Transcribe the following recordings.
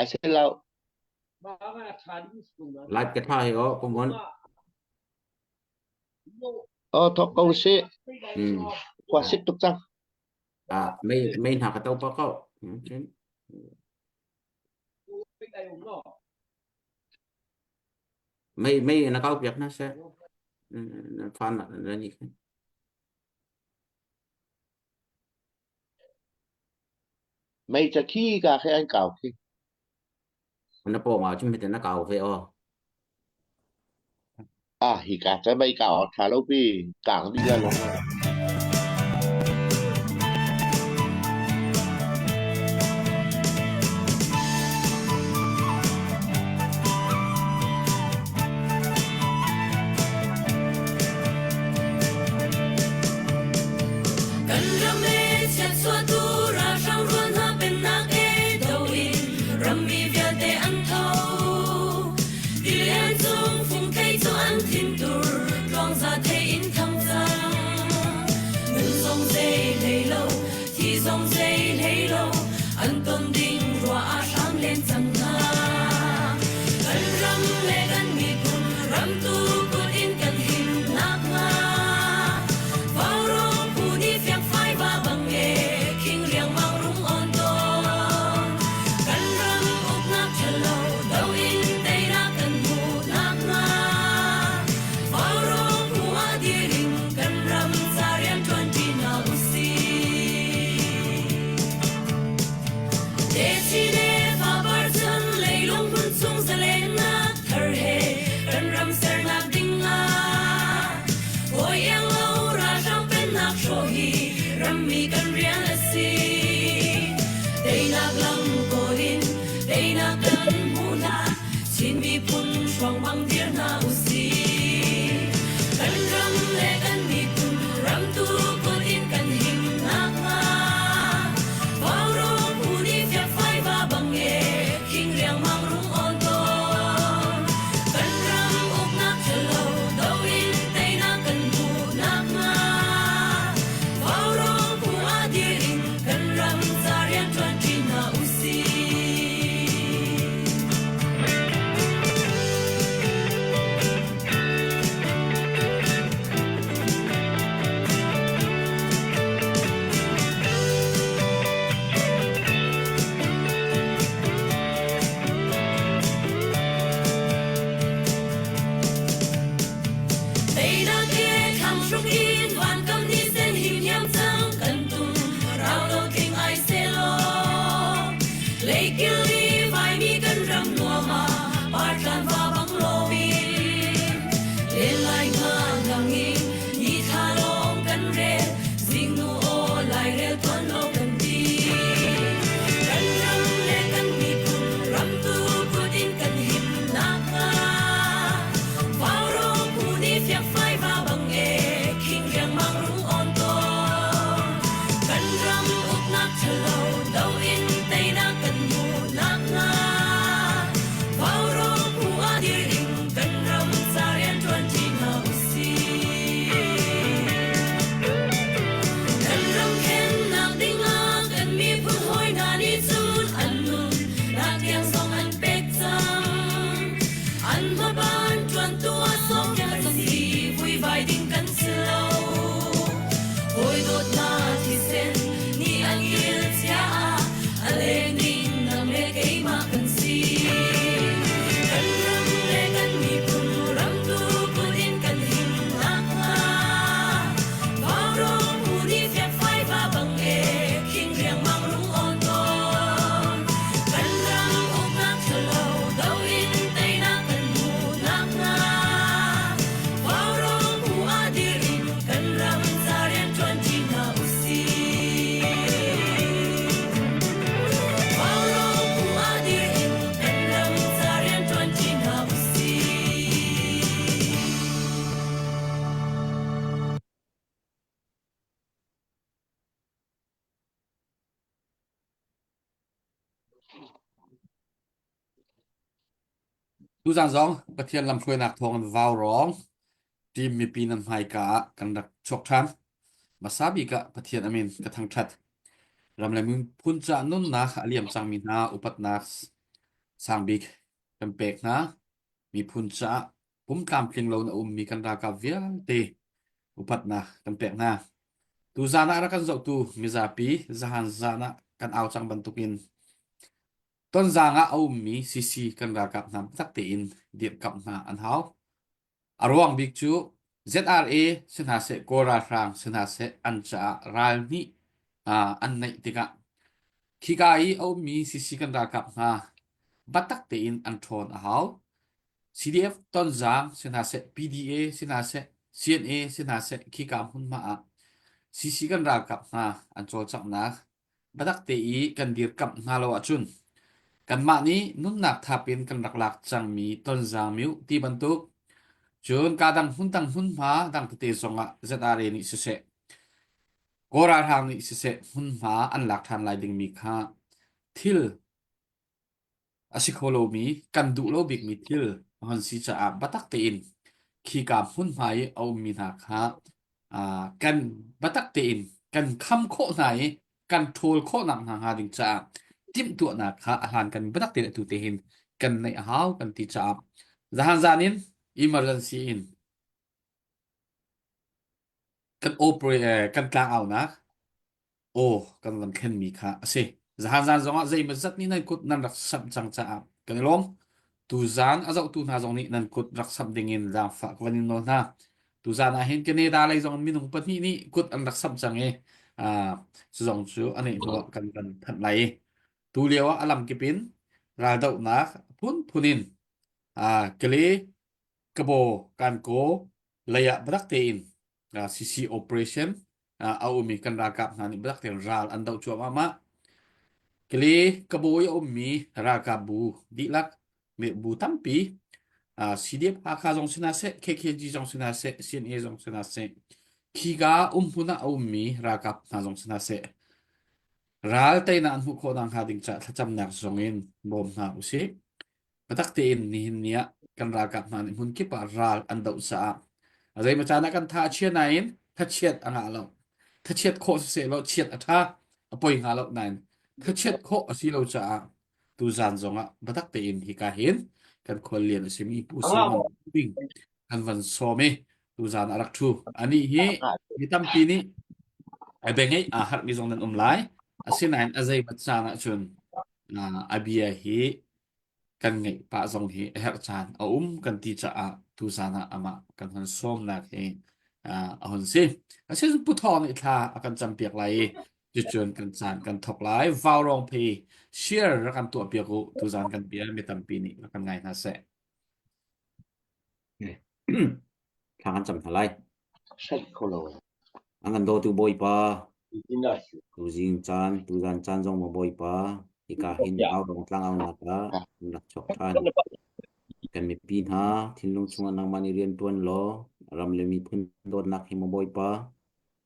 Ai se lo. Live ka tha hi o kumon. Oh thok ko si. Hmm. Khua sik tuk cang. Ah mei mei hna ka to pa ko. Hmm. Mei mei na kau piak na se. Fan na ni. Mei ca khi ka khi an kau khi. Na pawng ah cun na kau ve aw. Ah hi ka ca mei kau a ṭha lo pi kang dih la long. Kan ram e chiatchuahtu ralhrang rual hna pennak e do in rammi vialte an tho. Tilian cung fungthei cu an thintur tluangza thei in thang cang. Nun zong zei hlei lo, thi zong zei hlei lo, an ton ding ruah ah hram len cang hna. Kan ram le kan miphun ramtu kut in kan him nakhnga Vaurawng phu nih fiangfai va bang e khing riangmang rung on tawn. Kan ram uknak ṭhalo do in teinak kan hmuh nakhnga Vaurawng phu ah dir in kan ram ca rianṭuan ṭi hna usih. Techin le fapar cun leilung hmun chung zalennak thar he kan ram sernak ding ah hawi iang lo ralhrang pennak hrawh hi rammi kan rian a si. Teinak lam kawl in teinak kan hmuh hlan Chin miphun hruang bang dir hna usih. Kan ram le kan miphun ramtu kut in kan him nakhnga Vaurawng phu nih fiakfai va bang e khing riangmang rung awn tawn. Kan ram uknak ṭhalo do in teinak kan hmuh nakhnga Vaurawng phu ah dir in kan ram ca rianṭuan ṭi hna usih. Teinak ke thlang hruk in vankam ni sen him hiam cang kan tum rau lo tling ai selaw Leikil i vaimi kan ram nuam ah partlan va bang loin len lai nga ngang in ni thla lawng kan rel zingnu aw lairel tuan lo kan ti kan ram le kan miphun ramtu kut in kan him nakhnga Vaurawng phu nih fiakfai va bang e khing riangmang rung awn tawn kan ram uknak ṭhalo do in teinak kan hmuh nakhnga Vaurawng phu ah dir in kan ram ca rianṭuan ṭi hna usih. Kan ram khennak dingah kan miphun hawi hna nih cun an nun nak tiang zong an pek cang. An hmaban ṭuantu ah sawmnak si vuivai ding kan si lo. Hawi dawtnak thisen nih an il cia ah a leng ding nang le keimah kan si. Kan ram le kan miphun ramtu kut in kan him nakhnga Vaurawng phu nih fiakfai va bang e khing riangmang rung awn tawn. Kan ram uknak ṭhalo do in teinak kan hmuh nakhnga Vaurawng phu ah dir in kan ram ca rianṭuan ṭi hna usih. Vaurawng phu ah dir in kan ram ca rianṭuan ṭi hna usih. Tuzan zong Pathian lamhruainak thawngin vaurawng team mipi nan hmaika ah kan rak chuak ṭhan. Hmasa bik ah Pathian amin ka thangṭhat. Ram le miphun caah nunnak a liam cangmi hna upatnak. Sangbik kan pek hna. Miphun caah pum tlamtling lo na ummi kan ralkap vialte upatnak kan pek hna. Tuzaan ah rak kan zohtu mizapi zahan zaan ah kan au cang bantukin Tonzang ah a ummi CC kan ralkap hna biatak tein dirhkamh hna an hau. A ruang bik cu ZRA si hna seh, Kawl ralhrang si hna seh an caah ral nih an neih tikah khika i a ummi CC kan ralkap hna biatak tein an ṭhawn a hau. CDF Tonzang si hna seh, PDA si hna seh, CNA si hna seh khika hmunhma ah CC kan ralkap hna an cawlcanghnak Biatak te i kan dirkamh hna lo ahcun kanmah nih nunnak thap in kan rak lak cangmi tonzaang miuh ti bantuk cun kaa dang hmun dang hmunhma dang tete zongah ZRA nih siseh Kawl ralhrang nih siseh hmunhma an lak ṭhan lai dingmi kha thil A si kho lomi, kan duh lo bikmi thil a hon si caah biatak tein khika hmunhma i a ummi hna kha kan biatak tein kan kham khawh hna i kan ṭhawl khawhnak hna hnga ding caah timhtuahnak kha a hlan kan biatak tein atu te hin kan neih a hau kan ti caah zahan zan in emergency in kan operate kan tlangaunak aw kan van thlenmi kha a si. Zahan zan zongah zeimawzat nih nan kut nan rak samh cang caah kan i lawm. Tuzaan a zohtu hna zong nih nan kut rak samh dingin zaangfah ka van in nawl hna. Tuzaan ah hin Canada lei zong in minung pahnih nih kut an rak samh cang i uh, cu zong cu a neih hnu ah kan van thanh lai i tu lio ah a lamkip in raldohnak phunphun in uh, Kale, Kabaw, Kankaw lei ah biatak tein CC operation a um i kan ralkap hna nih biatak tein ral an doh cuahmah mah. Kali Kabawi a ummi ralkap bu dihlak bu tampi CDF Hakha zong si hna seh, KKG zong si hna seh, CNA zong si hna seh, khika umhmun ah a ummi ralkap hna zong si hna seh, ral teinak an hmuh khawh nakhnga ding caah thlacamnak zong in bawm hna usih. Biatak tein nihin ni ah kan ralkap hna nih hmun kip ah ral an doh caah a zeimaw caan ah kan tha a chia nain thachiat a ngah lo. Thachiat khawh siseh law chiat a ṭha, a poi hnga lo nain thachiat khawh a si lo caah tuzaan zongah biatak tein hika hin kan khuallian a simi Pu Solomon Ding kan van sawm i tuzaan a rak ṭhu. Anih hi mi tampi nih a bia ngeih aa harhmi zong nan um lai. Asinain a zeimat caan ahcun a bia hi kan ngeih pah zong hi a herh caan a um kan ti caah tuzaan ah amah kan hun sawmnak hi a hun si. Asinain Pu Thawng nih thla a kan campiak lai i cucun kan caan kan thawk lai. Vaurawng phi share rak kan tuahpiak u. Tuzaan kan bia mi tampi nih rak kan ngai hna seh. Thla kan cam hna lai. Hraih kho lo. An kan dawtu Bawipa, tuzing caan, tuzan caan zong maw Bawipa, hika hin au rong tlang au nak ah kan rak chuak ṭhan. Kan mipi hna thinlung chungah nangmah nih rian ṭuan law, ram le miphun dawtnak hi maw Bawipa,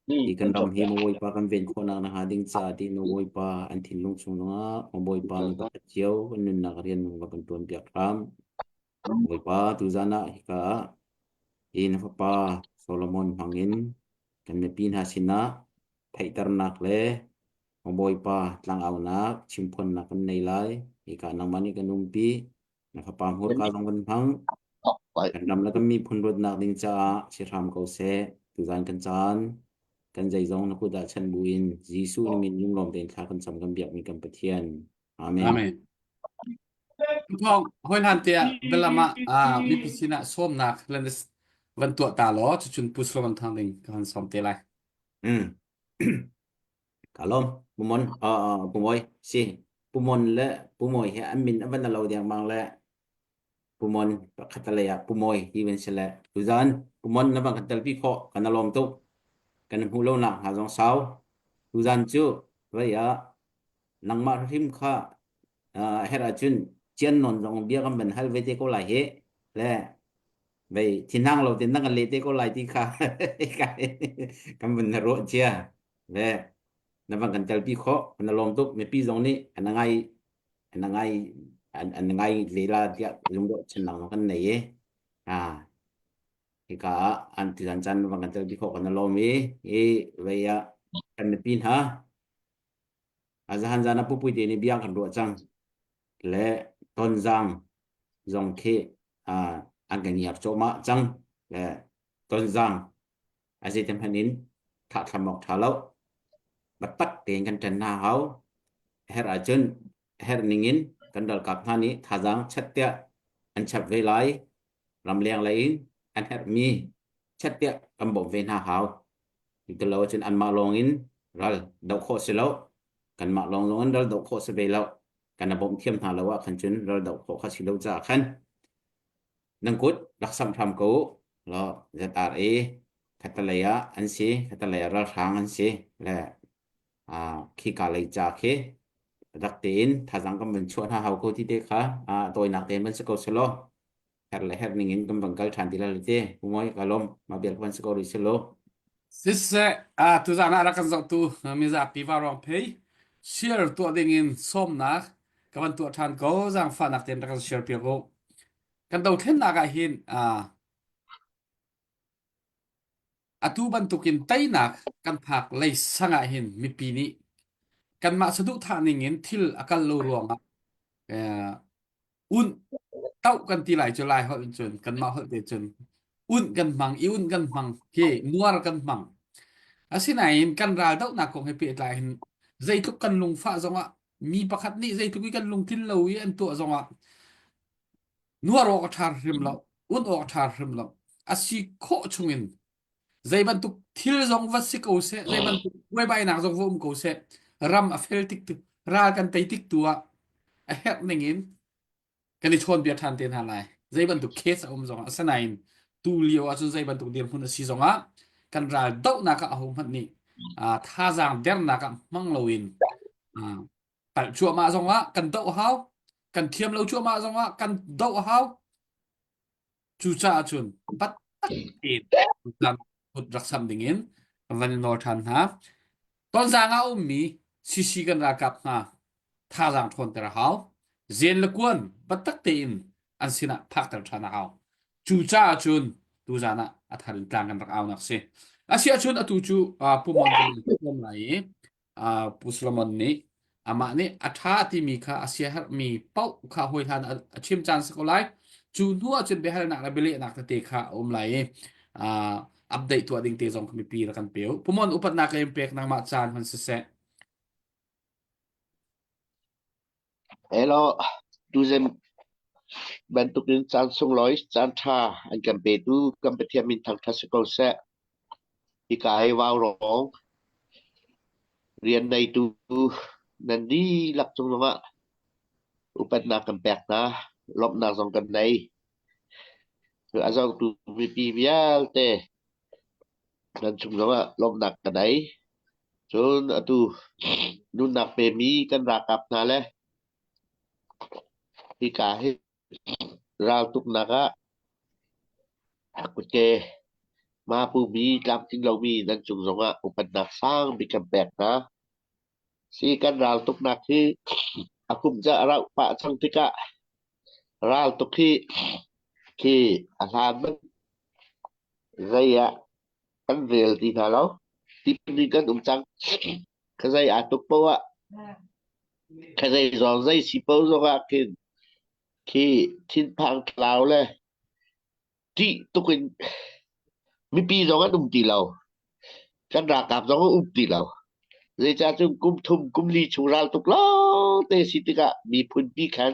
hi kan ram hi maw Bawipa kan ven khawhnak nakhnga ding caah ti maw Bawipa an thinlung chung zongah maw Bawipa mi pakhat cio kan nunnak rian va kan ṭuan piak hram. Bawipa, tuzan ah hika ah hi na fapa Solomon hmangin kan mipi hna sinah theihternak le Bawipa tlangaunak chimphuannak kan nei lai. Hika nangmah nih kan umpi. Na fapa hmurka zong kan hmang. Kan ram le kan miphun ruatnak ding caah si hram ko seh. Tuzan kan caan kan zeizong na kut ah chan buin Jesuh na min lunglawm tein thla kan cam kan biakmi kan Pathian. Amen. Amen. Thawng hoi hlan te ah bialam ah mipi sinah sawmnak lan van tuah ta law cucun Pu Solomon Thang ding ka han sawm te lai. Mm. Ka lawm Pumon uh, Pumoy si Pumon le Pumoy he an min an van lo deng mang le Pumon pakhat lei ah Pumoy ti van si le tuzan Pumon na van kan telpi khawh kan lawm tuk kan hmuh lo nak hnga zong sau tuzan cu vei ah nangmah hrim kha herh ahcun cian nawn zong bia kan van hal ve te ko lai hi le vei thinhang lo tin na kan leh te ko lai ti kha kan van na ruah cia le na van kan telpi khawh na lawm tuk mipi zong nih an ngai an ngai an ngai lela tiah lungdawh chan lang kan nei i a hika ah an ti chan chan van kan telpi khawh kan lawm i i vei ah kan mipi hna A zahan zan ah pupui te nih bia kan ruah cang. Le Tonzang zong khi an kan ngiar cuahmah cang. Le Tonzang a zei te hmanh in thlahthlam awk ṭha lo. Biatak tein kan ṭan hna hau. Herh ahcun herh ning in kan ralkap hna nih thazaang chat tiah an chap ve lai. Ramleng lei in an herhmi chat tiah kan bawmh ve hna hau. Ti lo ahcun anmah lawng in ral doh khawh si lo. Kanmah lawng zong in ral doh khawh si ve lo. Kan a bawmh thiam hna lo ah khan cun ral doh khawh kha si lo caah khan nan kut rak samh hram ko u. Law ZRA khatalei ah an si, khatalei ah ralhrang an si le khika lei ca khi rak tein thazaang kan van chuah hna hau ko ti te kha tawinak tein van si ko selaw herh le herh ning in kan van kal ṭhan ti la te moi ka lom ma bel van si ko rih selaw. Siseh, tuzaan ah rak kan zohtu mizapi varuang phei share tuah ding in sawmnak ka van tuah ṭhan ko zaangfahnak tein rak kan share piak u. Kan dothlennak ah hin atu bantukin teinak kan phak lei sang ah hin mipi nih kanmah saduhthah ning in thil a kal lo ruangah unh toh kan ti lai cu lai holh in cun kanmah holh te cun unh kan hmang i unh kan hmang hi nuar kan hmang. Asinain kan ral dohnak kong he pehtlai hin zeitluk kan lungfah zongah mi pakhat nih zeitluk i kan lungtlin lo i an tuah zongah nuar awk a ṭha hrim lo, un awk a ṭha hrim lo. A si khawh chungin zei bantuk thil zong va si ko seh, zei bantuk buaibainak zong va um ko seh, ram a fel tik tu, ral kan tei tik tu ah a herh ning in kan i chawnbia ṭhan te hna lai. Zei bantuk case a um zongah asinain tu lio ahcun zei bantuk dirhmun a si zongah kan ral dohnak ah ahohmanh nih thazaang dernak ah hmang loin palh cuahmah zongah kan doh hau, kan thiam lo cuahmah zongah kan doh hau. Cucaah cun biatak tein kut rak sam dingin van i nawl ṭhan hna. Tonzang ah a ummi CC kan ralkap hna thazaang ṭhawnter a hau. Zen le kuan biatak tein an sinah phakter ṭhan a hau. Cucaah cun tuzaan ah a thar in tlang kan rak aunak si. Asiahcun atu cu Pu Mon kan lai i Pu Solomon nih amah nih a ṭha timi kha a siaherhmi paoh kha hawihlan a chim caan si ko lai. Cu hnu ah cun biahalnak le bialehnak tete kha a um lai i update tuah ding te zong kha mipi rak kan pe u. Pu Mon upatnak ka in pek nangmah caan hman siseh. Hello, tuzem bantukin caan sunglawi caan ṭha an kan petu kan Pathian min thangṭhat si ko seh. Hika hi vaurawng rian neitu nan dihlak cung zongah upatnak kan pek hna, lawmhnak zong kan nei. A zohtu mipi vialte nan chung zongah lawmhnak ka nei. Cun atu nunnak pemi kan ralkap hna le hika hi Raltuknak ah kutke mapumi tlamtling lomi nan cung zongah upatnak sangbik kan pek hna. Si kan raltuknak hi a kum ca a rauh pah cang tikah raltuk hi khi a hlan bang zei ah kan rel ti hna lo. Timi kan um cang. Kha zei aa tuk poah ah kha zei zong zei si poh zongah khin khi thinphang tlau le ṭih tuk in mipi zong an um ti lo. Kan ralkap zong an um ti lo. Zeicah cun kum thum kum li chung ral tuk lawngte si tikah miphun pi khan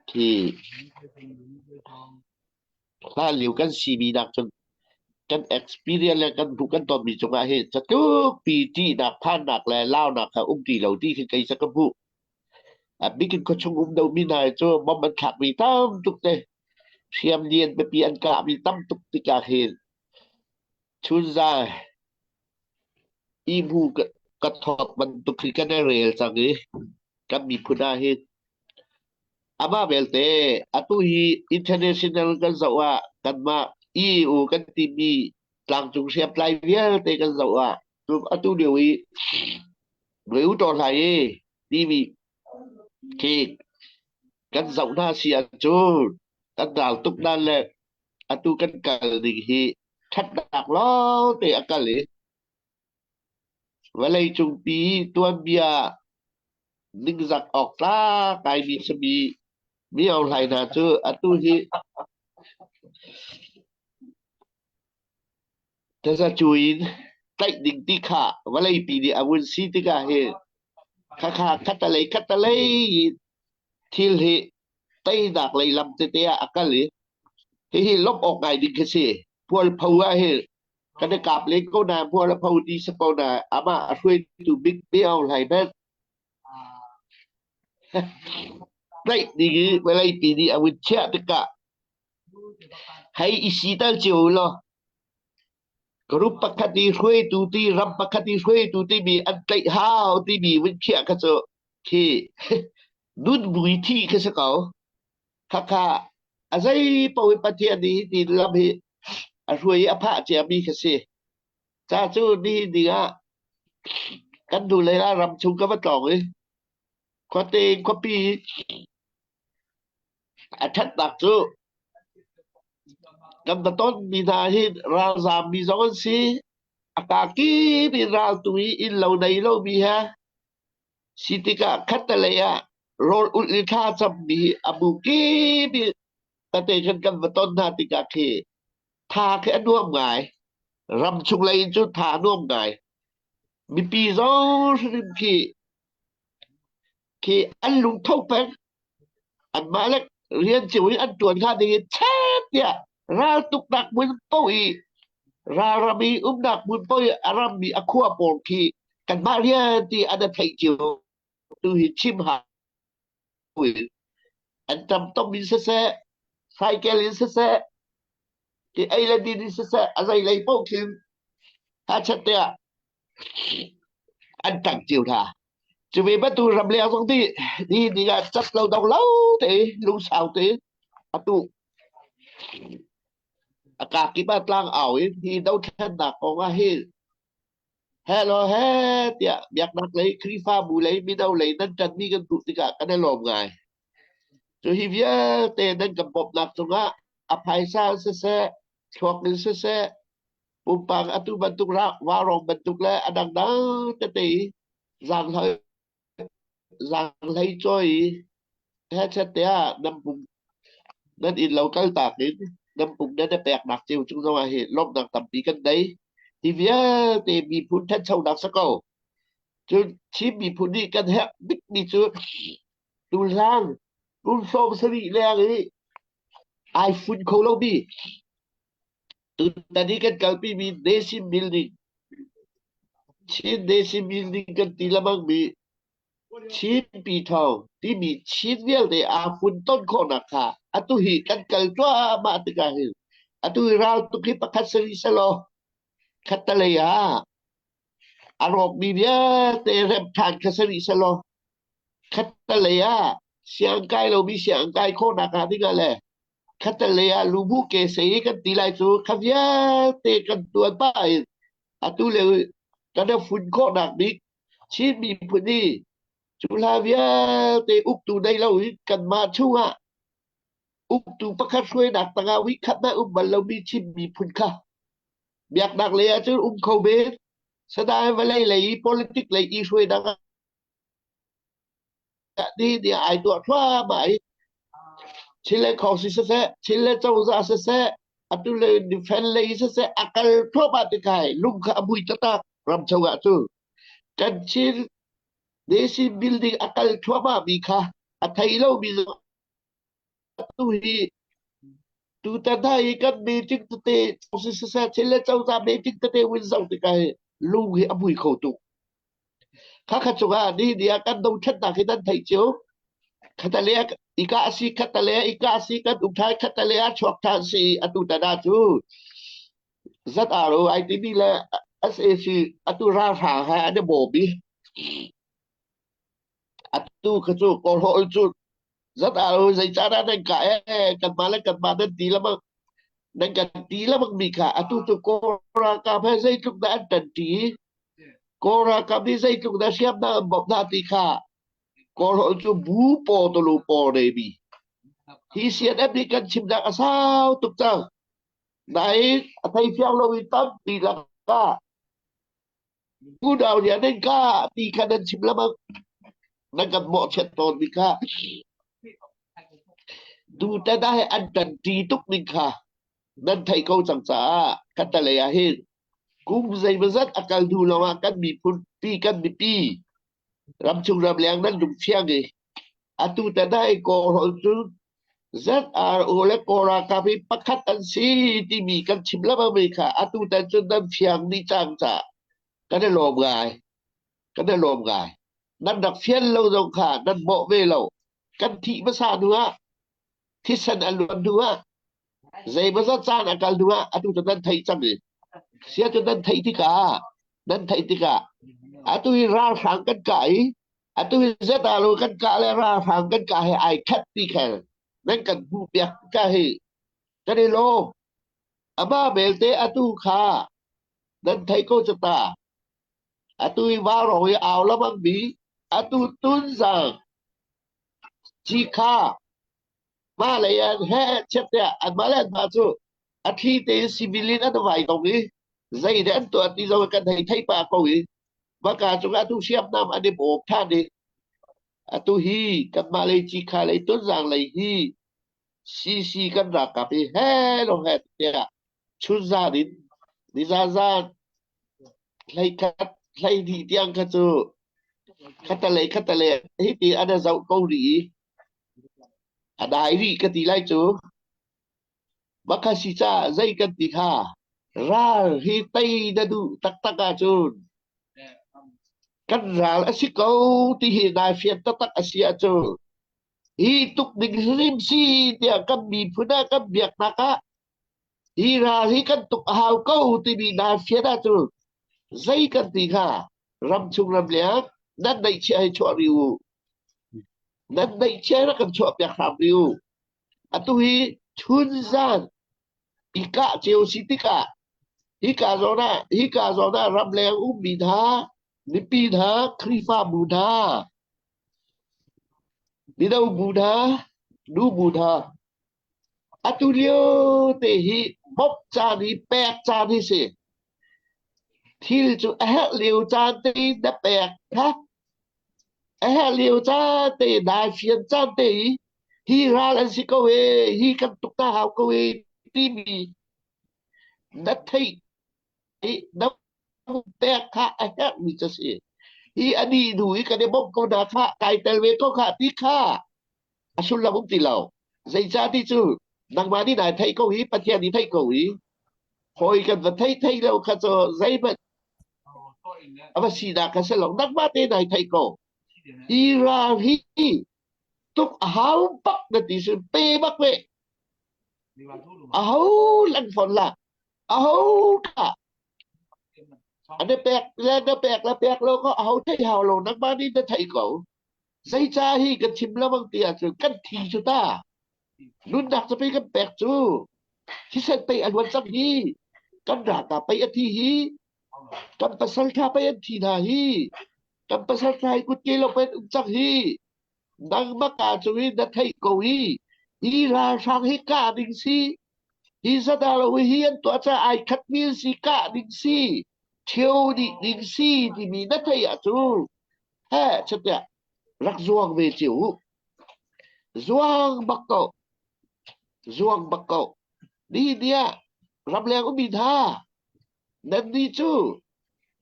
khi hlan lio kan simi nak cun kan experience le kan hmuh kan tonmi cungah hin catluk pi ṭihnak phannak le launak kha um ti lo ti khi kei ca ka hmuh. A bik in khuachung um domi hna hi cu bomb an thlakmi tam tuk te hriam lian pipi an kahmi tam tuk tikah hin chunzai ihmu ka thawt bantuk hi kan i rel cang i kan miphun ah hin amah belte atu hi international kan zoh ah kanmah EU kan timi tlangcung hriamtlai vialte kan zoh ah atu lio i Reu to hlai i timi khi kan zoh hna si ahcun kan ral tuk nan le atu kan kal ning hi ṭhatnak lawngte a kal i vawleicung pi tuanbia. Ningzak awk tlak ngaimi simi mi ohlai hna cu atu hi tazacu in tlaih ding ti kha vawleipi nih a vun si tikah hin khakha khattalei khattalei in thil hi teinak lei lam tete ah a kal i hihi lawmh awk ngai ding khi si. Pualpho ah hin kan i kap len ko na mual a pho ti si ko na amah a hruaitu bik Ni Aung Hlaing hmanh tlaih ding i vawleipi nih a vun chiah tikah hei i sital cio u law group pakhat i hruaitu ti ram pakhat i hruaitu timi an tlaih hau timi vun khiah kha cu khi nun mui thi khi si ko. Khakha a zei paoh in Pathian nih hi ti lam hi a hruai i a phah ciami kha si. Ca cu nihin ni ah kan hnu lei ah ram chung ka va tlawng i khuate in khuapi a ṭhatnak cu kan va tonmi hna hi ralzaammi zong an si. A kakip in raltu i inn lo nei lomi he si tikah khattelei ah rawl ulh i thla cammi hi a bu kip i tate khan kan va ton hna tikah khi tha khi a nuam ngai. Ram chung lei in cun tha a nuam ngai. Mipi zong hrim khi khi an lungtho peng. Anmah le rian cio i an ṭuan hnga ding in chet tiah raltuknak hmun paoh i ralram i umnak hmun paoh i a rammi a khua pawl khi kanmah rian ti an i theih cio tu hi chim hau in an ṭamtom in siseh cycle in siseh ti ei le din in siseh a zei lei paoh khin hachet tiah an ṭang cio hna. Cu ve bantuk ramleng zong nih nihin ni ah cat lo dong lo te lungsau te atu a kakip ah tlang au in hi dothlennak kong ah hin hello he tiah biaknak lei Khrihfabu lei mino lei nan ṭanmi kan duh tikah kan i lawm ngai. Cu hi vialte nan kan bawmhnak cungah a phaisa in siseh, thluak in siseh, pumpak atu bantuk vaurawng bantuk le a dangdang tete i zaanghlei zaanghlei cawi i hechet te ah nan pum nan inn lo kaltak in nan pum nan i peknak cio cung zongah hi lawmhnak tampi kan nei. Hi vialte miphun ṭhanchonak si ko. Cun Chin miphun nih kan herh bikmi cu tuhlan kum 70 leng i ai fun kho lomi Tutan i kan kalpimi Nation Building, Chin Nation Building kan ti lengmangmi Chin Pyithawng timi Chin vialte aa funton khawhnak kha atu hi kan kal cuahmah tikah hin atu hi raltuk hi pakhat si rih selaw khattelei ah a rawkmi vialte remh ṭhan kha si rih selaw khattelei ah siangkai lomi siangkai khawhnak hnga dingah le khattelei ah lubu ke sei kan ti lai cu kha vialte kan tuan pah in atu le kan i fun khawhnak bik Chin miphun hi cu hla vialte uktu nei lo in kanmah chungah uktu pakhat hruainak tangah hui khat hmanh um bal lomi Chin miphun kha biaknak lei ahcun um kho men sadai vawlei lei i politic lei i hruainak ni ni ai tuah thluahmah i Chin le Khawng si siseh, Chin le cozah siseh, atu le defense lei siseh, a kal thluahmah tikah lung kha a mui taktak ram chungah cu. Kan Chin nation building a kal thluahmah mi kha a thei lomi zong atu hi tutan hna hi kan meeting tete si siseh, Chin le cozah meeting tete win zoh tikah hi lung hi a mui kho tuk. Khakha cungah ni ni ah kan dothlennak hi nan theih cio. Khatale ah ika a si, khatale ah ika a si, kan um ṭhan, khatale ah chuak ṭhan si atu tan ah cu ZRO ai timi le SAC atu ralhrang he an i bawm i atu kha cu kawlhawl cu ZRO zeicadah nan kah ee kanmah le kanmah nan ti lamang nan kan ti lamang mi kha atu cu Kawl ralkap he zeitluk dah an ṭanṭi Kawl ralkap nih zeitluk dah hriamnam an bawmh hna ti kha Kawlholh cu bu paw tulu paw remi. Hi CNF nih kan chimnak a sau tuk cang. Nain a thei fiang lo in tampi lakah unau nih an ka ti kha nan chim lamang. Nan kan mawhchiat tawnmi kha tutan ah an ṭanṭi tuk ning kha nan theih ko cang caah khattelei ah hin kum zeimawzat a kal hnu lawngah kan miphun pi kan mipi ramchung ramleng nan lungfiang i atu tan ah i Kawlrawn cu ZRO le Kawl ralkap hi pakhat an si timi kan chim lengmang kha atu tan cu nan fiang dih cang caah kan i lawm ngai. Kan i lawm ngai. Nan rak fian lo zong kha nan mawh ve lo. Kan thih hmasa hnu ah thisen a luan hnu ah zeimawzat caan a kal hnu ah atu cu nan theih cang i sia cu nan theih tikah nan theih tikah atu hi ralhrang kan kah i atu hi ZRO kan kah le ralhrang kan kah he ai khat ti kha nan kan hmuh piak ka hi kan i lawm. Amah belte atu kha nan theih ko cu ta. Atu i vaurawng i au lamang mi atu tunzang cikha mah lei an he chiat tiah anmah le anmah cu a thli tein civil in an vai dong i zei dah an tuah ti zong kan hei thei pah ko i maka cungah atu hriamnam an i bawm than i atu hi kanmah lei cikha lei tunzang lei hi CC kan ralkap hi he lo he tiah chunzan in nizazan 11 12 tiang kha cu khatalei khatalei hi ti an zoh ko rih i a dai rih ka ti lai cu. Maka si ca zei kan ti kha ral hi tei na duh taktak ahcun kan ral a si ko ti hi nai fian taktak a si ahcun hi tuk ding hrim si tiah kan miphun ah kan biaknak ah hi ral hi kan tuk a hau ko timi nai fian ahcun zei kan ti kha ramchung ramleng nan neihchiah hi chuah rih u. Nan neihchiah rak kan chuah piak hram rih u. Atu hi chunzan i kah cio si tikah hika zawn ah hika zawn ah ramleng ummi hna mipi hna Khrihfabu hna mino bu hna nu bu hna Atu lio te hi bawmh caan hi pek caan hi si. Thil cu a herh lio caan te i na pek kha a herh lio caan te i nai fian caan te i hi ral an si ko e, hi kan tuk ta hau ko e timi na theih i na pek kha a herhmi cu si. Hi a nih hnu i kan i bawmh ko hna kha kai tel ve ko kha ti kha a sullam um ti lo. Zeicah ti cu nangmah nih nai theih ko hi Pathian nih theih ko hi hawi kan va thei thei lo kha cu zeihmanh a va sinak kha si lo nangmah te nai theih ko. Hi ral hi tuk a hau bak na ti sin pe bak ve. A ho lang fon la. A ho ka an pek le na pek le pek lo ko a ho thei hau lo nangmah nih na theih ko. Zeicah hi kan chim lengmang ti ahcun kan thi cu ta. Nunnak cu pei kan pek cu. Thisen pei a luan cang hi. Kan ralkap pei a thi hi. Kan pasal ṭha pei an thi hna hi. Kan pasal ṭha hi kutke lo pei an um cang hi. Nangmah ka cu hi na theih ko hi. Hi ralhrang hi kah ding si. Hi zadalo hi an tuah caah ai khatmi an si kah ding si. Ṭhio dih ding si timi na theih ahcun Heh chatiah rak zuang ve cio u. Zuang bak ko. Zuang bak ko. Nihin ni ah ramleng ummi hna nannih cu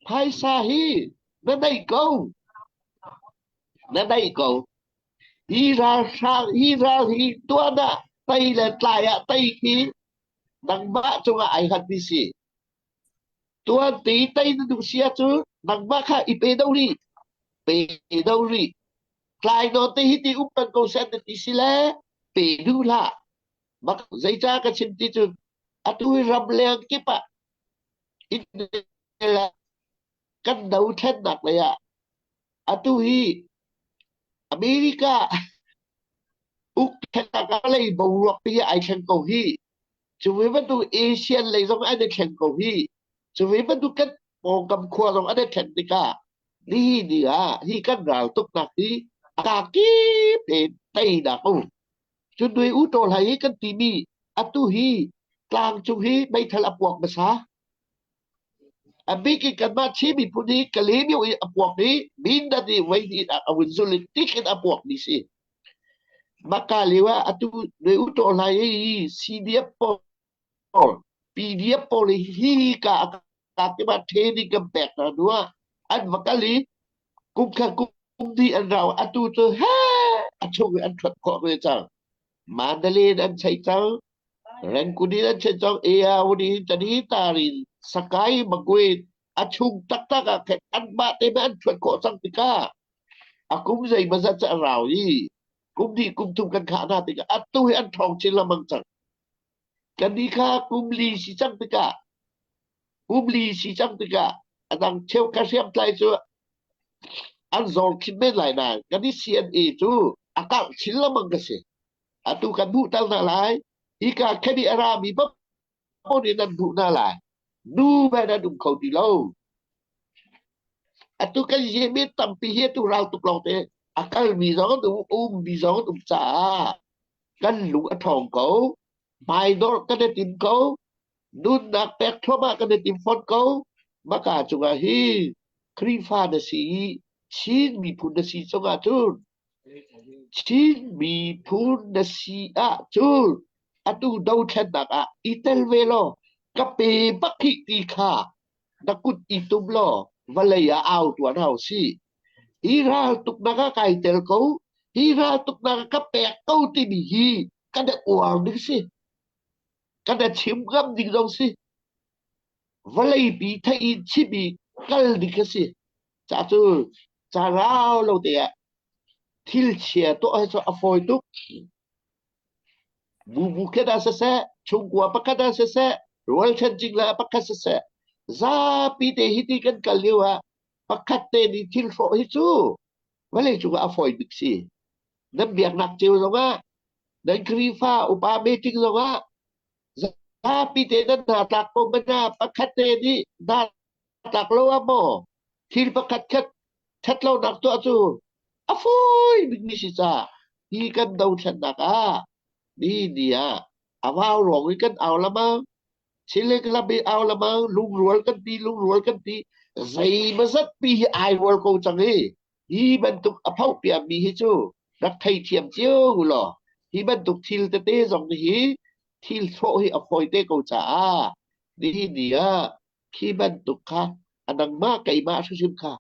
phaisa hi na neih ko. Na neih ko. Hi ralhrang hi ral hi tuan ah tei le tlai ah tei khi nangmah cungah ai hngatmi si. Tuan ti tei na duh si ahcun nangmah kha i pe do rih. Pe do rih. Tlai nawn te hi ti um peng ko seh na ti si le pe duh hlah. Mak zeicah ka chim ti cu atu hi ramleng kip ah India kan dothlennak lei ah atu hi America uk thlennak lei boruak pi ai thleng ko hi. Cu ve bantuk Asian lei zong an i thleng ko hi. Cu ve bantuk kan pawngkam khua zong an i thlen tikah nihin ni ah hi kan ral tuknak hi a ka kip in teinak um. Cun nui u tawl hai hi kan timi atu hi tlangcung hi meithal a puak hmasa. A bik in kanmah Chin miphun hi Kalaymyo i a puak i Mindat i voi hnihnak a vun zul i tik in a puakmi si. Maka lio ah atu Nui U Taw Hlai i CDF pawl, PDF pawl hi hi ka a kakip ah training kan pek hna hnu ah an va kal i kum khat kum hnih an rau atu cu he a chung i an ṭhuat khawh ve cang. Mandalay in an chei cang. Rangoon in an chei cang. Ayawadi, Tanitari, Sakai, Magwe a chung taktak ah khin anmah te an ṭhuat khawh cang tikah a kum zeimawzat cu a rau i kum hnih kum thum kan khah hna tikah atu hi an ṭhawng chin lengmang cang. Kannih kha kum li si cang tikah kum li si cang tikah a dang cheukhat hriamtlai cu an zor khin men lai nain kan i CNA cu a karh chin lengmang ka si. Atu kan hmuh tal hna lai. Hika khen i a rami paoh nih nan hmuh hna lai. Nu he nan um kho ti lo. Atu kan mi tampi hi atu raltuk lawngte a kalmi zong an um, ummi zong an um caah kan lung a ṭhawng ko. Hmaidawr kan i tim ko. Nunnak pek thluahmah kan i tim fawn ko. Maka cungah hi Khrihfa na si i Chin miphun na si cungah cun Chin miphun na si ahcun atu dothlennak ah i tel ve law ka pe bak hih ti kha na kut i tum law vawlei ah au tuan hau si. Hi ral tuknak ah kai tel ko, hi ral tuknak ah ka pek ko timi hi kan i uar ding si. Kan i chim ngam ding zong si. Vawleipi theih in chim i kal ding a si. Ca cu ca rau lo te ah thil chia tuah hi cu a fawi tuk. Bubu khat ah siseh, chungkua pakhat ah siseh, rualchan cingla pakhat siseh, zapi te hi ti kan kal lio ah pakhat te nih thil hrawh hi cu vawlei cungah a fawi bik si. Nan biaknak cio zongah, nan Khrihfa upa meeting zongah, zapi te nan hna tlak ko mana pakhat te nih hna tlak lo ah maw thil pakhat khat ṭhatlonak tuah cu a fawi bikmi si caah hi kan dothlennak ah ni ni ah a vau ruang in kan au lamang Chilik lam i au lamang lungrual kan ti lungrual kan ti zeimazat pi hi ai rual ko cang hi hi bantuk a phoh piami hi cu rak theithiam cio law hi bantuk thil tete zong hi thil thlawh hi a fawi te ko caah nihin ni ah khi bantuk kha a nangmah keimah hrimhrim kha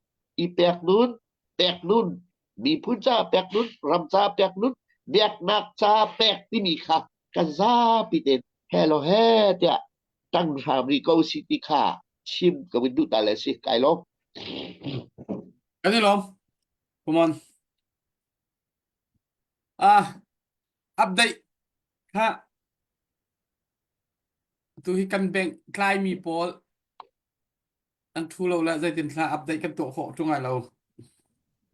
i pek nun pek nun miphun ca pek nun ram ca pek nun biaknak ca pek timi kha kan zapi tein hello he tiah tang hram rih ko si ti kha chim ka vun duh ta le si kai lawm Kan i lawm. Come on. Ah, update kha Tu hi kan bank tlaimi pawl an ṭhu lo le zeitin thla update kan tuah khawh ṭung ai lo.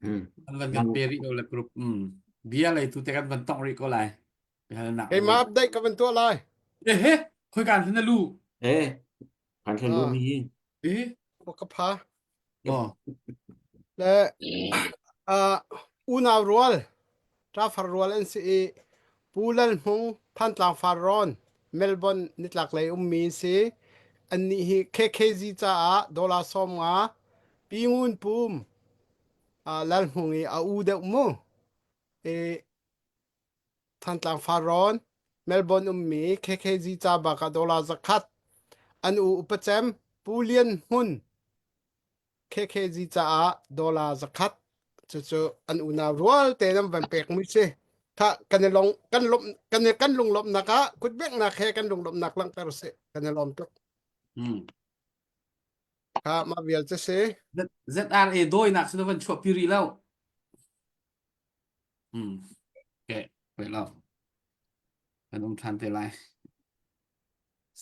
Hmm. An van kan pe rih lo le group. Mm. Bia lei tu te kan van tong rih ko lai. Biahalnak Keimah update ka van tuah lai. Eh he, khoi kan na lu. Eh, kan thla lu Ah. mi hi. Eh, Ka pha. Maw? Le uh, unau rual, ṭafar rual an si i Pu Lal Hmung, Thantlang Farrawn, Melbourne nitlaklei ummi an si. Annih hi KKZ caah dollar 50 Pi Ngun Pum uh, Lal Hmung i a u deuh mu. I Thantlang Farrawn, Melbourne ummi KKZ ca bak ah dollar 100 an u upacem Pu Lian Hmun KKG caah dollar 100 cucu an unau rual te nan van pek mi si tha kan i long kan lom kan i kan lunglawmhnak ah kutbeknak he kan lunglawmhnak langhter si kan i lawm tuk Hmm. kha mah vial cu si ZRA dawinak cu na van chuahpi rih lo. Hmm. Okay, wait lo. Kan um ṭhan te lai.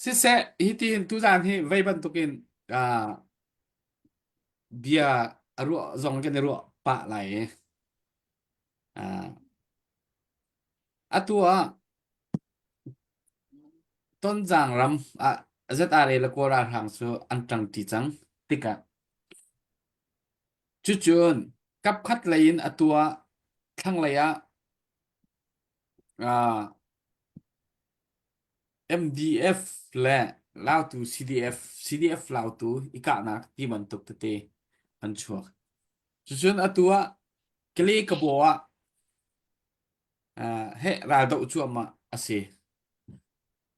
Siseh, hitihin tuzaan hi vei bantukin uh, bia a ruah zong kan i ruah pah lai i uh, atu ah Tonzang ram ah ZRA le Kawl ralhrang cu an ṭangṭi cang tikah cucun kapkhat lei in atu ah thlanglei ah uh, MDF le. Lautu CDF CDF Lautu i kahnak ti bantuk tete an chuak. Cucun atu ah Kale Kabaw ah uh, he raldoh cuahmah a si.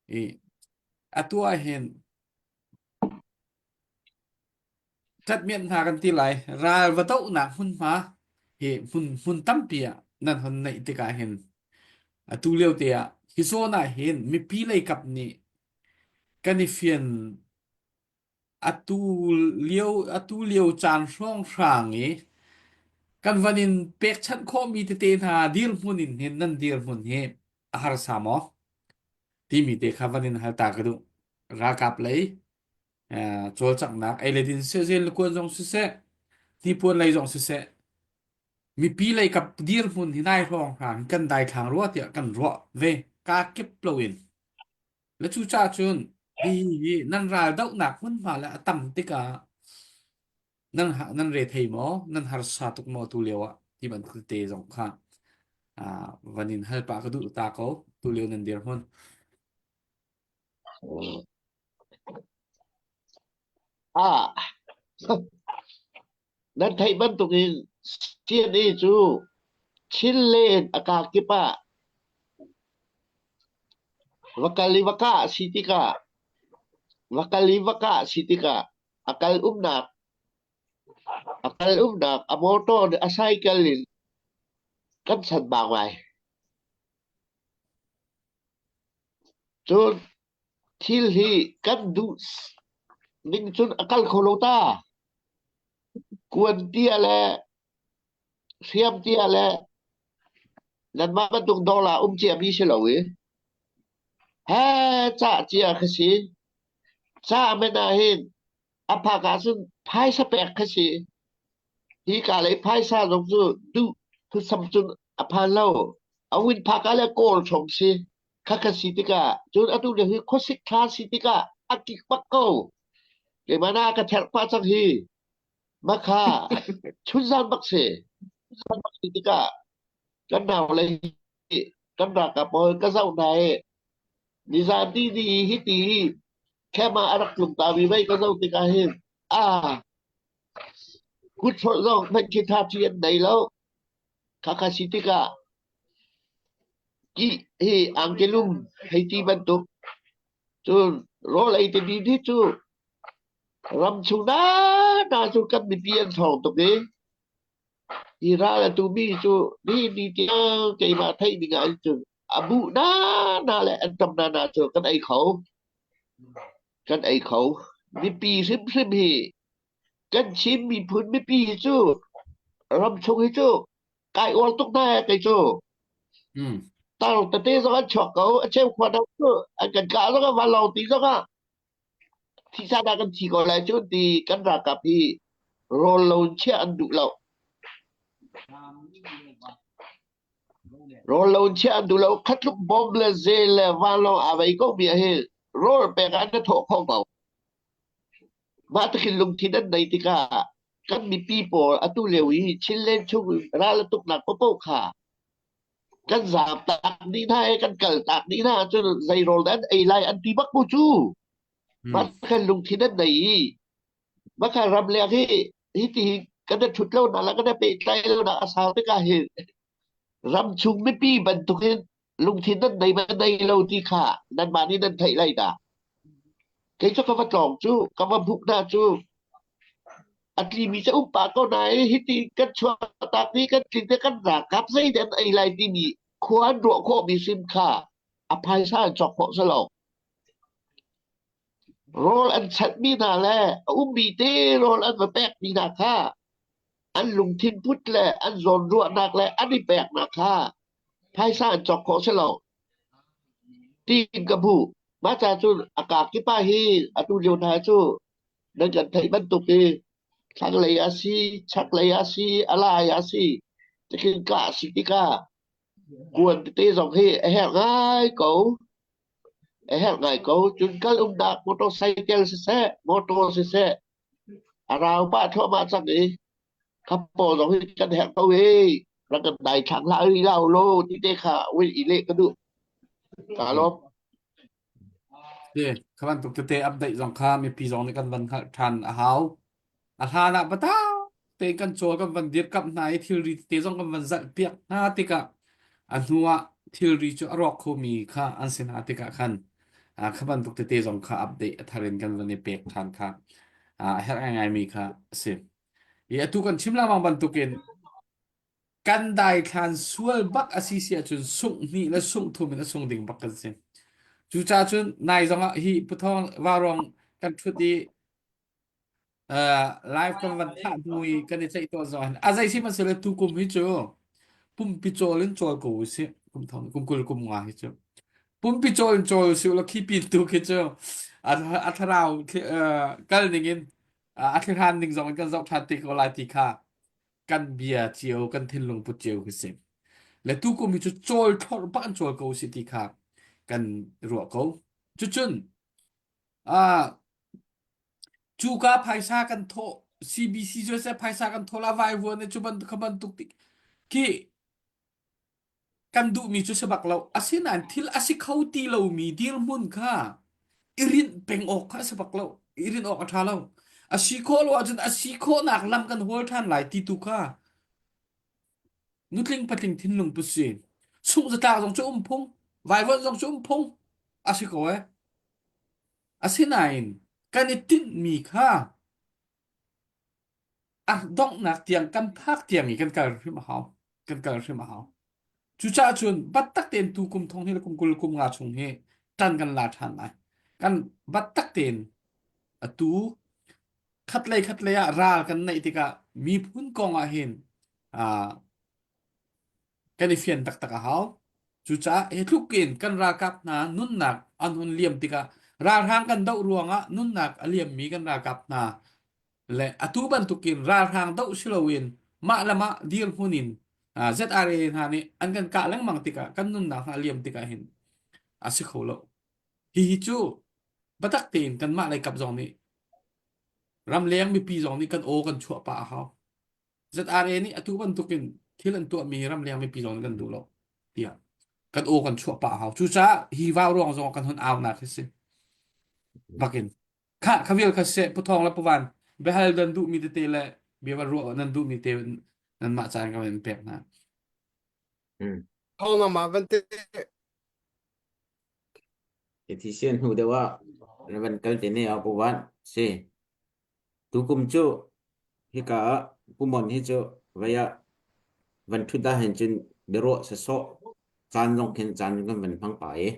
I atu ah hin Ṭatmianh hna kan ti lai. Ral va dohnak hmunhma hi hmun hmun tampi ah nan hon neih tikah hin atu lio te ah hi zawn ah hin mipi lei kap nih kan i fian atu lio atu lio caan hrawnghrang i kan van in pekchanh khawhmi tete hna dirhmun in hin nan dirhmun hi a harsa maw timi te kha van in hal ta ka duh. Ralkap lei cawlcanghnak ei le din siseh kuan zong siseh hnipuan lei zong siseh mipi lei kap dirhmun hi nai hrawng hna kan daithlang rua tiah kan ruah ve ka kip loin le cu ca cun hi hi nan ral dohnak hmunhma le a tam tikah nan nan re thei maw nan harsa tuk maw tu lio ah ti bantuk te zong kha van in hal pah ka duh ta ko tu lio nan dirhmun. Ah, nan theih bantukin CNA cu Chinland a kakip ah va kal i va kah a si tikah va kal i va kah a si tikah a kal umnak a kal umnak a motor a cycle in kan chan bang lai. Cun thil hi kan duh ning cun a kal kho lo ta. Kuan tia le hriam tia le nanmah bantuk dollar um ciami si lo i he cah cia kha si. Cah men ah hin a phak ahcun phaisa pek kha si. Hi ka lei phaisa zong cu duh thusam cun a phan lo. A win phak ah le kawl chom si. Khakha si tikah cun atu le hi khuasik thla si tikah a kik bak ko. Keimah na ka therh pah cang hi. Makha chunzan bak si. Chunzan bak si tikah kan nau le hi kan ralkap pawl ka zoh hna i nizan ti ni hi ti khema a rak tlung ta mi mei ka zoh tikah hin ah Kut hrolh zong hmanh khi tha thi an nei lo. Khakha si tikah kih hi angkelum hei ti bantuk cun rawl ei timi hi cu ram chung na na cu kan mipi an thawng tuk i hi ral a tumi cu ni ni tiang keimah theih ding ah cun a buh na na le an tam na na cu kan ei kho kan ei kho mipi hrimhrim hi Kan Chin miphun mipi hi cu ramchung hi cu kai uar tuk hna kei cu. Tar tete zong an chuak ko. A cheu khua dang cu an kan kah zong ah vanlawng ti zong ah thisa dah kan thi ko lai cu ti kan ralkap hi rawl lo in chiah an duh lo. Rawl lo in chiah an duh lo. Khatluk bom le ze le vanlawng aa vei ko mi ah hin rawl pek ah an thawh kho ko. Mah tikhin lungthin an neih tikah kan mipi pawl atu lio i Chinland chung ral a tuknak paohpaoh kha kan zaamtak dih hna i kan kaltak dih hna ahcun zei rawl dah an ei lai an ti bak mu cu. Mah khan lungthin an nei i mah kha ramleng hi hiti kan i ṭhut lonak le kan i pehtlaih lonak a sau tikah hin ramchung mipi bantukin lungthin nan nei ma nei lo ti kha nanmah nih nan theih lai dah. Kei cu ka va tlawng cu ka va hmuh hna cu a tlimi cu um pah ko nain hiti kan chuah tak ni kan tlin te kan ralkap zei an ei lai timi khua an ruah khawhmi sim kha a phaisa an cawk khawh si lo. Rawl an chanhmi hna le a ummi te rawl an va pekmi hna kha an lungthin put le an zawnruahnak le an i peknak kha phaisa an cawk khawh si lo. Tiin ka hmuh. Mah ca cun a kakip ah hi atu lio hna cu nan kan theih bantuk i thlanglei a si, chaklei a si, a lai a si, tikhin kah a si tikah kuan tete zong hi a herh ngai ko. A herh ngai ko. Cun kal umnak motorcycle siseh, motor siseh, a rau pah thluahmah cang i kha pawl zong hi kan herh ko i rak kan dai thlang hlah rih lau law ti te kha ui i leh ka duh. Ka lawm. Ti kha bantuk tete update zong kha mipi zong nih kan van hngalh ṭhan a hau. A hlan ah bata tein kan cawl kan van dirkamh hna i thilri tete zong kan van zalh piak hna tikah a hnu ah thilri cu a rawk khomi kha an si hna tikah khan kha bantuk tete zong kha update a thar in kan van i pek ṭhan kha a herh ngaingaimi kha a si. I atu kan chim lengmang bantukin kan daithlan sual bak a si si ahcun sungh hnih le sungh thum in a sung ding bak kan si. Cucaah cun nai zongah hi Puthawng Vaurawng kan ṭhut i uh, live kan van thah hnu i kan i ceih tawn zong hin a zei sihmanhsehlaw tukum hi cu pumpi cawl in cawl ko usih kum thong kum 20 kum nga hi cu pumpi cawl in cawl usih law khi pin tu khi cu a a thlarau kal ning in a thlihran ning zong in kan zoh ṭhan te ko lai ti kha kan bia cio kan thinlung put cio khi si le tukum hi cu cawl thlorh bak an cawl ko si ti kha kan ruah ko cucun ah cuka phaisa kan thawh CBC cu seh phaisa kan thawh la vaivuan cu bantuk kha bantuk ti khi kan duhmi cu si bak lo asinain thil a si kho ti lomi dirhmun kha i rinh peng awk kha a si bak lo i rinh awk a ṭha lo a si khawh lo ahcun a si khawhnak lam kan hawl ṭhan lai ti tu kha nutling patling thinlung put si sungh zatlak zong cu um phung vaivuanh zong cu um phung a si ko eh asinain kan i tinhmi kha a donghnak tiang kan phak tiang i kan kal hrim a hau kan kal hrim a hau cucaah cun battak tein tu kum thong hi le kum 20 kum nga chung hi ṭan kan la ṭhan lai kan battak tein atu khatlei khatlei ah ral kan neih tikah miphun kong ah hin kan i fian taktak a hau. Cucaah hi tluk in kan ralkap hna nunnak an hun liam tikah ralhrang kan doh ruangah nunnak a liammi kan ralkap hna le atu bantukin ralhrang doh si loin mah le mah dirhmun in ZRA hna nih an kan kah lengmang tikah kan nunnak hna a liam tikah hin a si kho lo. Hihi cu biatak tein kanmah lei kap zong nih ramleng mipi zong nih kan aw kan chuah pah a hau. ZRA nih atu bantukin thil an tuahmi hi ramleng mipi zong nih kan duh lo tiah kan aw kan chuah pah a hau. Cucaah hi vau ruang zong kan hun aunak hi si. Bakin kha khavial kha seh puthong le puvan biahal nan duhmi tete le bia va ruah nan duhmi te nanmah caan ka van pek hna. Thawng nama van te Thi sian hnu deuh ah na van kal te ne ah puvan si. Tukum cu hika ah Pu Mon hi cu vei ah van ṭhut ahhin cun biaruah sawsawh caan zong khin caan kan van hmang pah i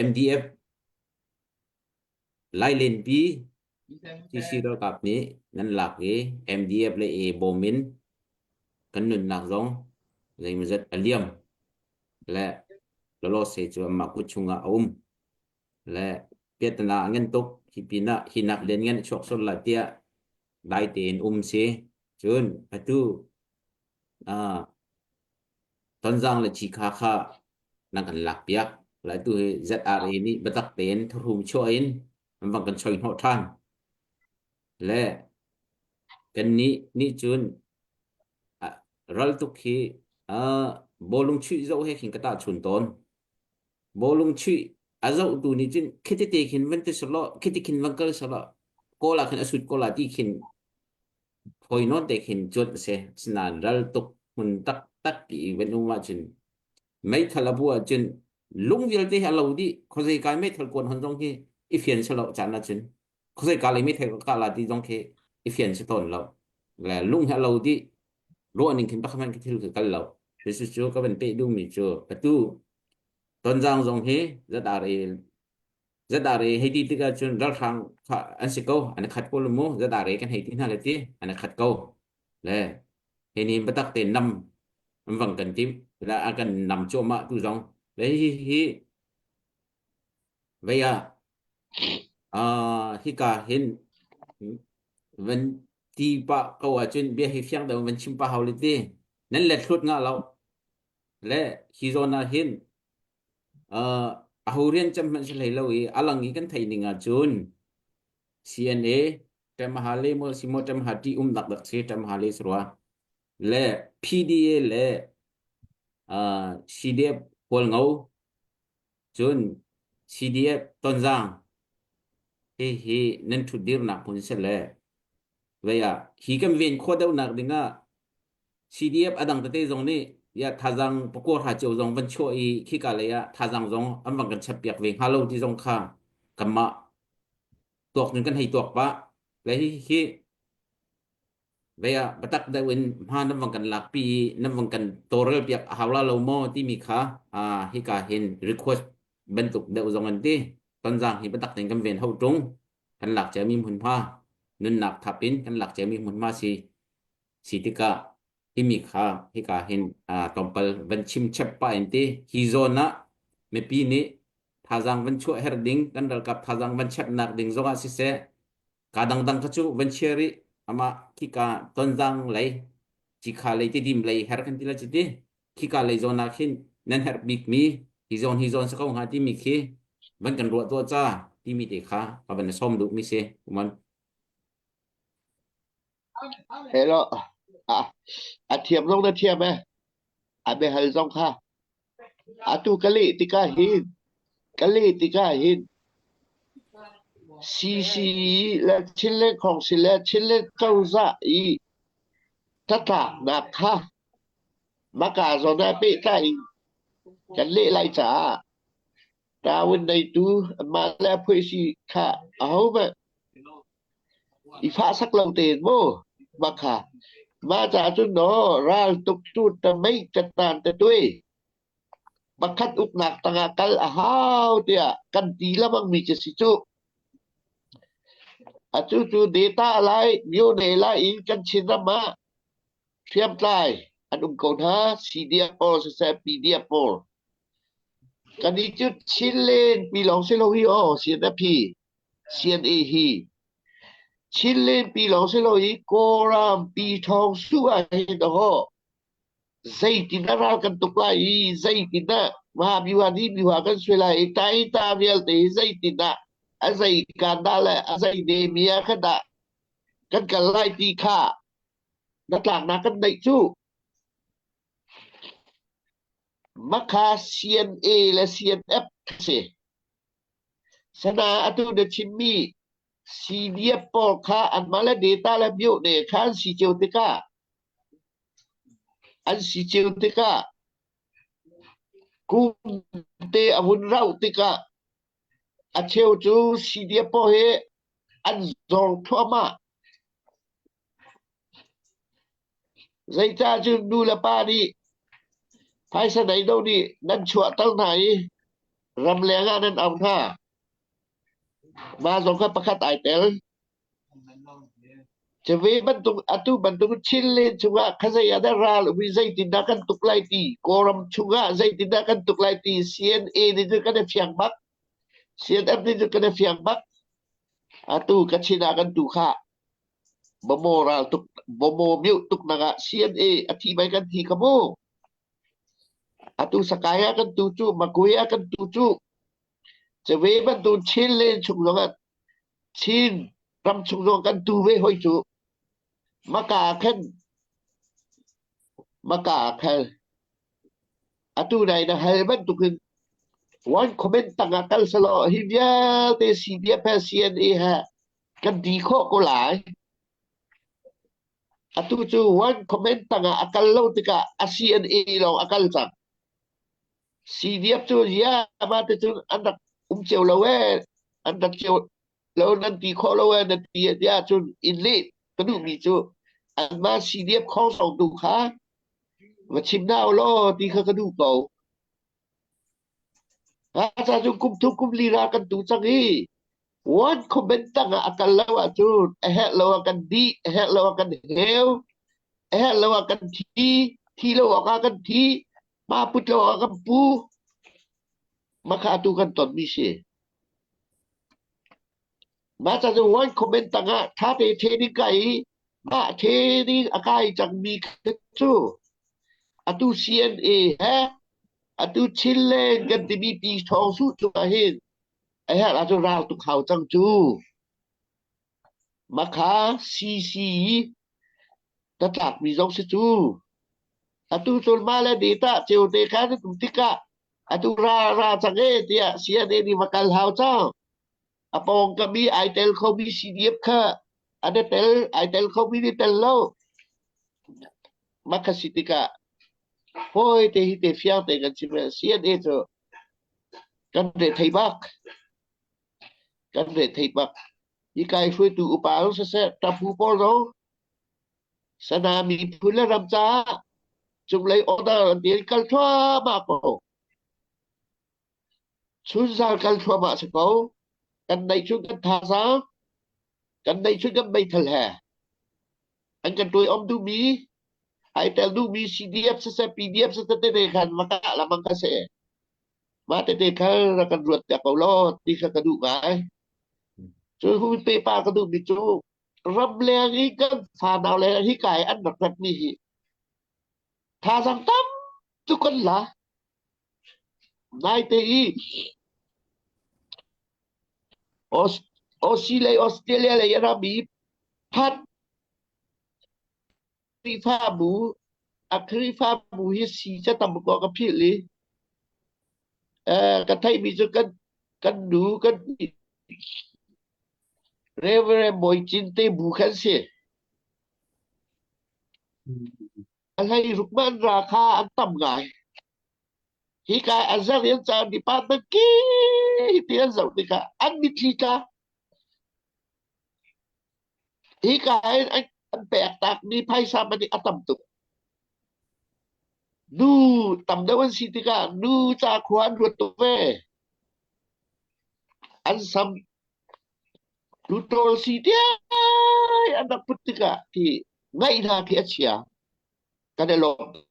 MDF Lailenpi CC ralkap nih nan lak i MDF le A bawm in kan nunnak zong zeimawzat a liam le lawlawse cu anmah kut chungah a um. le piahtana a ngan tuk hi pinah hi nak lianngan a chuak sual lai tiah dai tein um si cun atu uh, Tonzang le Cikha kha nan kan lak piak lai tu hi ZRA nih biatak tein thurum chuah in an vang kan choi hnawh ṭhan le kan nih nih cun ral tuk hi uh, bawlung chuih zoh he khin ka tah chun tawn Bawlung chuih a zohtu nih cun khitite khin van ti selaw khiti khin van kal selaw kawl ah khin a sut ko la ti khin fawi nawn te khin cuanh a si. Asinain ral tuk hmun taktak i van um ahcun meithal a bu ahcun lung vialte hi a lo dih. Khuazei kai meithal kuan hon zong hi i fian selaw caan ahcun khuazei ka lei meithal ka kah la ti zong khi i fian si tawn lo. Le lung hi a lo dih. Ruah ning khin pakhat hmanh khi thil khi kal lo. Cucu ka van peh duhmi cu atu Tonzang zong hi ZRA ZRA hei ti tikah cun ralhrang kha an si ko an i khat ko lu mu ZRA kan hei ti hna le ti an i khat ko le hi ni biatak te nam an vang kan tim la a kan nam cuahmah tu zong le hi hi vei ah uh, hika hin van ti pah ko ahcun bia hi fiang deuh van chim pah hau le ti nan let hlut ngah lo Le hi zawn ah hin uh, aho rian cem hmanh si hlei lo i a lang i kan theih ning ahcun CNA Ṭemhale maw si maw Ṭemha ṭi um dakdak si Ṭemhale si rua le PDA le uh, CDF Hualngo cun. CDF Tonzang hihi nan ṭhutdirnak hmun si le vei ah hi kan ven khawh deuhnak ding ah CDF a dang tete zong nih ya thazaang pakua hra cio zong van chuah i khika lei ah thazaang zong an van kan chap piak ve hnga lo ti zong kha kanmah tuak cun kan hei tuak pah le hi hi vei ah biatak deuh in hma nan van kan lakpi i nan van kan tawlrel piak a hau la lo maw timi kha ah hika hin request bantuk deuh zong an ti. Tonzang hi biatak tein kan ven ho ṭung. Kan lak ciami hmunhma nunnak thap in kan lak ciami hmunhma si si tikah himi kha hika hin ah tlawmpal van chim chep pah in ti hi zawn ah mipi nih thazaang van chuah her ding kan ralkap thazaang van chepnak ding zongah siseh Ka dangdang kha cu van chia rih. Amah khika Tonzang lei, Cikha lei, Tidim lei her kan ti la ci ti. Khika lei zawn ah khin nan herh bikmi hi zawn hi zawn si ko hnga timi khi van kan ruah tuah ca timi te kha ka van sawm duhmi si. Uman. Hello. A, a thiam zong na thiam eh. A biahal zong kha. Atu ka leh tikah hin ka leh tikah hin CC le Chinland Council le Chinland cozah i catlaknak kha maka zawn ah pehtlai in kan leh lai caah tawin neitu anmah le a phuaisi kha ahohmanh I fahsak lo tein maw mah kha mah caah cun naw ral tuktu tamei catan te tui pakhat uknak tangah kal a hau tiah kan ti lamang mi cu si cu. Atu cu data lai myone lai in kan Chinram ah hriamtlai an um ko hna CDF pawl siseh PDF pawl. Kan i cu Chinlen pi lawng si lo hi aw CNF hi CNA hi Chinland pi lawng si lo i Kawlram pi ṭhawng su ah hin dawh zeitin dah ral kan tuk lai i zeitin dah Mahabhiwa ni biwa kan suai lai i tai ta vialte hi zeitin dah a zei kan dah le a zei ne mi ah khan dah kan kal lai ti kha na tlaknak kan neih cu Makha CNA le CNF si. Sana atu na chimmi CDF pawl kha anmah le data le myohne kha an si cio tikah an si cio tikah kum te a vun rauh tikah a cheu cu CDF pawl hi an zor thluahmah. Zeicah cun nu le pa nih phaisa nei do nih nan chuahter hna i ramleng ah nan auh hna. Mah zong kha pakhat ai tel. Cuve bantuk atu bantuk Chinland chungah khazei ah dah ral um i zeitindah kan tuk lai ti Kawlram chungah zeitindah kan tuk lai ti CNA nih cun kan i fiang bak. CNF nih cun kan i fiang bak. Atu Kachin ah kan tu khah. Bawmaw ral tuk bawmaw mioh tuk nak ah CNA a thi bai kan thi kha mu. Atu Sakai ah kan tu cu Makui ah kan tu cu Cave bantuk Chin len chung zong ah Chin ram chung zong kan tu ve hoi cu. Maka khan maka khan atu nai na hal bantuk in one comment tang ah kal selaw hi vialte CDF he CNA he kan ti khawh ko lai. Atu cu one comment tangah a kal lo tikah a CNA lawng a kal cang. CDF cu ya ma te cun an rak um cio lo ee an rak cio lo nan ti khawh lo ee nan ti tiah cun in leh ka duhmi cu anmah CDF khong songtu kha va chim na law ti kha ka duh ko. Nga ca cu kum thum kum li ra kan tu cang i One comment tang ah a kal lo ahcun a herh lo ah kan dih, a herh lo ah kan heu, a herh lo ah kan thi, thi lo awk ah kan thi, ma put lo ah kan pu. Mah kha atu kan tonmi si. Mah ca cu one comment tang ah tha te the ding ka i mah the ding a kai cangmi kha cu atu CNA he atu Chinland kan timi pi thawng su cu ah hin A herh ahcun ral tuk hau cang cu. Makha CC ka tlakmi zong si cu. Atu cun mah le data ceu te kha na tum tikah. Atu ra ra cang e tiah CNA nih va kal hau cang. A pawng ka mi ai tel khomi CDF kha an i tel ai tel khomi nih tel lo. Mah kha si tikah fawi te hi te fiang te kan chim CNA cu kan re thei bak. Kan re thei bak. Hi kai hruaitu upa zong siseh, ṭapu pawl zong Sana miphun le ram caah cunglei order an ti kal thluahmah ko. Chunzal kal thluahmah si ko. Kan neih chun kan thazaang, kan neih chun kan meithal he. An kan tuai om duhmi, ai tel duhmi CDF siseh, PDF siseh tete khan va kah lamang kha si. Mah tete kha rak kan ruat piak ko law ti kha ka duh ngai. Cu hu pepa ka duhmi cu ramleng i kan fanau le hika i an rak ratmi hi thazaang tam tuk kan la. Naite i Aussie lei Australia lei a rami phat Khrihfabu a Khrihfabu hi si ca tam ko ka philh i ka theihmi cu kan kan nu kan Reverend Bawi Cin te bu khan si. A hlei ruk man ra kha an tam ngai. Hi kai an zarian caan department ki ti an zoh tikah an mitthli tla. Hika hin an pek takmi phaisa man hi a tam tuk. Nu tam deuh an si tikah nu ca khua an ruat tuk ve. An sam lutawl si tiai an rak put tikah ti ngaih hna khi a chia. Kan i lawm.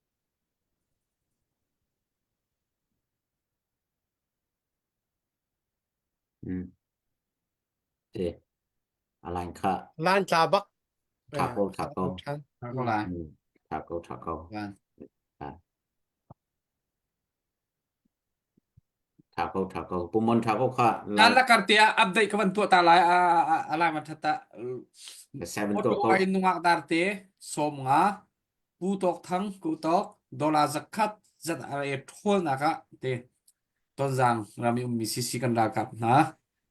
Mm. Te. A line kha. Line tla bak. Tha ko tha ko. Tha ko lai. Tha ko tha ko. Tha ko tha ko. Pumon tha ko kha. Nan la kar tia update ka van tua ta lai a a lai man thata. Seven to ko. Ai nungak dar te som nga Pu Tawk Thang Ku Tawk dollar zakhat zat a ṭhawl nak ah te Tonzang ram i ummi CC kan ralkap hna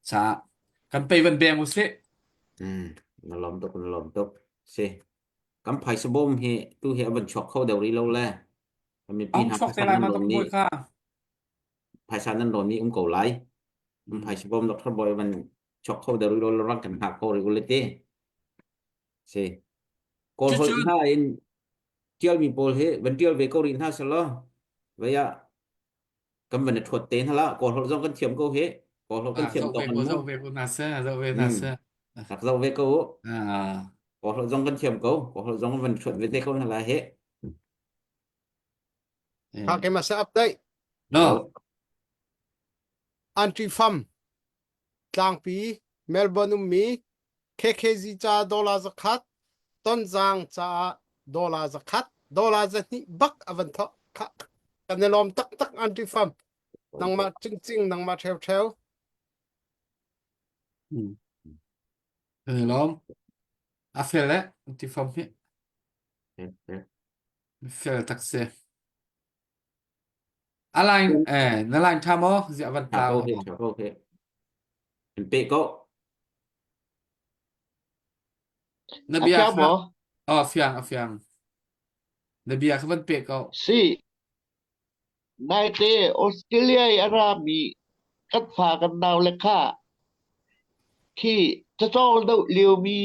caah kan pei van beng usih. Mm, na lawm tuk na lawm tuk. Si. Kan phaisa bawm hi tu hi a van chuak kho deuh rih lo le. Kan mipi Ahung hna chuak te phaisa lai nan ma rawn Dr. ni Bawi kha. phaisa nan rawn ni um ko lai. Kan Mm. phaisa bawm Dr. Bawi van chuak kho deuh rih lo le rak kan hngak ko rih u le ti. Si. Kawl holh Cucu hna in ṭialmi pawl hi van ṭial ve ko rih hna selaw vei ah kan van i ṭhuat te hna la Kawl holh zong kan thiam ko hi. Kawl holh kan ah, thiam zoh tawk ve an ko mu. zoh ve ko hna seh zoh ve hna Mm. seh. Rak zoh ve ko u. Ah. Kawl holh zong kan thiam ko. Kawl holh zong van ṭhuat ve te ko hna la hi. Eh. Ha keimah sa update. No. Anti Fam Tlangpi Melbourne ummi KKZ ca dollar zakhat Tonzang caah dollar zakhat dollar zahnih bak a van thawk kha kan i lawm taktak Anti Fam nangmah cingcing nangmah ṭheu ṭheu Mm. Kan i lawm. A fel eh Anti Fam hi. Fel tak si. A line eh na line ṭha maw? Ziah van Ṭha tlau ko hi, ṭha ko hi. In pe ko. Na A bia fiang kha maw? oh a fiang a fiang. Na bia kha van pe ko. Si. Naite Australia i a rami kan fa kan nau le kha khi cacawng deuh liomi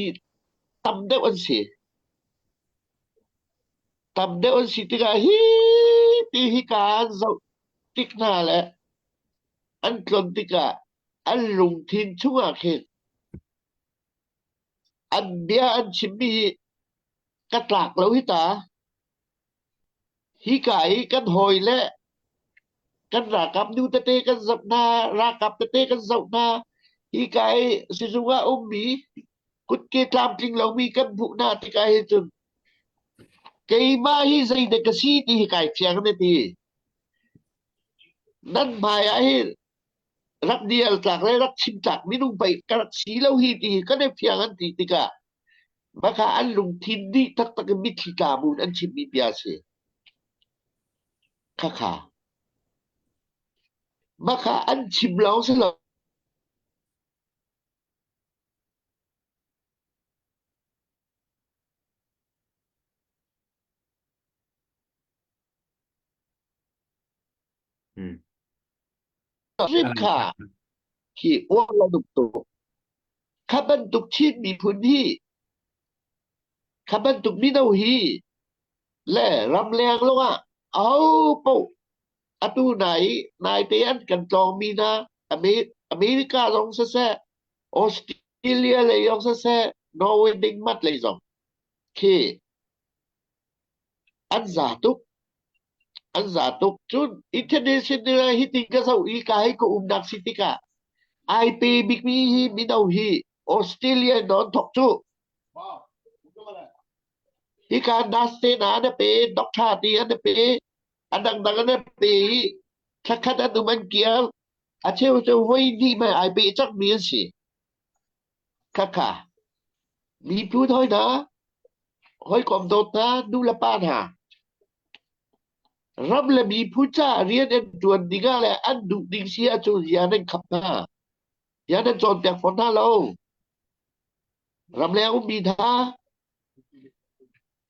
tam deuh an si. Tam deuh an si tikah hi ti hika an zoh tik hna le an tlon tikah an lungthin chungah khin an bia an chimmi hi ka tlak lo hi ta. Hika i kan hawi le kan ralkap nu tete kan zoh hna, ralkap tete kan zoh hna. Hika i sizung ah ummi kutke tlamtling lomi kan hmuh hna tikah hin cun keimah hi zeidah ka si ti hi kai fiang ne ti. Nan hmai ah hin rak dial tlak le rak chim tlak minung pei ka rak si lo hi ti hi kan i fiang an ti tikah Maka an lungthin dih taktak in mitthli tla bu in an chimmi bia a si. Khakha. Mah kha an chim lawng si lo. Hmm. Hrim kha hi uar lo duk tuk. Kha bantuk Chin miphun hi kha bantuk mino hi le ramleng lawngah aho paoh atu nai naite an kan tlawngmi hna America zong siseh Australia lei zong siseh Norway dingmat lei zong khi an za tuk. An za tuk. Cun international hi ting ka zoh i ka hei ka umnak si tikah ai pe bikmi hi mino hi Australia non thok cu. Hika nurse na an pe, doctor ti an pe, a dangdang an pe i thlakhat an um an kir. A cheu cu voi hnih mai ai pe cakmi an si. Khakha miphun hawi hna, hawikom dawt hna, nu le pa hna, ram le miphun caah rian an ṭuan ding ah le an duh ding si ahcun rian an khap hna. Rian an cawnpiak fawn hna lo. Ramleng ummi hna,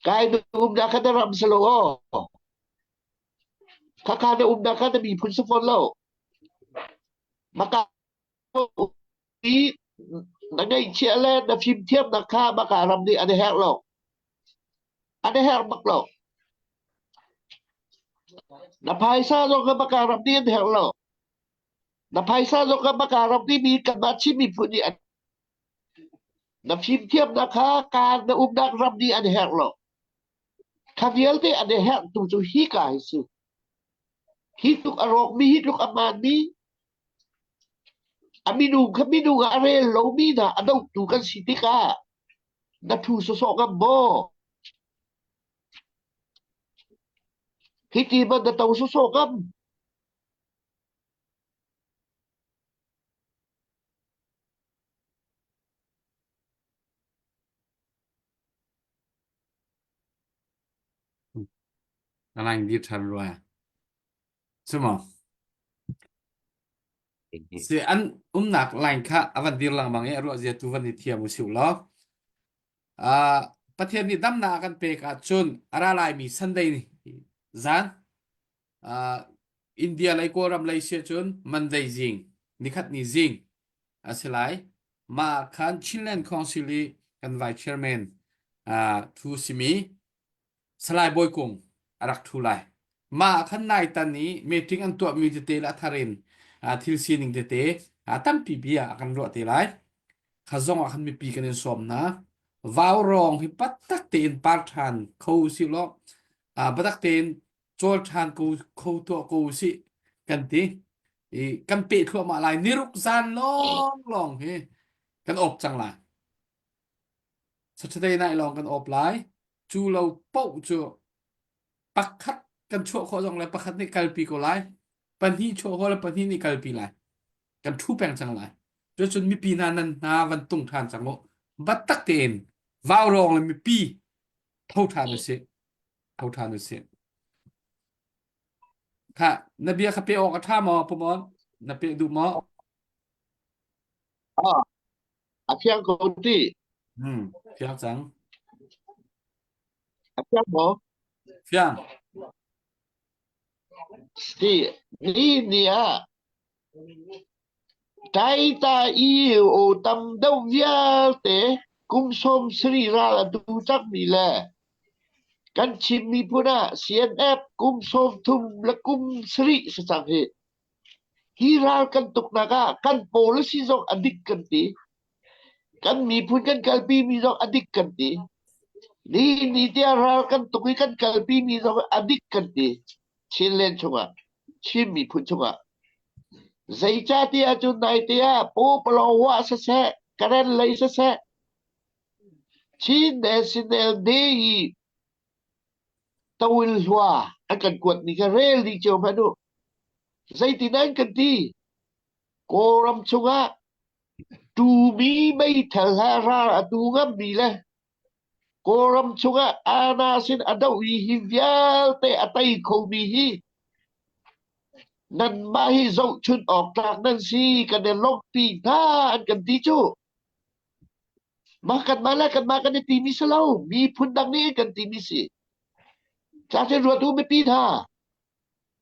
kai na umnak kha na ram si lo aw. Khakha na umnak kha na miphun si fawn lo. Maka i na ngeihchiah le na fimthiamnak kha maka ram nih an i herh lo. An i herh bak lo. Na phaisa zong kha maka ram nih an herh lo. Na phaisa zong kha maka ram nih mi kanmah Chin miphun nih an na fimthiamnak kha kaan na umnak ram nih an herh lo. Kha vialte an i herh tu cu hi ka hi si. Hi tluk a rawkmi, hi tluk a hmaanmi, A minung kha minung ah a rel lomi hna a dohtu kan si tikah na ṭhu sawsawh ngam maw? Hiti man na to sawsawh ngam? Na lang dir ṭhan rua. Cumaw? Si an umnak line kha a van dir lengmang i a ruah zia tu van i thiam u siu law. Uh, Pathian nih damnak a kan pek ahcun a ra laimi Sunday ni zan uh, India lei Kawlram lei si ahcun Monday zing nikhat ni zing a si lai. Mah khan Chinland Council i kan vice chairman uh, thu simi Salai Bawi Kung a rak ṭhu lai. Mah ah khan naitan i meeting an tuahmi tete le a thar in thil sining tete tampi bia a kan ruah te lai. Kha zong ah khan mipi kan in sawm hna. Vaurawng hi patak tein par ṭhan kho usih law patak tein cawl ṭhan ko kho tuah ko usih kan ti. I kan peh thluahmah lai. Niruk zan lawnglawng hi kan awp cang lai. Saturday night lawng kan awp lai. Cu lo paoh cu pakhat kan chuah khawh zong le pakhat nih kalpi ko lai. Pahnih chuah khawh le pahnih nih kalpi lai. Kan ṭhu peng cang lai. Cucun mipi hna nan hna van tung ṭhan cang u. Battak tein vaurawng le mipi tho ṭhan usih. Tho ṭhan usih. Kha na bia kha pe awk a ṭha maw Pumon? Na pe duh maw? Ah, a fiang ko ti. Hmm, fiang cang. A fiang maw? Fiang. Si, ni ni ah Taita i o tam deuh vialte kum sawm sarih ral a tu cangmi le kan Chin miphun ah CNF kum 30 le kum sarih si cang hi. Hi ral kan tuknak ah kan policy zong a dik kan ti. Kan miphun kan kalpi mi zong a dik kan ti. Ni ni tiah ral kan tuk i kan kalpi mi zong a dik kan ti. Chinland chungah, Chin miphun chungah. Zeicahtiah cun naite ah Pawpalaw siseh, Karen lei siseh, Chin National Day i Tawil hlua an kan kuatmi kha rel dih cio hmanh u. Zeitin an kan ti? Kawlram chungah tumi meithal he ral a tu ngammi le Kawlram chungah Ana sin a doh i hi vialte a tei khomi hi. Nanmah hi zohchunh awk tlak nan si, kan i lawmhpi hna an kan ti cu. Mah kanmah le kanmah kan i timi si lo, miphun dang nih an kan timi si. Cachin ruat u mipi hna,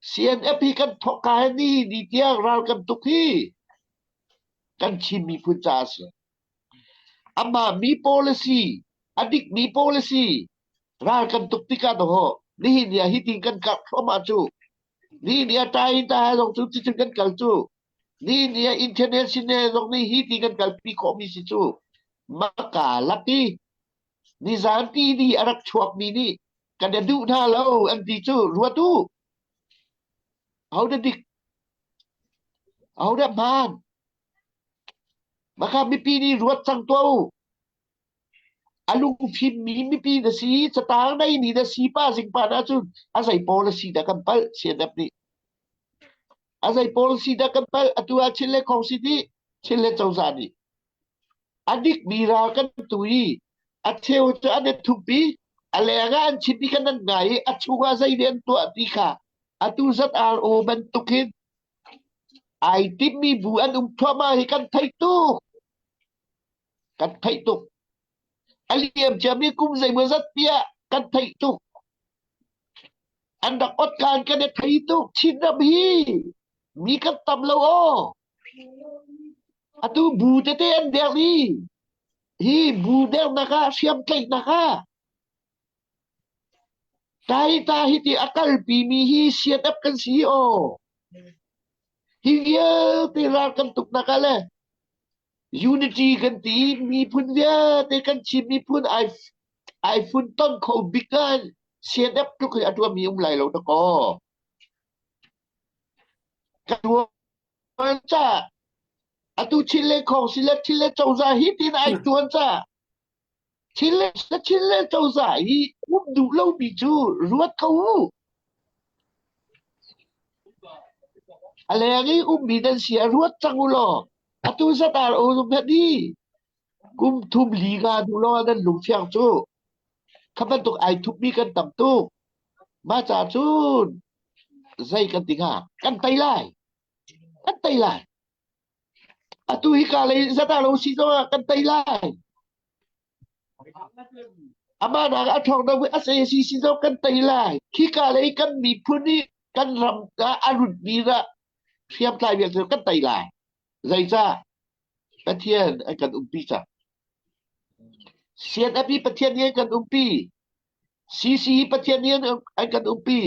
CNF hi kan thawkka he ni ni tiang ral kan tuk hi kan Chin miphun caah a si. Amah mi policy, a dikmi policy ral kan tuk tikah dawh nihin ni ah hitin kan kap thluahmah cu. Nihin ni ah tain ta zong cu cucun kan kal cu. Nihin ni ah international zong nih hi ti kan kalpi khawhmi si cu. Maka lak i nizan ti ni a rak chuakmi nih kan i duh hna lo an ti cu ruat u. Ahodah dik? Ahodah hmaan? Maka mipi nih ruat cang tuah u. A lungfimmi mipi na si, catang neimi na si pa zingpa na cun a zei policy dah kan palh CNF nih. A zei policy dah kan palh atu ah Chin le Khawngsi nih Chin le cozah nih. A dikmi ral kan tu i a cheu cu an i thup i a leng ah an chim i kan an ngai i a chungah zei nih an tuah ti kha atu ZRO bantuk hin ai timmi bu an um thluahmah hi kan theih tuk. Kan theih tuk. A liam ciami kum zeimawzat tiah kan theih tuk. An rak ot kaan kan i thei tuk. Chinram hi mi kan tam lo aw. Atu bu tete an der i hi bu dernak ah hriamtlaihnak ah tai ta hi ti a kalpi mi hi sianap kan si aw. Hi vialte ral kan tuknak ah le unity kan ti miphun vialte kan Chin miphun ai ai funtom kho bik ah CNF tluk hi a tuahmi um lai lo dakaw. Ka tuan ca atu Chin le Khong si le Chin le cozah hi tin ai tuan ca Chin le Chin le cozah hi um duh lomi cu ruat ko u. A leng i ummi nan si a ruat cang u law atu zat ar o zum hi kum thum li nga duh law nan lungfiang cu kha bantuk ai thupmi kan tam tuk mah ca cun zei kan ti hnga kan tei lai kan tei lai atu hi ka lei zata lo si zongah kan tei lai Amah nak a ṭhawng deuh i sac si zong kan tei lai. Khika lei kan miphun nih kan ram ah a rutmi dah hriamtlai vialte kan tei lai. Zeicah? Pathian an kan umpi cang. CNF hi Pathian nih an kan umpi. CC hi Pathian nih an kan umpi.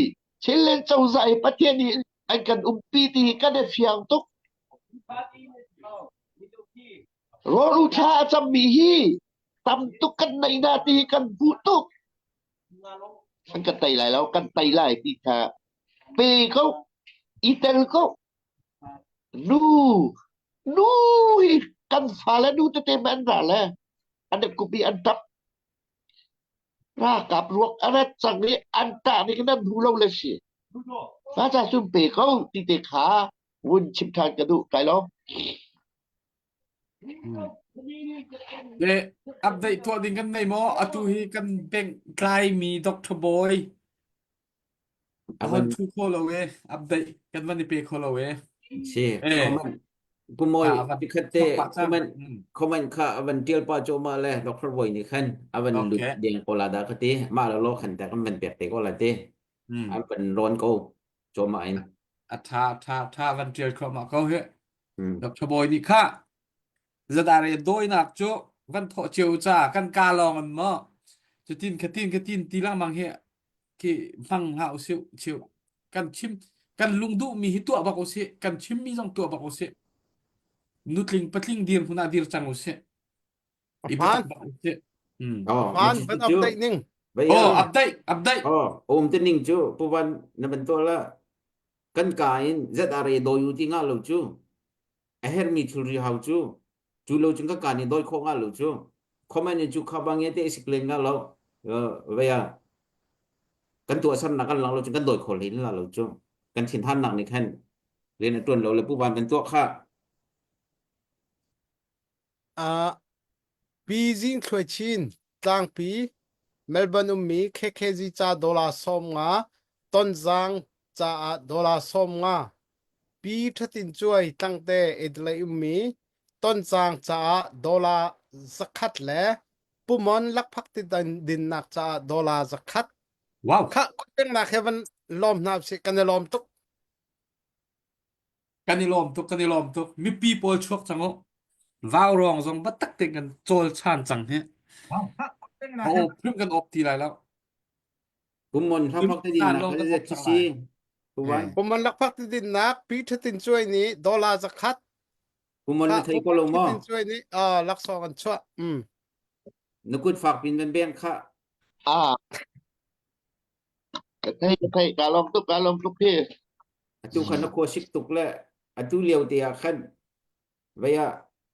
Chinland cozah hi Pathian nih an kan umpi ti hi kan i fiang tuk. Rawl thla a cammi hi tam tuk kan nei na ti hi kan hmuh tuk. An kan tei lai lo, kan tei lai ti kha pe ko, i tel ko. Nu, nu hi kan fale nu tete ma an ra le an kupi an tap. Ralkap ruak a rat cang i an tah ning nan hmu lo le si. Fa ca cun pe ko ti te kha vun chim ṭhan ka duh kai lo. Le update tuah ding kan nei maw? Atu hi kan bank tlaimi Dr. Boy a hon thu kho lo e. Update kan van i pe kho lo e. Si. Eh. Comment. Pumoy Ah, van tikhat te chok pah cang. comment Mm. comment kha avan tial pa cho ma le Dr. Boy nih khan avan lut Okay. deng ko la da ka ti ma lo lo khan ta kan van pek te ko la ti Mm. an van ron ko cho ma in A tha tha tha van tial kho ma ko he. Mm. Dr. Boy nih kha zadare dawinak cu van thawh cio ca kan ka lawng an maw cutin khatin khatin ti lengmang hi khi hmang hlah usih chiu kan chim kan lungduh mi hi tuah bak usih kan chim mi zong tuah bak usih nutling patling dir hmun ah dir cang usih i biatak bak usih mm. Oh, Van van update ning. Oh, update update. Oh, um te ning cu puvan na ban to la kan ka in ZRA doyu ti nga lo cu a hermi thilri hau cu cu lo cun ka ka nih dawi khawh nga lo cu comment in cu kha bang te sik len nga lo vaya kan tuahsernak kan lang lo cun kan dawi kho len la lo cu kan thinhannak nih khan rian a tuan lo le puvan kan tuah kha Uh, Pi Zing Thluai Chin, Tlangpi, Melbourne ummi KKG ca dollar 50, Tonzang caah dollar 50. Pi Thatin Cuai Tlangte Adelaide ummi Tonzang caah dollar zakhat le Pumon lakphak ti dinnak caah dollar zakhat. Wow. Kha kutpengnak he van lawm hna usih kan i lawm tuk. Kan i lawm tuk, kan i lawm tuk. Mipi pawl chuak cang u. Vaurawng zong biatak tein kan cawl chan cang hi. A awp hrim kan awp ti lai lo. Pumon hlaphlak te Caan dinnak lawng kha kan zeizat awp khi cang si? lai. Puvan. Pumon lakphak ti dinnak Pi Thatin Cuai nih dollar zakhat. Pumon Kha na thei ko Pumon lo maw? Thatin Cuai nih uh, laksawng an chuah. Mm. Na kut fak pin van beng kha. Ah, ka thei ka thei ka lawm tuk ka lawm tuk hi. Atu khan na khua sik tuk le atu lio te ah khan vei ah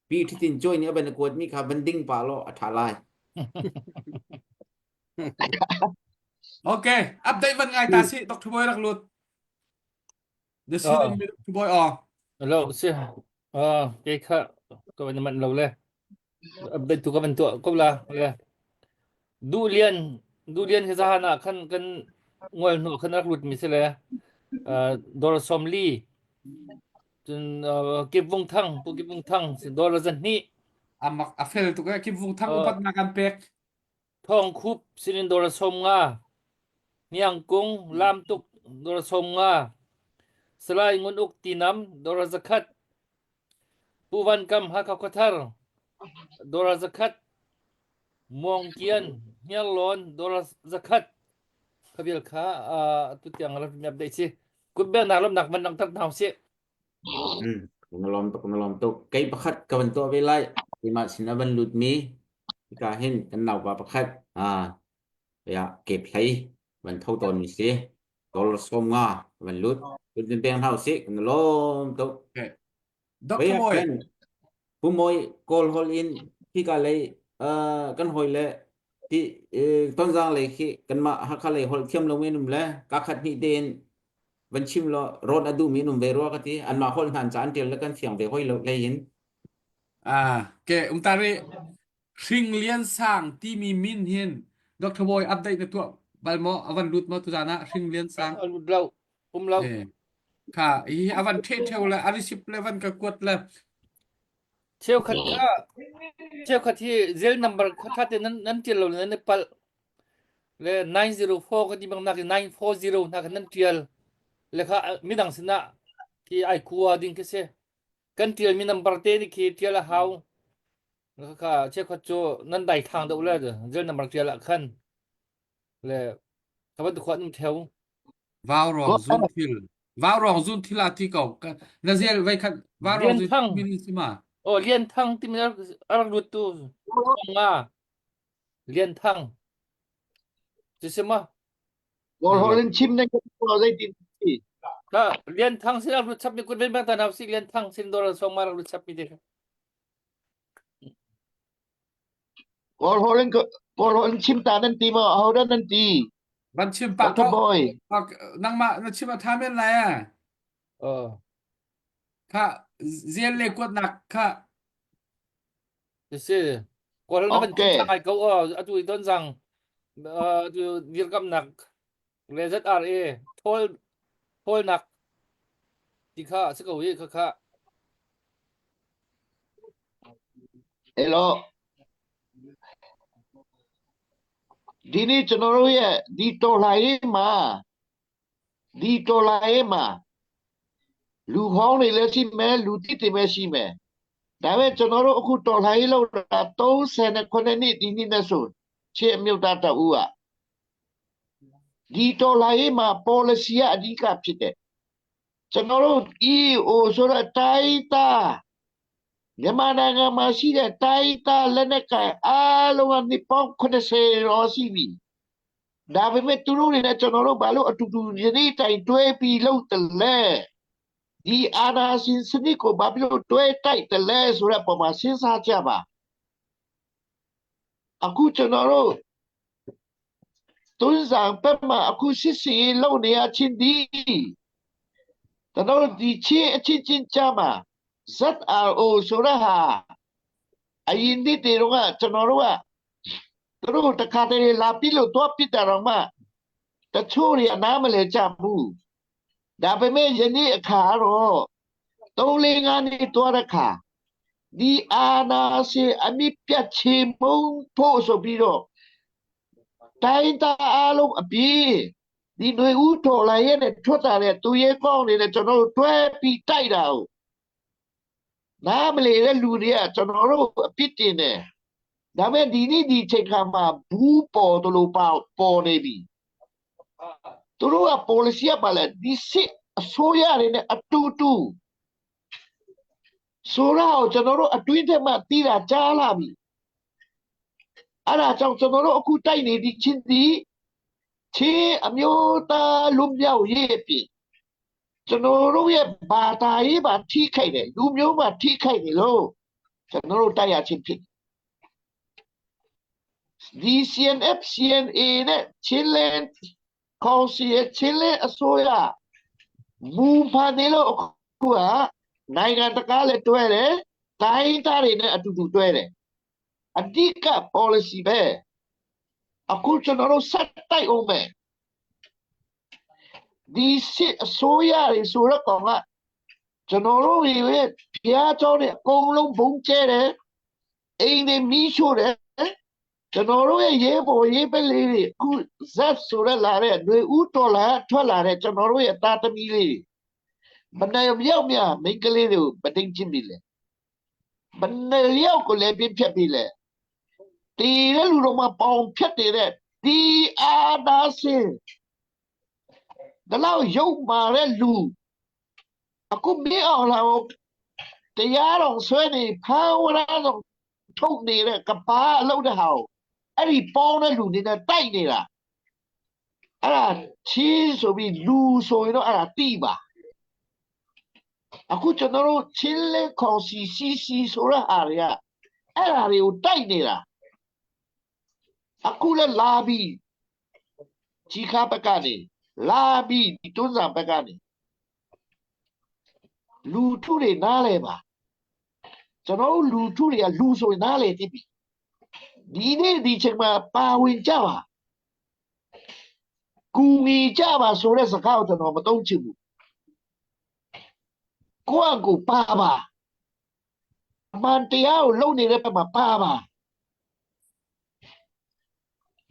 pi thitin choi nih a van kuat mi kha van ding pa law a tha lai. Okay, update van ngai ta si Dr. Boy rak lut. The sin Ah. um mi Dr. Boy aw. Hello, si. Ah, kei kha ka van man lo le. Update tu ka van tuah ko la. Le. Du lian, du lian hi zahan ah khan kan ngol hnu khan rak lut mi si le. Ah, dor som li. Cun uh, Kip Vung Thang, Pu Kip Vung Thang, si dor zan hnih. Amak a fel tuk eh Kim Vung Thang Ah. upatnak kan pek. Thawng Khup sinin dor 50. Hniang Kung Lamtuk dor 50. Salai Ngun Uk Tinam dor 100. Pu Van Kam Hakha Khuathar dor 100. Muang Kian Hniarlawn dor 100. Kha vial kha atu tiang rak mi update si. Kutbengnak lawmnak van langhter hna usih. Hmm, na lawm tuk, na lawm tuk. Kei pakhat ka van tuah ve lai. Keimah sin a van lut mi hika hin kan naupa pakhat ah ya kep hlei van tho tawn mi si. Dollar 50 van lut. Lut din peng hna usih. Kan lawm tuk. Okay. Dr. Vei ah Mawi. khan Pu Mawi Kawl holh in hika lei uh, kan hawi le ti Tonzang lei khi kanmah Hakha lei holh thiam lo men um le ka khat hnih tein van chim law rawn a duhmi an um ve rua ka ti anmah holh hnan ca an ṭial le kan fiang ve hoi lo hlei in Ah, ke umtari Hring Lian Sang timi min hin Dr. Boy update na tuah bal maw avan lut maw tuzan ah Hring Lian Sang Lut lo, um lo. eh kha hi avan the theu le arisip le van ka kuat le Cheukhat kha cheukhat hi zel number kha tha te nan nan tial lo nan i palh. Le 904 ka ti bang nak 940 hna kha nan tial. Le kha midang sinah khi ai kua ding khi si. Kan tial mi number te ni khi tial a hau. Kha cheukhat cu nan dai thang deuh le zel number tial ah khan le ka van khuat num theo. Vau rong zun thil vau rong zun thil a ti ko na zel vai khat vau rong Lian zun Thang. min si ma Oh Lian Thang timi a rak lut tu nga Lian Thang cu si ma Kawl holh in chim nan kan tuah zeitin ti. Ka Lian Thang sin rak lut chap mi kut ven bang ta nau si Lian Thang sin dor song ma rak lut chap mi te Kawl holh in Kawl holh in chim ta nan ti maw ahodah nan ti? Van chim pah Dr. ko. Boy. Nangmah na chim a tha men lai a. Oh. Kha zel le kuatnak kha. Si. Kawl na van Okay. chim ai ko o atu i don zang atu dirkamnak le ZRA thawl thawlnak ti kha si ko hi kha kha Hello. ဒီနေ့ကျွန်တော်တို့ရဲ့ဒီတော်လှန်ရေးမှာဒီတော်လှန်ရေးမှာလူဟောင်းတွေလည်းရှိမယ်လူသစ်တွေလည်းရှိမယ်ဒါပေမဲ့ကျွန်တော်တို့အခုတော်လှန်ရေးလုပ်တာ39နှစ်ဒီနှစ်နဲ့ဆိုချစ်အမြုပ်သားတဦးကဒီတော်လှန်ရေးမှာ policy ကအဓိကဖြစ်တယ်ကျွန်တော်တို့ EO ဆိုတော့တိုင်းသားမြန်မာနိုင်ငံမှာရှိတဲ့တိုင်းသားလက်နက်ကိုင်အားလုံးကနှစ်ပေါင်း80ကျော်ရှိပြီဒါပေမဲ့သူတို့တွေနဲ့ကျွန်တော်တို့ဘာလို့အတူတူယနေ့တိုင်တွဲပြီးလုပ်တယ်လဲဒီအာဏာရှင်စနစ်ကိုဘာဖြစ်လို့တွဲတိုက်တယ်လဲဆိုတဲ့ပုံမှာစဉ်းစားကြပါအခုကျွန်တော်တို့သွန်းဆောင်ဘက်မှာအခုစစ်စီရေးလုပ်နေရချင်းဒီကျွန်တော်တို့ဒီချင်းအချင်းချင်းကြားမှာ ZRO ဆိုတဲ့ဟာအရင်နှစ်တွေတော့ကကျွန်တော်တို့ကသူတို့တခါတည်းလာပြီးလို့တော့ပြစ်တာတော့မှတချို့တွေအနားမလဲကြဘူးဒါပေမဲ့ယနေ့အခါတော့ 3 4 5နှစ်သွားတဲ့ခါဒီအာနာရှင်အမိပြတ်ချေမုံဖို့ဆိုပြီးတော့တိုင်းသားအားလုံးအပြေးဒီຫນွေဦးတော်လာရဲ့နဲ့ထွက်လာတဲ့သူရဲကောင်းတွေနဲ့ကျွန်တော်တို့တွဲပြီးတိုက်တာ哦နားမလည်တဲ့လူတွေကကျွန်တော်တို့အပြစ်တင်တယ်ဒါပေမဲ့ဒီနေ့ဒီချိန်ခါမှာဘူးပေါ်တလို့ပါပေါ်နေပြီသူတို့က policy ကပါလဲဒီစစ်အစိုးရတွေနဲ့အတူတူဆိုတော့ကျွန်တော်တို့အတွင်းထဲမှာတီးတာကြားလာပြီအဲ့ဒါကြောင့်ကျွန်တော်တို့အခုတိုက်နေဒီချင်းဒီချင်းအမျိုးသားလူမျိုးရေးပြင်ကျွန်တော်တို့ရဲ့ဘာသာရေးပါထိခိုက်တယ်လူမျိုးပါထိခိုက်တယ်လို့ကျွန်တော်တို့တိုက်ရချင်းဖြစ်ဒီ CNF CNA နဲ့ချင်းလန်ကောင်စီရဲ့ချင်းလန်အစိုးရမူဖန်နေလို့အခုကနိုင်ငံတကာလည်းတွဲတယ်တိုင်းသားတွေနဲ့အတူတူတွဲတယ်အဓိက policy ပဲအခုကျွန်တော်တို့ဆက်တိုက်အောင်မယ်ဒီစစ်အစိုးရတွေဆိုတော့ကောင်ကကျွန်တော်တို့ရဲ့ဘုရားကျောင်းတွေအကုန်လုံးဘုံကျဲတယ်အိမ်တွေမီးရှို့တယ်ကျွန်တော်တို့ရဲ့ရဲဘော်ရဲပလေးတွေအခုဇက်ဆိုရလာတဲ့ຫນွေဦးတော်လာထွက်လာတဲ့ကျွန်တော်တို့ရဲ့သားသမီးလေးမနိုင်မြောက်မြမိန်းကလေးတွေကိုပတိန်ချင်းပြီလေမနိုင်လျောက်ကိုလည်းပြဖြတ်ပြီလေတီးတဲ့လူတော်မှာပေါင်ဖြတ်နေတဲ့ဒီအာနာစင်ဒါတော့ရုပ်မာတဲ့လူအခုမင်းအောင်လာတရားတော်ဆွဲနေဖာဝရတော်ထုတ်နေတဲ့ကဘာအလုပ်တဲ့ဟာကိုအဲ့ဒီပေါင်းတဲ့လူတွေနဲ့တိုက်နေတာအဲ့ဒါချီးဆိုပြီးလူဆိုရင်တော့အဲ့ဒါတိပါအခုကျွန်တော်တို့ချင်းလက်ခေါ်စီစီစီဆိုတဲ့ဟာတွေကအဲ့ဒါတွေကိုတိုက်နေတာအခုလည်းလာပြီးကြီးခါဘက်ကနေလာပြီးဒီတွန်းစာဘက်ကနေလူထုတွေနားလဲပါကျွန်တော်တို့လူထုတွေကလူဆိုရင်နားလေတိပြီဒီနေ့ဒီချိန်မှာပါဝင်ကြပါကူညီကြပါဆိုတဲ့စကားကိုကျွန်တော်မသုံးချင်ဘူးကိုယ့်အကူပါပါအမှန်တရားကိုလုပ်နေတဲ့ဘက်မှာပါပါ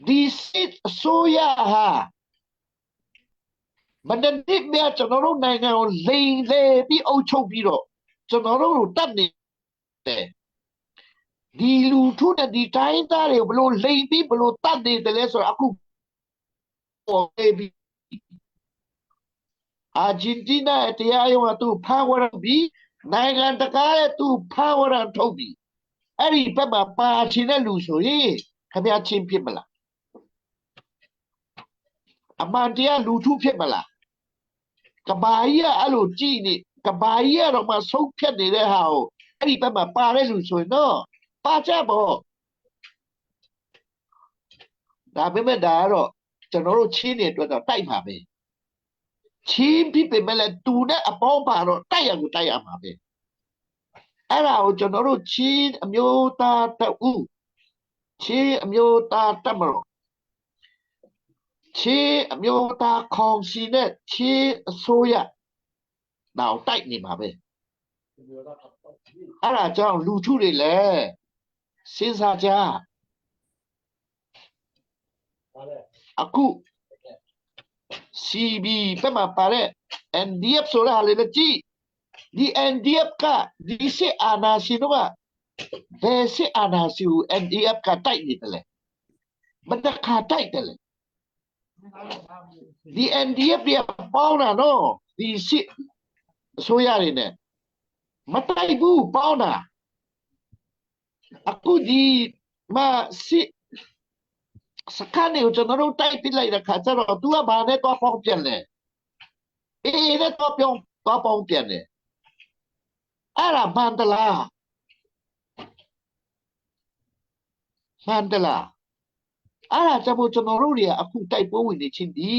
ဒီစစ်အစိုးရဟာမန္တလေးမြကျွန်တော်တို့နိုင်ငံကိုလိန်လေပြီးအုပ်ချုပ်ပြီးတော့ကျွန်တော်တို့ကိုတတ်နေတယ်ဒီလူထုနဲ့ဒီတိုင်းသားတွေကိုဘလို့လိန်ပြီးဘလို့တတ်နေတယ်လဲဆိုတော့အခုပေါ်နေပြီအာဂျင်တီးနားတရားရုံးကသူဖမ်းဝရပြီးနိုင်ငံတကာရဲ့သူဖမ်းဝရထုတ်ပြီးအဲ့ဒီဘက်မှာပါချင်တဲ့လူဆိုရင်ခမရချင်းဖြစ်မလားအမှန်တရားလူထုဖြစ်မလားကဘာကြီးကအဲ့လိုကြည်နေကဘာကြီးကတော့မှဆုံးဖြတ်နေတဲ့ဟာကိုအဲ့ဒီဘက်မှာပါတဲ့လူဆိုရင်တော့ပါကြပေါ့ဒါပေမဲ့ဒါကတော့ကျွန်တော်တို့ချင်းနေအတွက်တော့တိုက်ပါပဲချင်းဖြစ်ပေမဲ့လည်းတူနဲ့အပေါင်းပါတော့တိုက်ရကိုတိုက်ရမှာပဲအဲ့ဒါကိုကျွန်တော်တို့ချင်းအမျိုးသားတဦးချင်းအမျိုးသားတက်မလို့ချင်းအမျိုးသားခေါင်စီနဲ့ချင်းအစိုးရတော့တိုက်နေမှာပဲအဲ့ဒါကြောင့်လူထုတွေလည်းစဉ်းစားကြအခု CB ဘက်မှာပါတဲ့ NDF ဆိုတာလေကြည့်ဒီ NDF ကဒီစစ်အာဏာရှင်တို့ကဘယ်စစ်အာဏာရှင်ကို NDF ကတိုက်နေတယ်လဲမတခါတိုက်တယ်လေဒီ NDF ပြပေါင်းတာနော်ဒီစစ်အစိုးရတွေနဲ့မတိုက်ဘူးပေါင်းတာအခုဒီမစစ်စကန်နေကျွန်တော်တို့တိုက်ပြလိုက်တဲ့ခါကျတော့ तू ကဘာနဲ့တော့ပေါင်းပြန်လဲအေးနဲ့တော့ပြောင်းတော့ပေါင်းပြန်တယ်အဲ့ဒါမှန်တလားမှန်တလားအဲ့ဒါကြောင့်မို့ကျွန်တော်တို့တွေကအခုတိုက်ပွဲဝင်နေချင်းဒီ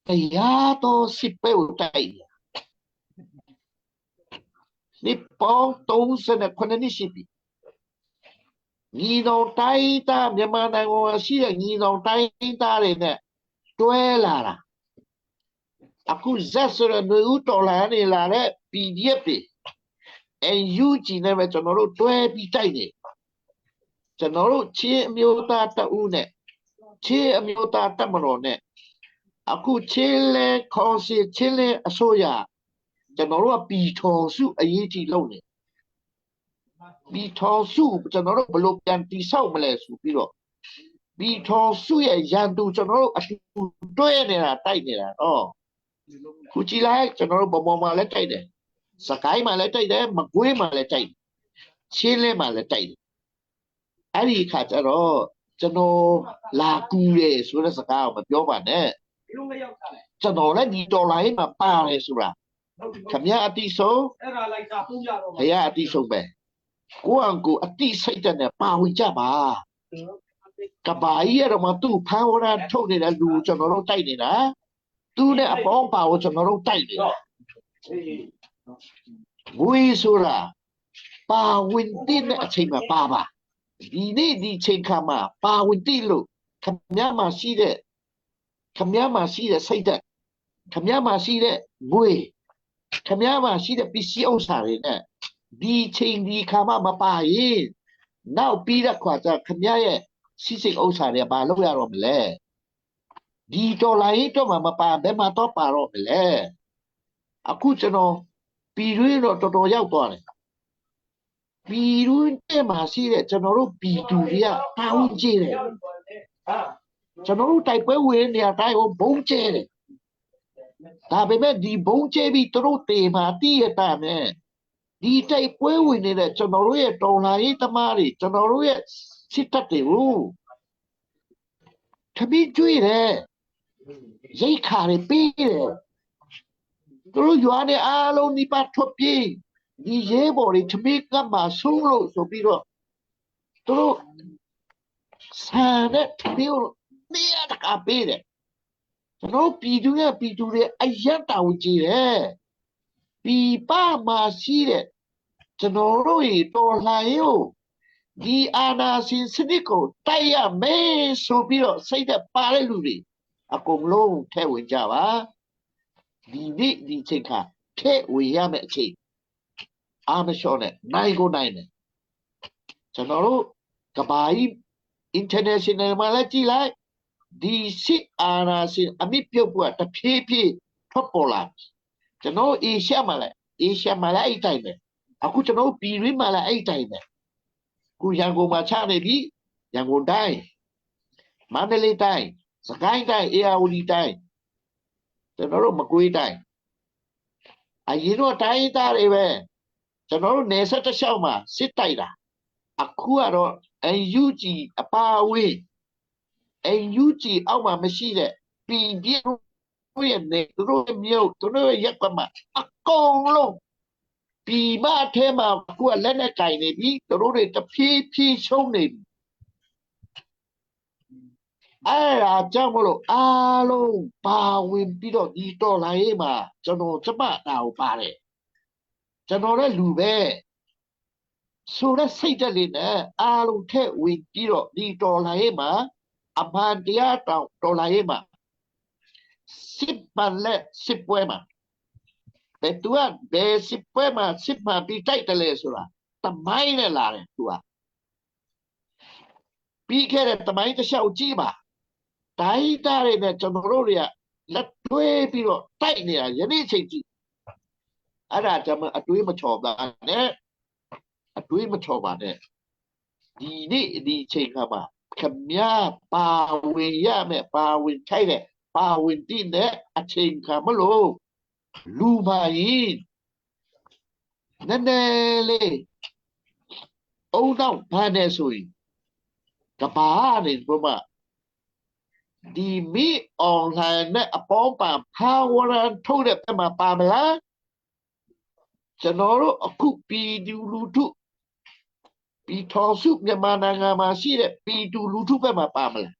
တရားတော်စစ်ပဲကိုတိုက်နေပေါင်း39နှစ်ရှိပြီညီတော်တိုင်းသားမြန်မာနိုင်ငံမှာရှိတဲ့ညီတော်တိုင်းသားတွေနဲ့တွဲလာတာ။ အခုဇက်ဆိုတဲ့ຫນွေဦးတော်လှန်နေလာတဲ့ PDF တွေ NUG နဲ့ပဲကျွန်တော်တို့တွဲပြီးတိုက်နေကျွန်တော်တို့ချင်းအမျိုးသားတအုပ်နဲ့ချင်းအမျိုးသားတပ်မတော်နဲ့အခုချင်းလဲခေါ်စီချင်းလဲအစိုးရကျွန်တော်တို့ကပြည်ထောင်စုအရေးကြီးလုပ်နေပြည်ထောင်စုကျွန်တော်တို့ဘလို့ပြန်တိဆောက်မလဲဆိုပြီးတော့ပြည်ထောင်စုရဲ့ရန်သူကျွန်တော်တို့အတူတွဲနေတာတိုက်နေတာတော့ခုကြည့်လိုက်ကျွန်တော်တို့ဗမော်မှာလည်းတိုက်တယ်စကိုင်းမှာလည်းတိုက်တယ်မကွေးမှာလည်းတိုက်တယ်ချင်းလဲမှာလည်းတိုက်တယ်အဲ့ဒီခါကျတော့ကျွန်တော်လာကူတယ်ဆိုတဲ့စကားကိုမပြောပါနဲ့ကျွန်တော်လည်းဒီတော်လိုင်းမှာပါတယ်ဆိုတာခမရအတိဆုံး အဲ့ဒါလိုက်တာပုံရတော့ ခရအတိဆုံးပဲကိုယ့်အန်ကိုအတိစိတ်တဲ့နဲ့ပါဝင်ကြပါကဘာကြီးရတော့မှသူ့ဖန်ဝရထုတ်နေတဲ့လူကျွန်တော်တို့တိုက်နေတာသူနဲ့အပေါင်းပါကိုကျွန်တော်တို့တိုက်နေတာငွေဆိုတာပါဝင်တဲ့အချိန်မှာပါပါဒီနေ့ဒီချိန်ခါမှာပါဝင်တိလို့ခမည်းမှာရှိတဲ့ခမည်းမှာရှိတဲ့စိတ်သက်ခမည်းမှာရှိတဲ့ငွေခမည်းမှာရှိတဲ့ပစ္စည်းဥစ္စာတွေနဲ့ဒီချိန်ဒီခါမှာမပါရင်နောက်ပြီးတဲ့ခွာကျခမည်းရဲ့စီစိတ်ဥစ္စာတွေကဘာလုပ်ရတော့မလဲဒီတော်လိုင်းတော့မှမပါဘယ်မှာတော့ပါတော့မလဲအခုကျွန်တော်ပြည်တွင်းတော့တော်တော်ရောက်သွားတယ်ပြည်တွင်းတဲ့မှာရှိတဲ့ကျွန်တော်တို့ပြည်သူတွေကတာဝန်ကျတယ်ကျွန်တော်တို့တိုက်ပွဲဝင်နေတဲ့အတိုင်းကိုဘုံကျဲတယ်ဒါပေမဲ့ဒီဘုံကျဲပြီးသူတို့တေမာတိရတာနဲ့ဒီတိုက်ပွဲဝင်နေတဲ့ကျွန်တော်တို့ရဲ့တော်လှန်ရေးသမားတွေကျွန်တော်တို့ရဲ့စစ်တပ်တွေကိုထမင်းကျွေးတယ်ရိတ်ခါတွေပေးတယ်သူတို့ရွာနေအားလုံးဒီပါထွက်ပြေးဒီရဲဘော်တွေထမင်းကပ်မှာဆုံးလို့ဆိုပြီးတော့သူတို့ဆန်တဲ့ထမင်းကိုနေရတကာပေးတယ်ကျွန်တော်ပြည်သူရဲ့ပြည်သူတွေအယက်တာဝန်ကြီးတယ်ပြည်ပမှာရှိတဲ့ကျွန်တော်တို့ရေတော်လှန်ရေးကိုဒီအာဏာရှင်စနစ်ကိုတိုက်ရမယ်ဆိုပြီးတော့စိတ်သက်ပါတဲ့လူတွေအကုန်လုံးထဲဝင်ကြပါဒီနေ့ဒီချိန်ခါထဲဝင်ရမယ့်အချိန်အာမလျှော့နဲ့နိုင်ကိုနိုင်တယ်ကျွန်တော်တို့ကဘာကြီး international မှာလည်းကြည်လိုက်ဒီစစ်အာဏာရှင်အမိပြုတ်ကတဖြည်းဖြည်းထွက်ပေါ်လာကျွန်တော်အေရှမှာလည်းအေရှမှာလည်းအဲ့တိုင်းပဲအခုကျွန်တော်ပြည်ရင်းမှာလည်းအဲ့တိုင်းပဲခုရန်ကုန်မှာချနေပြီရန်ကုန်တိုင်းမန္တလေးတိုင်းစကိုင်းတိုင်းအေရဝတီတိုင်းကျွန်တော်တို့မကွေးတိုင်းအရင်တော့တိုင်းသားတွေပဲကျွန်တော်တို့နယ်ဆက်တစ်လျှောက်မှာစစ်တိုက်တာအခုကတော့ NUG အပါအဝင် NUG အောက်မှာမရှိတဲ့ PDF ရဲ့နေသူတို့မြို့သူတို့ရဲ့ရက်ကွက်မှာအကုန်လုံးပြည်မအထဲမှာအခုကလက်နဲ့ကင်နေပြီသူတို့တွေတဖြည်းဖြည်းရှုံးနေပြီအဲ့ဒါကြောင့်မလို့အားလုံးပါဝင်ပြီးတော့ဒီတော်လိုင်းရေးမှာကျွန်တော်ကျမတာကိုပါတယ်ကျွန်တော်လည်းလူပဲဆိုတဲ့စိတ်တက်လေးနဲ့အားလုံးထည့်ဝင်ပြီးတော့ဒီတော်လိုင်းရေးမှာအမှန်တရားတောင်တော်လိုင်းရေးမှာစစ်ပန်လက်စစ်ပွဲမှာဘယ်သူကဘယ်စစ်ပွဲမှာစစ်မှန်ပြီးတိုက်တယ်လဲဆိုတာတမိုင်းနဲ့လာတယ်သူကပြီးခဲ့တဲ့တမိုင်းတစ်လျှောက်ကြည့်ပါတိုင်းသားတွေနဲ့ကျွန်တော်တို့တွေကလက်တွဲပြီးတော့တိုက်နေတာယနေ့ချိန်ကြည့်အဲ့ဒါကြောင့်အတွေးမချော်ပါနဲ့အတွေးမချော်ပါနဲ့ဒီနေ့ဒီချိန်ခါမှာခမရပါဝင်ရမယ်ပါဝင်ထိုက်တဲ့ပါဝင်တည်တဲ့အချိန်ခါမလို့လူပါရင်နည်းနည်းလေးအုံတော့ဖန်နေဆိုရင်ကဘာနေဘမဒီမီအွန်လိုင်းနဲ့အပေါင်းပါဖာဝရန်ထုတ်တဲ့ဘက်မှာပါမလားကျွန်တော်တို့အခုပြည်သူလူထုပြည်ထောင်စုမြန်မာနိုင်ငံမှာရှိတဲ့ပြည်သူလူထုဘက်မှာပါမလား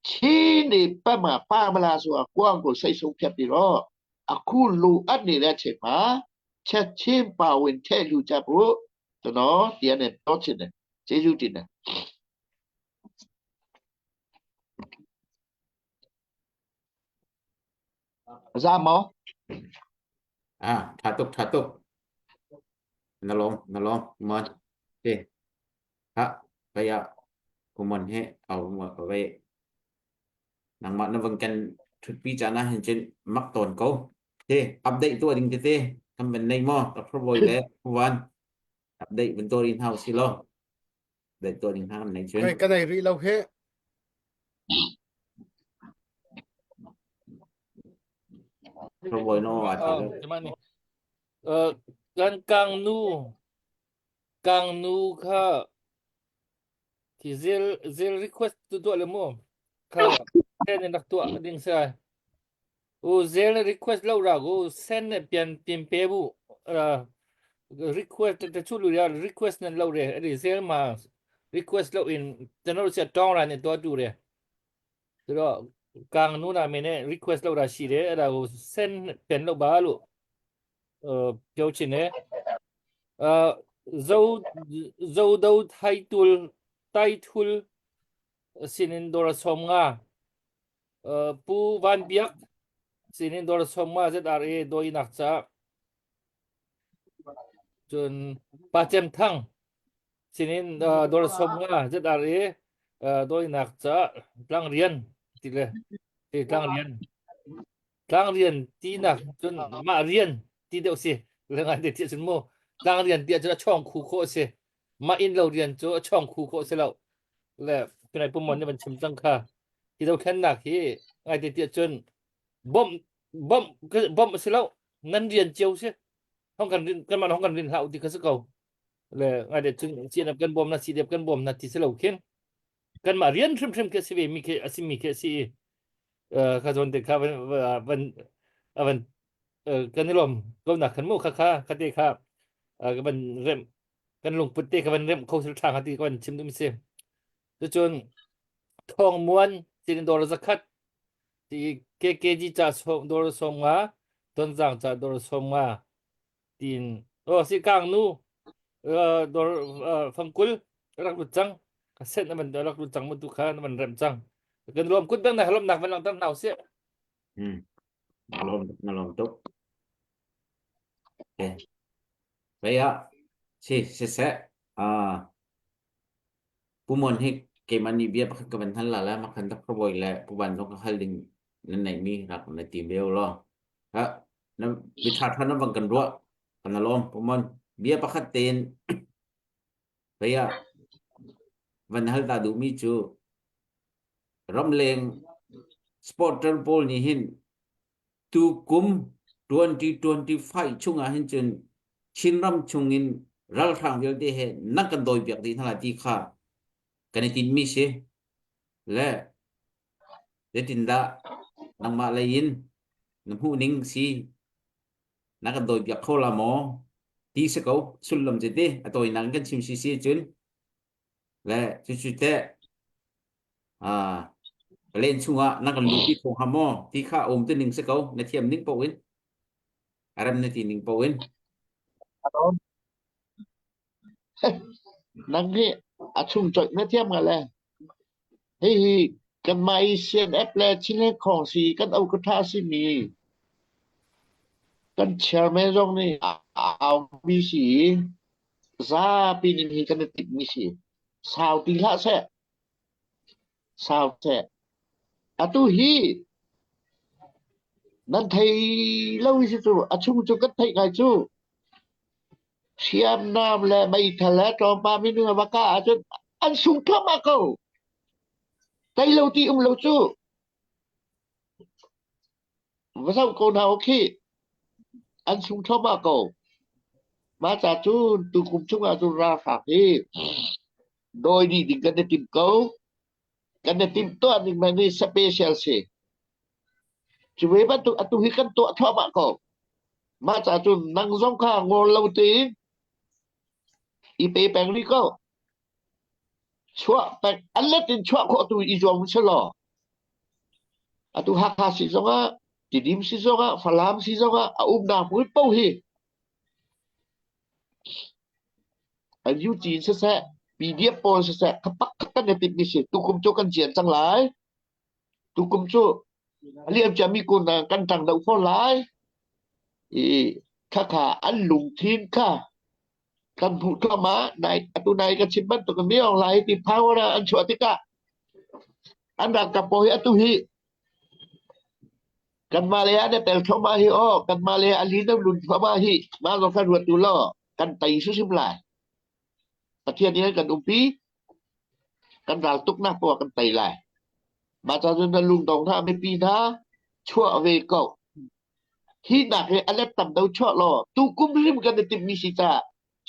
ချင်းနေဘက်မှာပါမလားဆိုတာကိုယ့်အကိုစိတ်ဆုံးဖြတ်ပြီးတော့အခုလိုအပ်နေတဲ့အချိန်မှာချက်ချင်းပါဝင်ထည့်လူကြဖို့ကျွန်တော်ဒီနေ့ပြောချင်တယ်ကျေးဇူးတင်တယ် Za maw? Ah, tha tuk, tha tuk. Na lawm, na lawm. Mon. Te. Ha, kaya kumon he au mo ve nangmah na van kan thutpi caan ah hin cun mak tawn ko. Te, update tuah ding tete kan van nei maw? Ka phurbawi le wan update van tuah rih hna usih law. Update tuah ding hna kan nei cun. Kai ka nei rih lo he. Phurbawi no a tha lo. Uh, kan kang nu kang nu kha Khi zel zel request tu tuah le mu. Kha sen in rak tuah ding si ai. U zel request lo ra u sen ne pian pian pe bu uh, request te chu lu ya request nan lo re ri zel ma request lo in general sia tong ra ne to tu re ဆိုတော့ကံနူနာမင်းနဲ့ request လုပ်တာရှိတယ်အဲ့ဒါကို send ပြန်လုပ်ပါလို့အဲပြောချင်တယ်အဲဇိုဇိုဒိုထိုင်တူလ်တိုင်ထူလ်စင်င်ဒေါ်ရဆုံငါအဲပူဝန်ဘျက်စင်င်ဒေါ်ရဆုံငါ ZRA ဒိုင်နက်ချာ cun Pa Cem Thang sinin dawr som nga ZRA dawinak ca tlangrian ti le ti tlangrian tlangrian tinak cun mah rian ti deuh si lengai te ti cun mu tlangrian ti cun a chong khu khawh si mah inn lo rian cu a chong khu khawh si lo le pinai pumon nih van chim cang kha hi dothlennak hi ngai te ti cun bawmh bawmh bawmh a si lo nan rian cio si hong kan rin kan man hong kan rin hlah ti kha si ko le ngai de cun CNF kan bawm na CDF kan bawm na ti si lo khin kan mah rian hrimhrim khi si ve mi khi a si mi khi a si i kha zawn te kha van van van kan i lawm ko nak khan mu kha kha kha te kha ka van rem kan lungput te ka van rem kho sil tha ti ka van chim dum si Cucun thawngmuan cin dawr zakhat ti KKG ca dawr som nga Tonzang ca dawr som nga tiin oh si kang nu dawr fangkul rak lut cang ka sen na man rak lut cang mu tu kha na man rem cang kan lawm kut bang na halom nak van lang tam nau si Hmm. Na lawm na lawm tuk. Okay. Vậy ạ. Si si se. Ah Pu Mon hi keimah nih bia pakhat ka van hal la le makhan tak bawi le Pu Van zong ka hal ding nan neihmi rak na tim ve law. Ha na bi ṭha ṭha na van kan ruah kan alawm Pu Mon bia pakhat tein vei ah van hal ta duhmi cu ramleng sporter pawl nih hin Tukum 2025 chungah hin cun Chinram chungin ralhrang vialte he nan kan dawipiak dih hna lai ti kha kan i tinhmi si. Le zeitindah nangmah lei in na hmuhning si na kan dawipiak kho la maw ti si ko sullam cu ti a tawinak in kan chim si si cun le cucu teh ah len chungah na kan luhpi kho hnga maw ti kha a um tu ning si ko na thiam ning paoh in a rem na ti ning paoh in Nang hi a chung coih na thiam nga le hihi kanmah i CNF le Chinland Khawng si kan au ka tha si mi kan chairman zong nih a au mi si zapi ning hi kan i timh mi si sau ti hlah seh sau seh atu hi nan thei lo hi si cu a chung cu kan theih ngai cu hriamnam le meithal le tlawmpal minung a va kah ahcun an sung thluahmah ko tei lo ti um lo cu Va zoh ko hna u khih. An sung thluahmah ko. Mah ca cun tukum chungah cun ralhrang hi dawi dih ding kan i tim ko. Kan i timh tuah ning hmanh hi special si. Cu ve bantuk atu hi kan tuah thluahmah ko. Mah ca cun nang zong kha ngol lo tein i pe peng rih ko. Chuah peng an let in chuah khawh tu i zuam si law Atu Hakha si zongah, Tidim si zongah, Falam si zongah a umnak hmun paoh hi NUG in siseh, PDF pawl siseh, kha pakhat kan i timhmi si. Tukum cu kan cian cang lai. Tukum cu A liam ciami kun ah kan ṭang deuh fawn lai. I khakha an lungthin kha kan hmuh thluahmah nai atu nai ka chim bantuk in mi lai ti power ah an chuah tikah an ralkap pawl hi atu hi kanmah lei ah na tel thluahmah hi aw kanmah lei ah a lin a lun thluahmah hi mah zong kha ruat u law kan tei hrimhrim lai Pathian nih an kan umpi kan ral tuknak poah kan tei lai mah ca cun na lungdong hna mipi hna chuah ve ko Hi nak hi a let tam deuh chuah law tukum hrim kan i timhmi si caah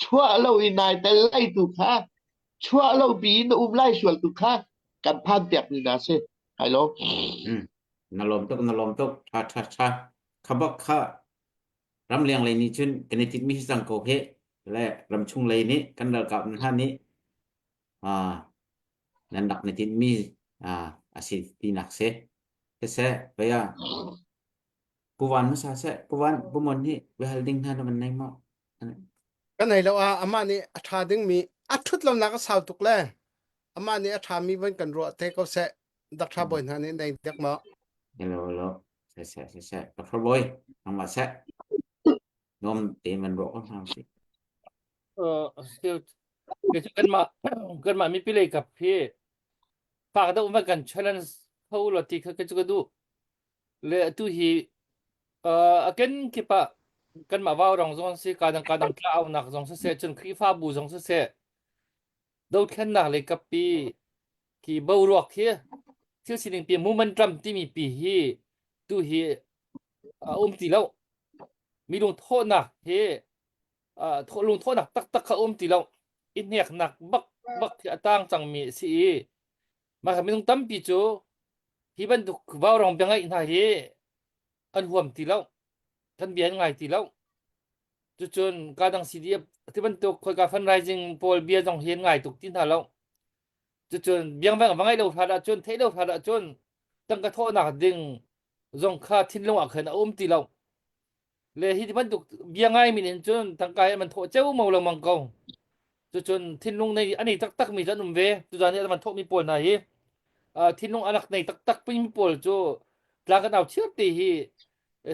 chuah lo i nai tel lai tu kha chuah lo pi in na um lai sual tu kha kan phan piak mi hna si. Hai lo. Mm. Na lawm tuk na lawm tuk tha tha tha khabak kha ramleng lei nih cun kan i tinhmi hi cang ko he le ramchung lei nih kan ralkap hna nih ah nan rak na tinhmi ah a si tinak si siseh vaya Pu Van hmasa seh Pu Van Pu Mon hi biahal ding hna na van nei maw? Ka nei lo ah amah nih a ṭha dingmi a ṭhut lonak a sau tuk le amah nih a ṭhami van kan ruah te ko seh Dr. Bawi hna nih nei dek maw? Hello hello seh seh seh seh Dr. Bawi nangmah seh nuam tein van ruah ko hna usih. Uh, kei cu kanmah kanmah mipi lei kap hi fak deuh van kan challenge kho lo ti kha ka cu ka duh. Le atu hi uh, a kenkip ah kanmah vaurang zong si kadang kadang tlaaunak zong siseh cun Khrihfabu zong siseh dothlennak lei kappi khi boruak hi thil sining pi momentum timi pi hi tu hi a um ti lo mi lungthawhnak hi uh, lungthawhnak taktak kha um ti lo i hneknak bak bak hi a tang cangmi a si i mah minung tampi cu Hi bantuk vaurong bia ngaih hna hi an huam ti lo. Kan bia an ngai ti lo. Cucun kadang CDF ti bantuk khoika fundraising pawl bia zong hi an ngai tuk ti hna lo. Cucun biang va ngaih lo hrat ahcun theih lo hrat ahcun tangka thawhnak ding zong kha thinlung ah khan a um ti lo. Le hi bantuk bia ngai min in cun tangka hi an thawh ceu mo lengmang ko. Cucun thinlung nei a nei taktak mi cu an um ve. Tuzan i an thawh mi pawl hna hi thinlung a rak nei taktak mi pawl cu tlang kan au chiar te hi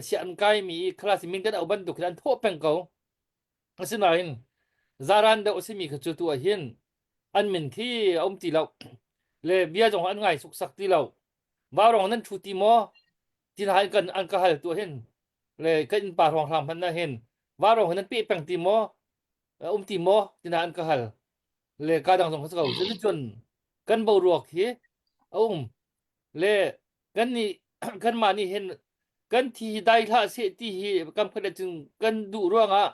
sia an kai mi i class min kan au bantuk hin an thawh peng ko. Asinain zaran deuh a simi kha cu tu ah hin an min khi a um ti lo. Le bia zong an ngai suksak ti lo. Vaurong nan thu ti maw? Ti hna in kan an ka hal tu hin le kan innpa hrawnghrang hmanh ah hin vaurong hin nan peh peng ti maw um ti maw tina an ka hal le ka dang zong ko cuticun kan boruak hi a um le kan nih kanmah nih hin kan thi hi dai hlah seh ti hi kam khat le cun kan duh ruangah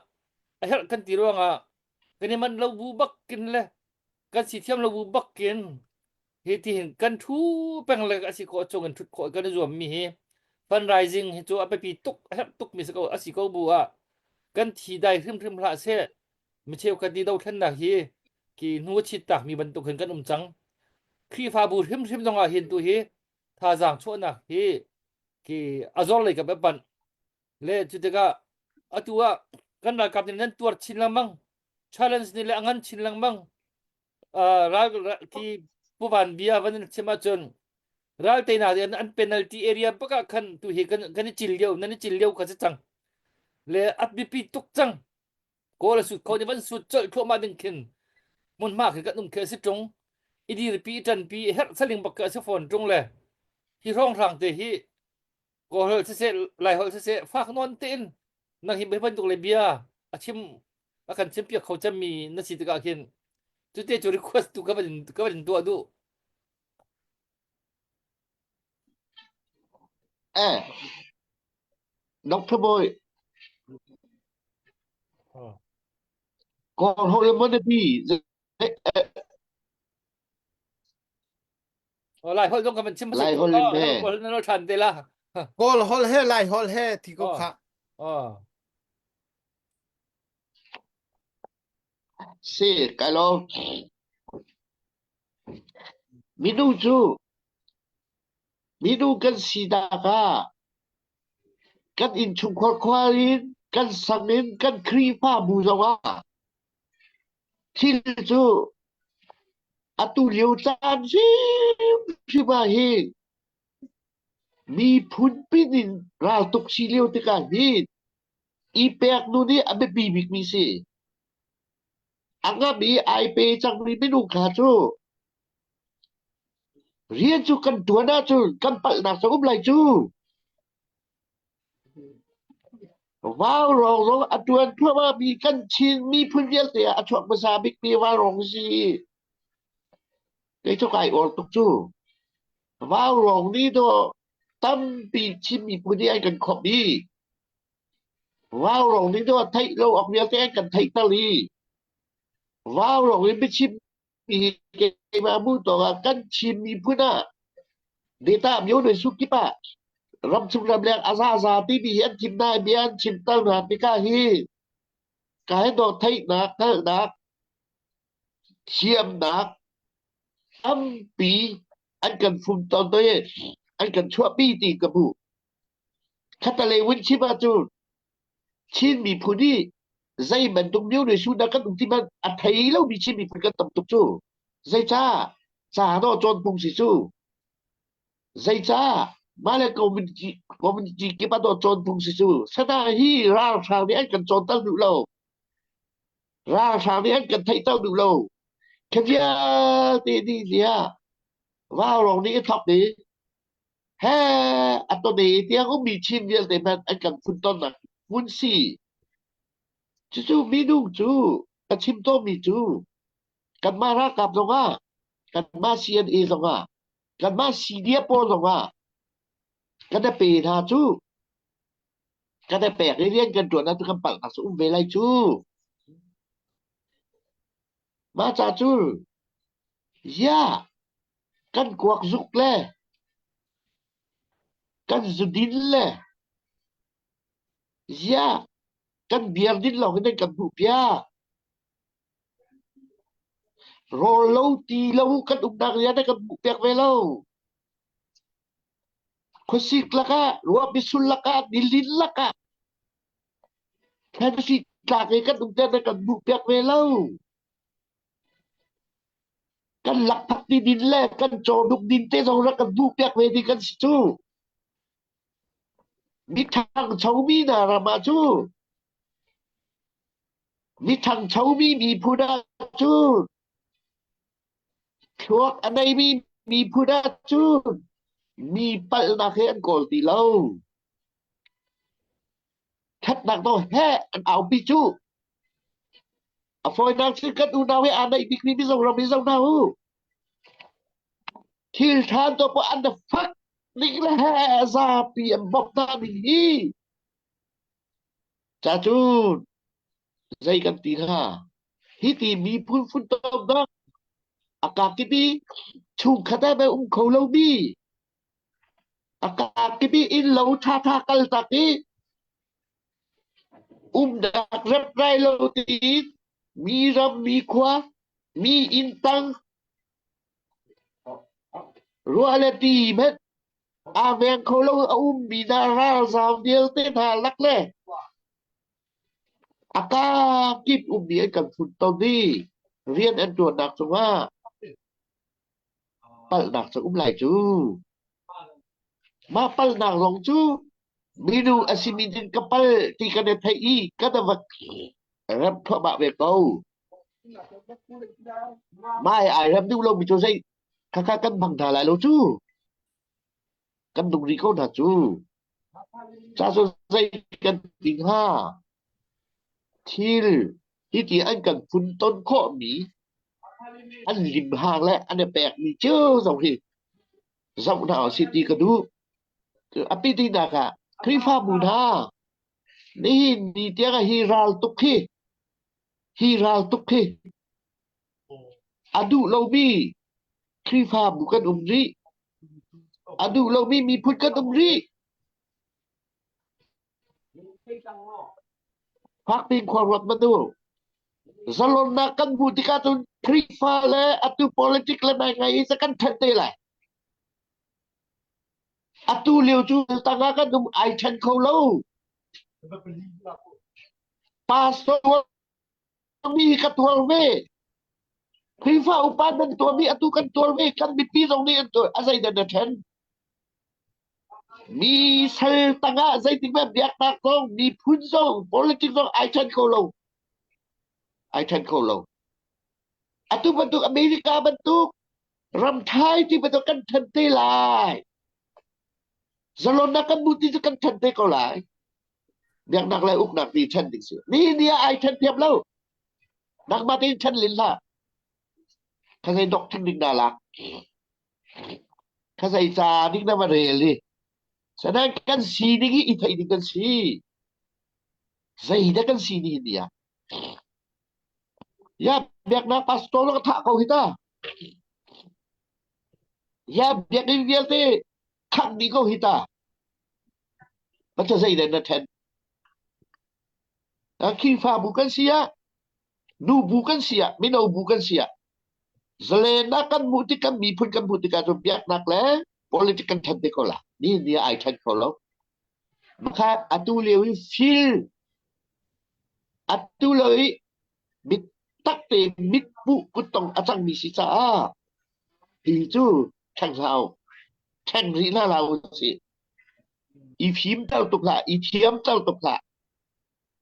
a herh kan ti ruangah kan i manh lo bu bak kin le kan si thiam lo bu bak kin hi ti hin kan thu peng le a si khawh chung in thut khawh kan i zuam mi hi fundraising hi cu a biapi tuk a herh tuk mi si ko a si ko bu ah kan thi dai hrimhrim hlah seh mi cheukhat nih dothlennak hi ki hnu a chit tak mi bantuk hin kan um cang Khrihfabu hrimhrim zong ah hin tu hi thazaang chuahnak hi ki a zor lei ka panh le cu tikah atu ah kan ralkap nih nan tuar chin lengmang challenge nih le a ngan chin lengmang ral ki puvan bia van in chim ahcun ral teinak in an penalty area bak ah khan tu hi kan kan i cil lio nan i cil lio kha si cang le at biapi tuk cang kawl a sut kho ni van sut colh thluahmah ding khin hmunhma khi kan um khi a si ṭung i dirpi i ṭanpi i herh saling bak khi a si fawn ṭung le hi hrawnghrang te hi Kawlholh siseh Laiholh siseh fak nawn tein nang hi bantuk le bia a chim a kan chimpiak kho cemmi na si tikah khin cute cu request tu ka van ka van tuah duh. Eh, Dr. Boy, Kawlholh le Monabi Lai holh zong ka van chim Lai holh in he. Kawl na than te la. Kawl holh he Lai holh he ti ko kha. Oh. Si kai lo. Minu cu minu kan si dak ah kan innchungkhar khua in kan sang in kan Khrihfabu zong ah Thil cu atu lio caan hrimhrim ah hin. Miphun pin in raltuk si lio tikah hin i pek nu nih a biapi bikmi si. A ngam i ai pe cangmi minung kha cu rian cu kan ṭuan ahcun kan palhnak cu um lai cu. Vaurawng zong a ṭuan thluahmahmi kan Chin miphun vialte ah a chuak hmasa bikmi vaurawng si. Kei cu kai uar tuk cu. Vaurawng nih dawh tampi Chin miphun nih an kan khawmh i vaurawng nih dawh theih lo awk vialte an kan theihter i vaurawng in biachim hi keimah mu tawk ah kan Chin miphun ah data myo ne su kip ah ramchung ramleng a zaza timi hi an thim hna i bia an chimter hna tikah hi ka he dawh theihnak hngalhnak thiamnak tampi an kan fumton i an kan chuahpi ti ka hmuh. Khatalei vun chim ahcun Chin miphun hi zei bantuk myo ne su dah kan um ti hmanh a thei lomi Chin miphun kan tam tuk cu. Zeicah? Ca dawh cawn phung si cu. Zeicah? Mah le community, community kip ah dawh cawn phung si cu. Sana hi ralhrang nih an kan cawnter duh lo. Ralhrang nih an kan theihter duh lo. Kha vialte nih ziah vaurawng nih i thawk i he a tone tiang ummi Chin vialte hmanh an kan funtonnak hmun si. Cucu minung cu ka chim tawnmi cu kanmah ralkap zongah kanmah CNA zongah kanmah CDF pawl zongah kan i pe hna cu kan i pek i rian kan ṭuan ahcun kan palhnak cu um ve lai cu. Mah ca cu ziah kan kuak zuk le kan zudin le ziah kan beer din lawng in an kan hmuhpiak. Rawl lo ti lo kan umnak rian a kan hmuhpiak ve lo. Khuasik lakah, ruahpi sul lakah, nilin lakah Tennessee tlak i kan umter na kan hmuhpiak ve lo. Kan lakphak ti din le kan cawhnuk din te zong rak kan hmuhpiak ve ding kan si cu. Mi ṭhangchomi hna ram ah cu mi ṭhangchomi miphun ah cun thluak a neimi miphun ah cun mi palhnak hi an kawl ti lo. Ṭhatnak dawh he an aupi cu. A fawinak cu kan unau he aa naih bikmi Mizoram hi zoh hna u. Thil ṭha to poh an fak ning le he zapi an bawmh hna ning hi. Ca cun zei kan ti hnga? Hi ti miphun funtomnak a kakip i chungkhat ah um kho lomi a kakip i innlo ṭhaṭha kaltak i umnak reprai lo tiin mi ram mi khua mi inn tang ruah le ti hmanh aa veng kho lo a ummi hna ralzaam vialte hna lak le a kakip ummi an kan funtom i rian an ṭuannak cungah palhnak cu um lai cu. Mah palhnak zong cu minu a simi din ka pal ti kan i theih i kan va rem thluahmah ve ko. Mah ai rem duh lomi cu zei khakha kan hmang hna lai lo cu. Kan nung rih ko hna cu. Ca cu zei kan ti hnga? Thil hiti an kan funton khawhmi an limhang le an i pekmi cio zong hi zoh hna usih ti ka duh. A pitinak ah Khrihfabu hna nihin ni tiang ah hi ral tuk hi hi ral tuk hi a duh lomi Khrihfabu kan um rih. A duh lomi miphun kan um rih. Fakpi khua ruat hmanh u. Zalonnak kan hmuh tikah cun Khrihfa le atu politic le nai ngai i kan ṭhen te lai. Atu lio cu tangah kan um ai ṭhen kho lo. Pastor mi ka tuar ve. Khrihfa upa nan tuarmi atu kan tuar ve. Kan mipi zong nih an tuar. A zeidah na ṭhen? Mi sal tangah zeitik hmanh biaknak zong, miphun zong, politics zong ai ṭhen kho lo. Ai ṭhen kho lo. Atu bantuk America bantuk ram thai ti bantuk kan ṭhen te lai. Zalonnak kan hmu ti cu kan ṭhen te ko lai. Biaknak le uknak ti ṭhen ding si. Ni ni ah ai ṭhen thiam lo. Nangmah tein ṭhen lin hlah. Kha zei dok ṭhen ding dah lak. Kha zei ca ding na va rel i. Sanain kan si ding hi i theih ding kan si. Zei dah kan si ni ni ah. Ya biaknak pastor ka thah ko hi ta. Ya biakinn vialte khangh dih ko hi ta. Pathian zei dah na ṭhen? Khrihfabu kan si ah, nubu kan si ah, mino bu kan si ah, zalennak kan hmuh tik kan miphun kan hmuh tikah cun biaknak le politic kan ṭhen te ko la. Ni ni ai ṭhen kho lo. Makha atu lio i fil atu lio i mit tak te mit puh kuttong a cangmi si caah hi cu ṭheng hlah u. Ṭheng rih hna hlah u sih. I fim ter tuk hlah, i thiam ter tuk hlah.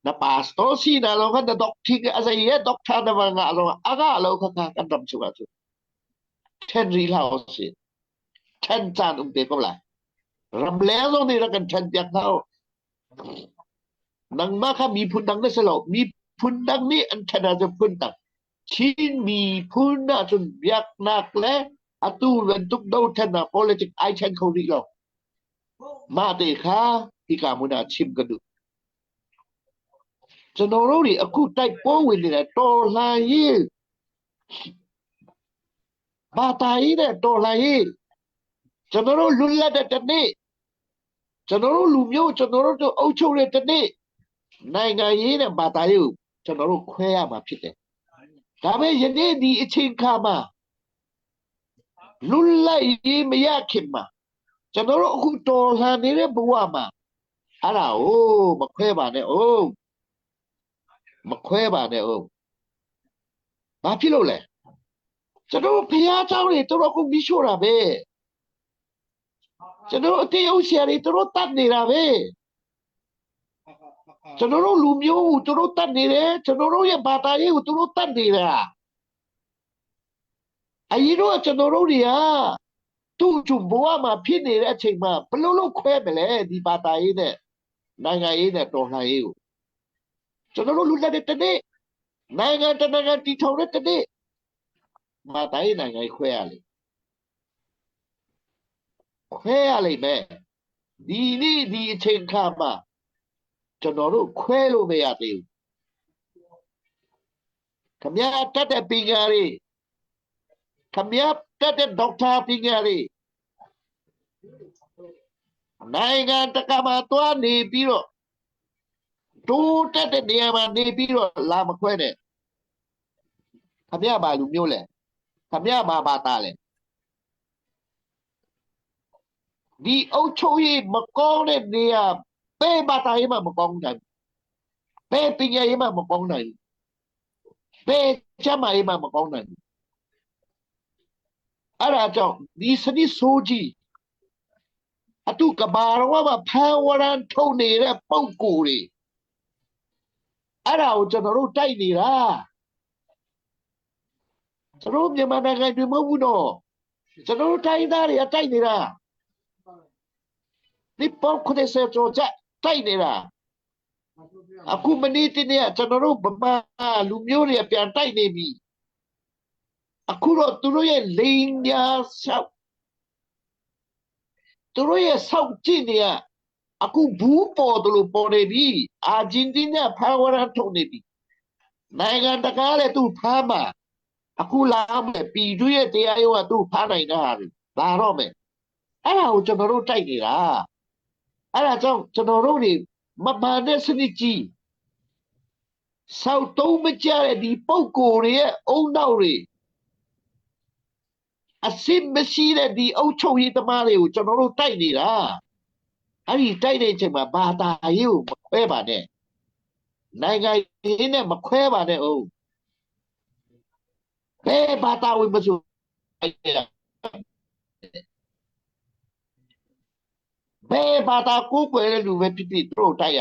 Na pastor si na lawng khan na doctor a zei he doctor na va ngah lawng a ngah lo kha kha kan ram chungah cun ṭhen rih hlah u sih. Ṭhen caan um te ko lai. Ramleng zong nih rak kan ṭhen piak hna u. Nangmah kha miphun dang na si lo. Miphun dang nih an ṭhen ahcun phun dang. Chin miphun ahcun biaknak le atu bantuk dothlennak politics ai ṭhen kho rih lo. Mah te kha hika hmun ah chim ka duh. Canoro nih aku type po win le to hlai hi ba ta hi le to hlai hi canoro lun la de tat nih ကျွန်တော်တို့လူမျိုးကျွန်တော်တို့အုပ်ချုပ်တဲ့တနေ့နိုင်ငံရေးနဲ့ဘာသာရေးကိုကျွန်တော်တို့ခွဲရမှာဖြစ်တယ်။ဒါပေမဲ့ယနေ့ဒီအချိန်ခါမှာလွတ်လပ်ရေးမရခင်မှာကျွန်တော်တို့အခုတော်လှန်နေတဲ့ဘဝမှာအဲ့ဒါကိုမခွဲပါနဲ့အောင်မခွဲပါနဲ့အောင်ဘာဖြစ်လို့လဲကျွန်တော်တို့ဖះเจ้าတွေတော်တော်ကိုမိရှို့တာပဲ ကျွန်တော်တို့အတေးအုပ်ဆရာတွေသူတို့တတ်နေတာပဲကျွန်တော်တို့လူမျိုးကိုသူတို့တတ်နေတယ်ကျွန်တော်တို့ရဲ့ဘာသာရေးကိုသူတို့တတ်နေတာအရင်တော့ကျွန်တော်တို့တွေကသူ့ကျဘဝမှာဖြစ်နေတဲ့အချိန်မှာဘလို့လို့ခွဲမလဲဒီဘာသာရေးနဲ့နိုင်ငံရေးနဲ့တော်လှန်ရေးကိုကျွန်တော်တို့လူလက်တဲ့တနေ့နိုင်ငံတနိုင်ငံတည်ထောင်တဲ့တနေ့ဘာသာရေးနိုင်ငံရေးခွဲရလေ ခွဲရလိမ့်မယ်ဒီနေ့ဒီအချိန်ခါမှာကျွန်တော်တို့ခွဲလို့မရသေးဘူးခမရတက်တဲ့ပညာတွေခမရတက်တဲ့ဒေါက်တာပညာတွေနိုင်ငံတကာမှာသွားနေပြီးတော့တိုးတက်တဲ့နေရာမှာနေပြီးတော့လာမခွဲနဲ့ခမရဘာလူမျိုးလဲခမရဘာဘာသားလဲ ဒီအုပ်ချုပ်ရေးမကောင်းတဲ့နေရာဘယ်ဘာသာရေးမှမကောင်းနိုင်ဘယ်ပညာရေးမှမကောင်းနိုင်ဘယ်ကျန်းမာရေးမှမကောင်းနိုင်အဲ့ဒါကြောင့်ဒီစနစ်ဆိုးကြီးအတုကဘာတော်မှာဖန်ဝရန်ထုတ်နေတဲ့ပုံကိုယ်တွေအဲ့ဒါကိုကျွန်တော်တို့တိုက်နေတာ ကျွန်တော်မြန်မာနိုင်ငံတွေမဟုတ်ဘူးတော့ကျွန်တော်တို့တိုင်းသားတွေကတိုက်နေတာဒီပေါ90ကျော်ချက်တိုက်နေတာအခုမနေ့တနေ့ကကျွန်တော်တို့ဗမာလူမျိုးတွေပြန်တိုက်နေပြီအခုတော့သူတို့ရဲ့လိန်ညာဆောက်သူတို့ရဲ့ဆောက်ကြည့်နေရအခုဘူးပေါ်တယ်လို့ပေါ်နေပြီအာဂျင်တီးနားဖာဝရထုတ်နေပြီနိုင်ငံတကာလည်းသူဖားမှာ အခုလာမယ်ပြည်သူရဲ့တရားရုံးကသူ့ဖားနိုင်တဲ့ဟာတွေလာတော့မယ်အဲ့ဒါကိုကျွန်တော်တို့တိုက်နေတာအဲ့ဒါကြောင့်ကျွန်တော်တို့တွေမမှန်တဲ့စနစ်ကြီးစောက်တုံးမကြတဲ့ဒီပုံကိုယ်တွေရဲ့အုံနောက်တွေအစစ်မရှိတဲ့ဒီအုပ်ချုပ်ရေးသမားတွေကိုကျွန်တော်တို့တိုက်နေတာအဲ့ဒီတိုက်တဲ့အချိန်မှာဘာသာရေးကိုမခွဲပါနဲ့နိုင်ငံရေးနဲ့မခွဲပါနဲ့ဟုတ် ဘယ်ဘာသာဝင်မဆို ဘယ်ဘာသာကိုးကွယ်တဲ့လူပဲဖြစ်ဖြစ်သူတို့တိုက်ရ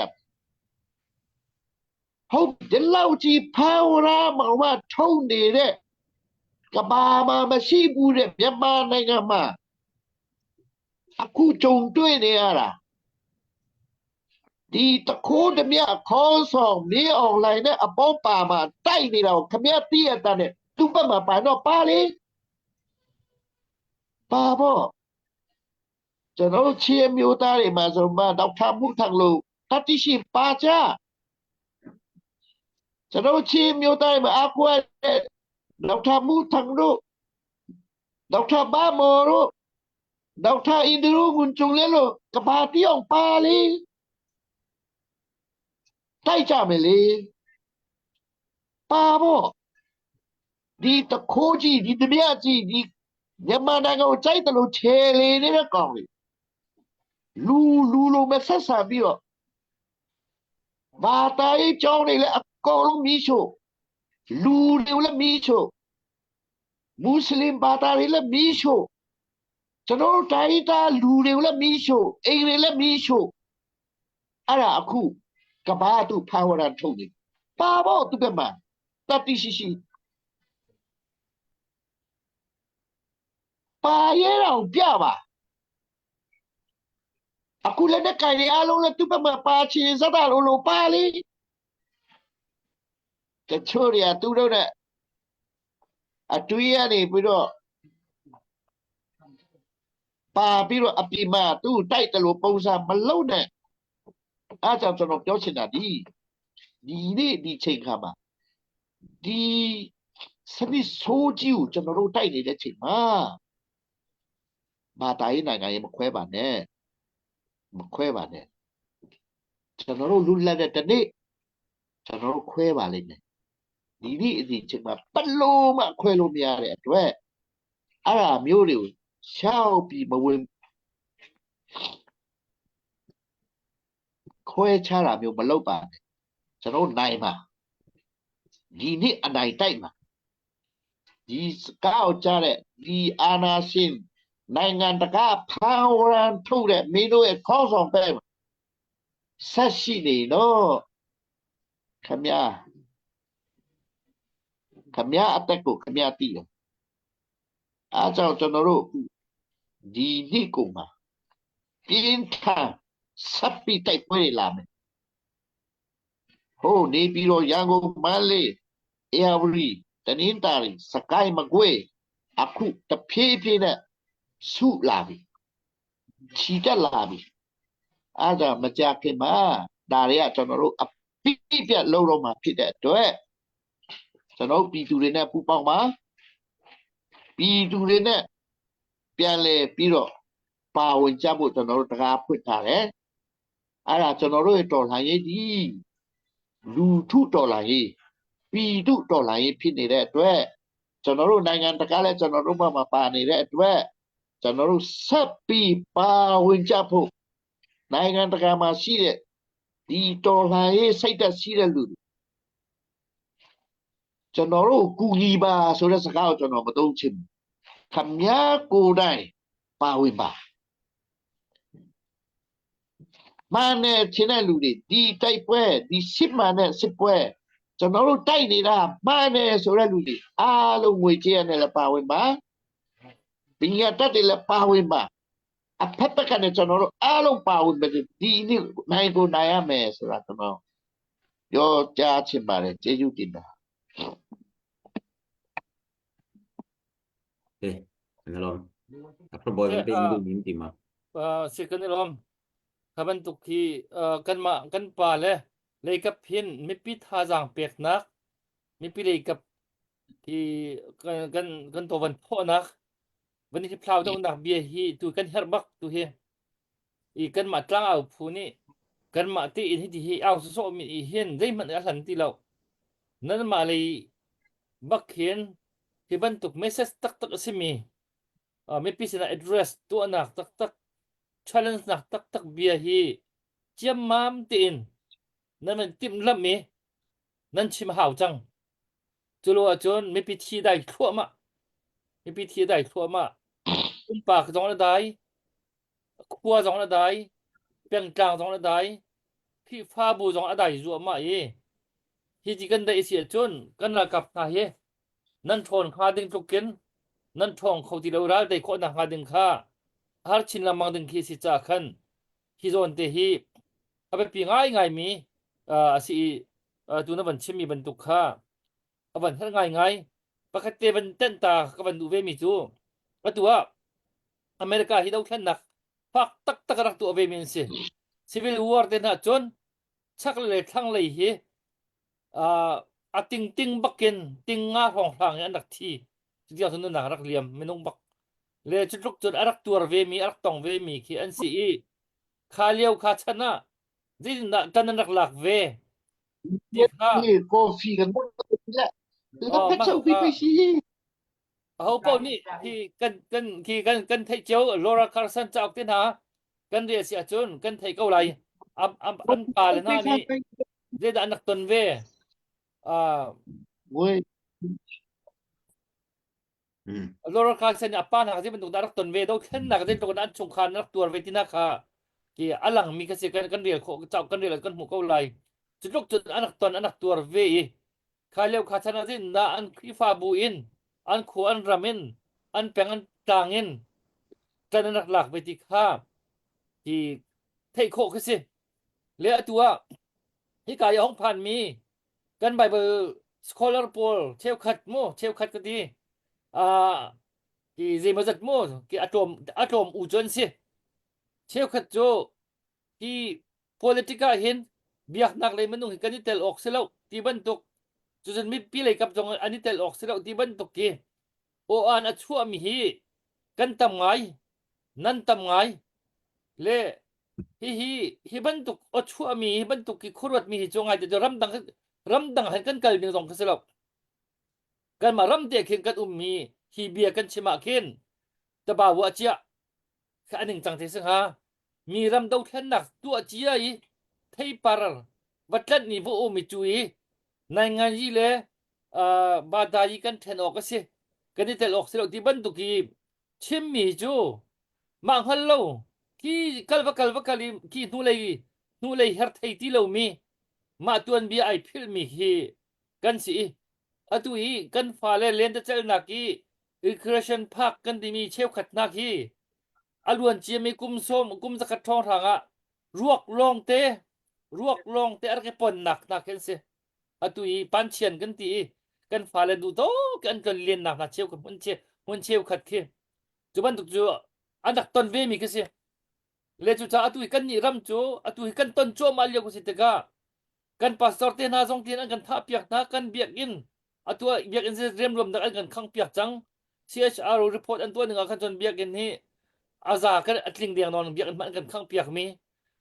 ဟုတ်ဒီလောက်ကြီးဖန်ဝရမောင်မထုံနေတဲ့ကဘာမှာမရှိဘူးတဲ့မြန်မာနိုင်ငံမှာအခုကြုံတွေ့နေရတာဒီတခိုးတမြခေါင်းဆောင်မင်းအွန်လိုင်းနဲ့အပေါင်းပါမှာတိုက်နေတာကိုခမရသိရတဲ့သူ့ဘက်မှာပါတော့ပါလေပါပေါ့ ကျွန်တော်တို့ချင်းမျိုးသားတွေမှာဆိုမှဒေါက်တာမှုထံလို့တတိရှိပါကြကျွန်တော်တို့ချင်းမျိုးသားတွေမှာအကွက်တဲ့ဒေါက်တာမှုထံတို့ဒေါက်တာဘာမော်တို့ဒေါက်တာအင်ဒရူငွန်ကျုံလဲလို့ကဘာတီအောင်ပါလေတိုက်ကြမယ်လေပါပေါ့ဒီတခိုးကြီးဒီတပြက်ကြီးဒီမြန်မာနိုင်ငံကိုကြိုက်တယ်လို့ခြေလေနေတဲ့ကောင်တွေလူလူလိုမဆက်ဆံပြီးတော့ဘာသာရေးကြောင်းတွေလည်းအကုန်လုံးမီးရှို့လူတွေလည်းမီးရှို့မွတ်စလင်ဘာသာတွေလည်းမီးရှို့ကျွန်တော်တို့တိုင်းသားလူတွေကိုလည်းမီးရှို့အိမ်တွေလည်းမီးရှို့အဲ့ဒါအခုကဘာသူဖန်ဝရထုတ်နေပါပေါ့သူကမှတတိရှိရှိပါရဲတော့ပြပါအခုလည်းနဲ့ကြိုင်နေအားလုံးလည်းသူ့ဘက်မှာပါချင်စတာလို့လို့ပါလေတချို့တွေကသူတို့နဲ့အတွေးရနေပြီးတော့ပါပြီးတော့အပြင်မှာသူ့တိုက်တယ်လို့ပုံစံမလုံးနဲ့အားကြောင့်ကျွန်တော်ပြောချင်တာဒီဒီနေ့ဒီချိန်ခါမှာဒီစနစ်ဆိုးကြီးကိုကျွန်တော်တို့တိုက်နေတဲ့ချိန်မှာဘာသာရေးနိုင်ငံရေးမခွဲပါနဲ့မခွဲပါနဲ့ကျွန်တော်တို့လွတ်လပ်တဲ့တနေ့ကျွန်တော်တို့ခွဲပါလိမ့်မယ်ဒီနေ့အဒီချိန်မှာပလို့မှခွဲလို့မရတဲ့အတွက်အဲ့ဒါမျိုးတွေကိုရှောက်ပြီးမဝင်ခွဲခြားတာမျိုးမလုပ်ပါနဲ့ကျွန်တော်နိုင်ပါဒီနေ့အနိုင်တိုက်ပါဒီစကားကိုကြားတဲ့ဒီအာနာရှင်နိုင်ငံတကာဖန်ဝရန်ထုတ်တဲ့မင်းတို့ရဲ့ခေါင်းဆောင်ပဲဆက်ရှိနေတော့ခမရခမရအသက်ကိုခမရသိတယ်အားကြောင့်ကျွန်တော်တို့ဒီနှစ်ကုန်မှာပြင်းထန်ဆက်ပြီးတိုက်ပွဲတွေလာမယ်ဟိုနေပြီးတော့ရန်ကုန်မန္တလေးအေရဝတီတနင်္သာရီစကိုင်းမကွေးအခုတဖြည်းဖြည်းနဲ့စုလာပြီခြီတက်လာပြီအားကြောင့်မကြခင်မှာဒါတွေကကျွန်တော်တို့အပိပြတ်လုံးတော့မှာဖြစ်တဲ့အတွက်ကျွန်တော်ပြည်သူတွေနဲ့ပူးပေါင်းပါပြည်သူတွေနဲ့ပြန်လဲပြီးတော့ပါဝင်ကြဖို့ကျွန်တော်တို့တကားဖွင့်ထားတယ်အဲ့ဒါကျွန်တော်တို့ရဲ့တော်လှန်ရေးဒီလူထုတော်လှန်ရေးပြည်သူတော်လှန်ရေးဖြစ်နေတဲ့အတွက်ကျွန်တော်တို့နိုင်ငံတကာလည်းကျွန်တော်တို့ဘက်မှာပါနေတဲ့အတွက်ကျွန်တော်တို့ဆက်ပြီးပါဝင်ကြဖို့နိုင်ငံတကာမှာရှိတဲ့ဒီတော်လှန်ရေးစိတ်သက်ရှိတဲ့လူတွေကျွန်တော်တို့ကူညီပါဆိုတဲ့စကားကိုကျွန်တော်မသုံးချင်ဘူးခမည်းကိုယ်တိုင်ပါဝင်ပါမှန်တယ်ထင်တဲ့လူတွေဒီတိုက်ပွဲဒီစစ်မှန်တဲ့စစ်ပွဲကျွန်တော်တို့တိုက်နေတာမှန်တယ်ဆိုတဲ့လူတွေအားလုံးငွေကြေးနဲ့လည်းပါဝင်ပါပညာတတ်တွေလည်းပါဝင်ပါအဖက်ဖက်ကနေကျွန်တော်တို့အားလုံးပါဝင်မယ်ဒီနေ့နိုင်ကိုနိုင်ရမယ်ဆိုတာကျွန်တော်ပြောကြားချင်ပါတယ်ကျေးဇူးတင်ပါ Okay, kan lom. Apa boy Eh, pe ah. mi nim ti ma. Uh, si kan i lawm. Kha bantuk hi uh, kanmah kan pa le leikap hin mipi thazaang peknak mipi leikap hi kan kan kan tawvan phawhnak van i hliphlau dohnak bia hi tu kan herh bak tu hi i kanmah tlangau phu nih kanmah tein hiti hi au sawsawh mi i hin zeihmanh a hlan ti lo nanmah lei bak hin hi bantuk message taktak a simi uh, mipi sinah address tuahnak taktak challenge nak taktak bia hi ciammam tein nan van timhlamh i nan chim hau cang culo ahcun mipi thi dai thluahmah mipi thi dai thluahmah pumpak zong na dai khua zong na dai. Pengtlang zong a dai, Khrihfabu zong a dai zuahmah i hi ti kan daih si ahcun kan ralkap hna hi nan ṭhawn hnga ding tluk in nan ṭhawng kho ti lo ral tei khawh nak hnga ding kha har chin lengmang ding khi si caah khan hi zawn te hi a biapi ngaingaimi a si i tu na van chimmi bantuk kha a van herh ngaingai. Pakhat te van tenh ta ka van duh ve mi cu atu ah America hi dothlennak fak taktak a rak tuah ve mi an si. Civil War te hna cun chaklei le thlanglei hi uh, a tingting bakin ting nga hrawnghrang in an rak thi. Cuti cun nunnak rak liam minung bak. Le cu tluk cun a rak tuar ve mi, a rak tong ve mi khi an si i kha lio kha chan ah zeitindah tan an rak lak ve ti kha Coffee kan le oh, mah kha aho paoh nih khi kan kan khi kan kan theih cio Laura Carson cauk te hna kan rel si ahcun kan theih ko lai am am an pa le hna nih zeidah an rak ton ve uh, Laura Carson nih a pa hna zei bantuk dah rak ton ve dothlennak zeitluk in an chungkhar an rak tuar ve tina kha ki a langmi kha si kan kan rel khawh cauk kan rel kan hmuh ko lai cu tluk cun an rak ton an rak tuar ve i Kha lio kha chan ah na an Khrihfabu in an khua an ram in an peng an tlang in ṭan an rak lak ve ti kha hi theih khawh khi si. Le atu ah hika i a hung phanmi kan Bible scholar pawl cheukhat mu cheukhat ka ti ah ki zeimawzat mu ki a tlawm a tlawm u cu an si. Cheukhat cu hi politic ah hin biaknak lei minung hi kan i tel awk si lo ti bantuk cucun mipi lei kap zong an i tel awk si lo ti bantuk khi aw-an a chuahmi hi kan tam ngai nan tam ngai le hihi hi bantuk aw chuahmi hi bantuk hi khuaruatmi hi cu ngai te cu ramdang ramdang han kan kal ding zong kha si lo kanmah ram te khin kan ummi hi bia kan chim ah khin tabawu a ciah kha a ningcang te si hnga mi ram dothlennak tuah cia i theipar va tlanh ni va um i cu i nainganyi le uh, badayi kan then awk a si kan i tel awk si lo ti bantuk i chimmi cu mah hngal lo khi kal va kal va kal i khi hnulei hnulei her thei ti lomi mah tuanbia ai philhmi khi kan si i atu i kan fale lentecelhnak i recreation park kan timi cheukhat hna khi a luan ciami kum sawm kum zakhat ṭhawnghrang ah ruak lawngte ruak lawngte a rak i ponnak hna khi an si atu i panchian kan ti i kan fale duh tawk an tlon lennak hna cheu hmun cheu hmun cheukhat khi cu bantuk cu an rak ton ve mi khi si le cucaah atu hi kan nih ram cu atu hi kan ton cuahmah lio ku si tikah kan pastor te hna zong tin an kan thah piak hna kan biakinn atu ah biakinn riamruam dak an kan khang piak cang CHRO report an tuah ning ah khan cun biakinn hi aza kan atling deng non biakinn hmanh an kan khang piak mi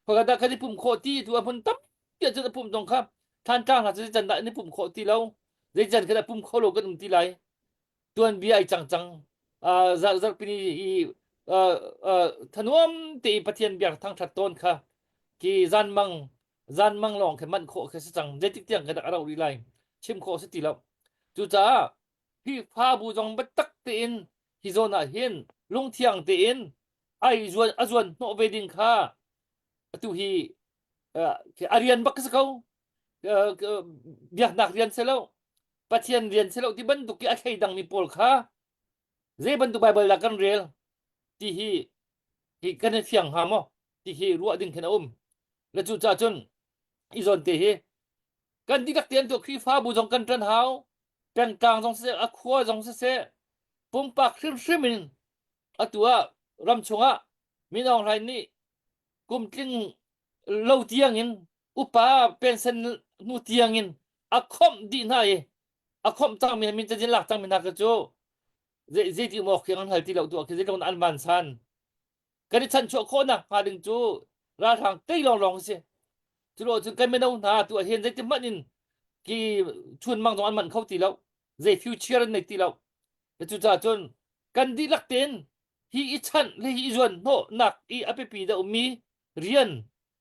khoika dah kan i pum khawh ti tu a hmun tampi ah cun a pum tong kha Thantlang hna cu zeican dah an i pum khawh ti lo zeican khan a pum kho lo kan um ti lai tuanbia ai cang cang uh, zarh zarhpini i uh, uh, thanuam te i Pathian biak thangthat tawn kha ki zanmang zanmang lawng khi manh khawh khi si cang zeitik tiang kan rak rauh rih lai chim khawh si ti lo cucaah Khrihfabu zong biatak tein hi zawn ah hin lungthiang tein ai zuan a zuan hnawh ve ding kha atu hi uh, a rian bak si ko uh, biaknak rian si lo Pathian rian si lo ti bantuk i a thleidangmi pawl kha zei bantuk Baibal dah kan rel ti hi hi kan i fiang hnga maw ti hi ruah ding khin a um. Le cucaah cun i zawn te hi kan dihlak tein tu Khrihfabu zong kan ṭan hau, pengtlang zong siseh, a khua zong siseh, pumpak hrimhrim in atu ah ram chungah Min Aung Hlaing nih kum tling lo tiangin upa pension hnu tiangin a khomh dih hna i a khomh cangmi min cazin lak cangmi hna kha cu zei zeiti um awk khi an hal ti lo tu khi zeitluk an vansan kan i chanchuah khawhnak hnga ding cu ralhrang tei lawnglawng si cu lo cun kan mino hna tu ah hin zeiti hmanh in ki chun mang zong an manh kho ti lo zei future an nei ti lo cucaah cun kan dihlak tein hi i chanh le hi i zuan hnawhnak i a biapi deuh mi rian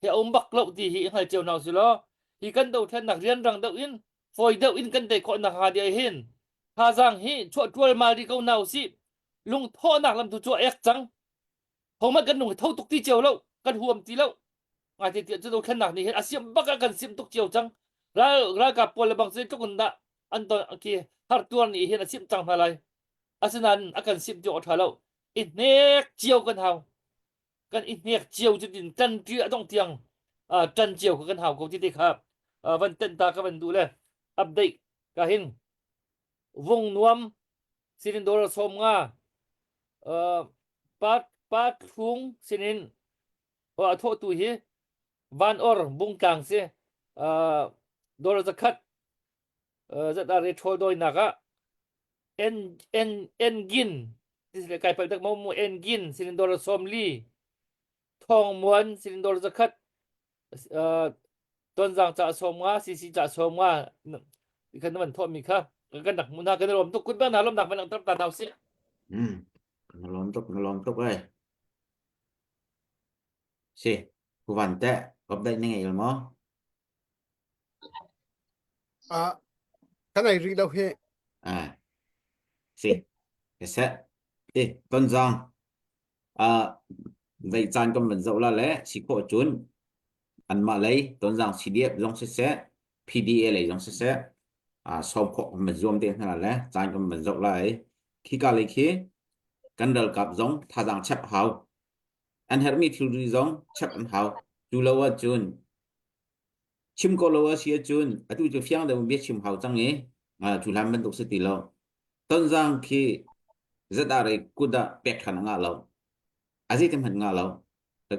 he a um bak lo ti hi i hngal cio hna usih law hi kan dothlennak rianrang deuh in fawi deuh in kan tei khawh nakhnga dih hin thazaang hi chuah ṭualmal rih ko hna usih lungthawhnak lam tu cu a ek cang hohmanh kan lung hi tho tuk ti cio lo kan huam ti lo. Ngai te tiah cu dothlennak nih hin a siam bak ah kan sim tuk cio cang. Ral ralkap pawl le bang cu tluk in dah an ton khi har tuar nih hin a simh cang hna lai. Asinain a kan simh cio a ṭha lo. I hnek cio kan hau. Kan i hnek cio cu tin ṭan ṭi a dongh tiang ṭan cio kha kan hau ko ti te kha van tenh ta ka van duh le update ka hin vung nuam sinin dollar 50 pa pa thlung sinin a thawhtu hi van or bungtlang si dollar zakhat zat are ṭhawl dawinak ah en en engin le kai pal tak mo mu engin sinin dollar 40 thong muan sinin dollar zakhat tonzang ca 50 cc ca 50 khan man thawh mi kha kan rak mun kan lawm tuk kut ba na lawm nak man tar ta nau si Hmm. Na lawm tuk, na lawm tuk ai. Si, kuvan te, update na ngei maw? Ah, kan ei rih lo hi. Ah, si, ka seh. Eh, tonzang. Ah, zei caan kan van zoh la le si khawh cun anmah lei tonzang CDF zong siseh, PDA lei zong siseh, ah sawm khawh kan van zuam te hna le caan kan van zoh lai. Khika lei khi kan ralkap zong thazaang chap hau. An herhmi thilri zong chap an hau. Cu lo ahcun chim ko lo a si ahcun atu cu fiang deuh in bia chim hau cang i cu hlan bantuk si ti lo. Tonzang khi ZRA kut ah pek ṭhan a ngah lo. A zei te hmanh ngah lo.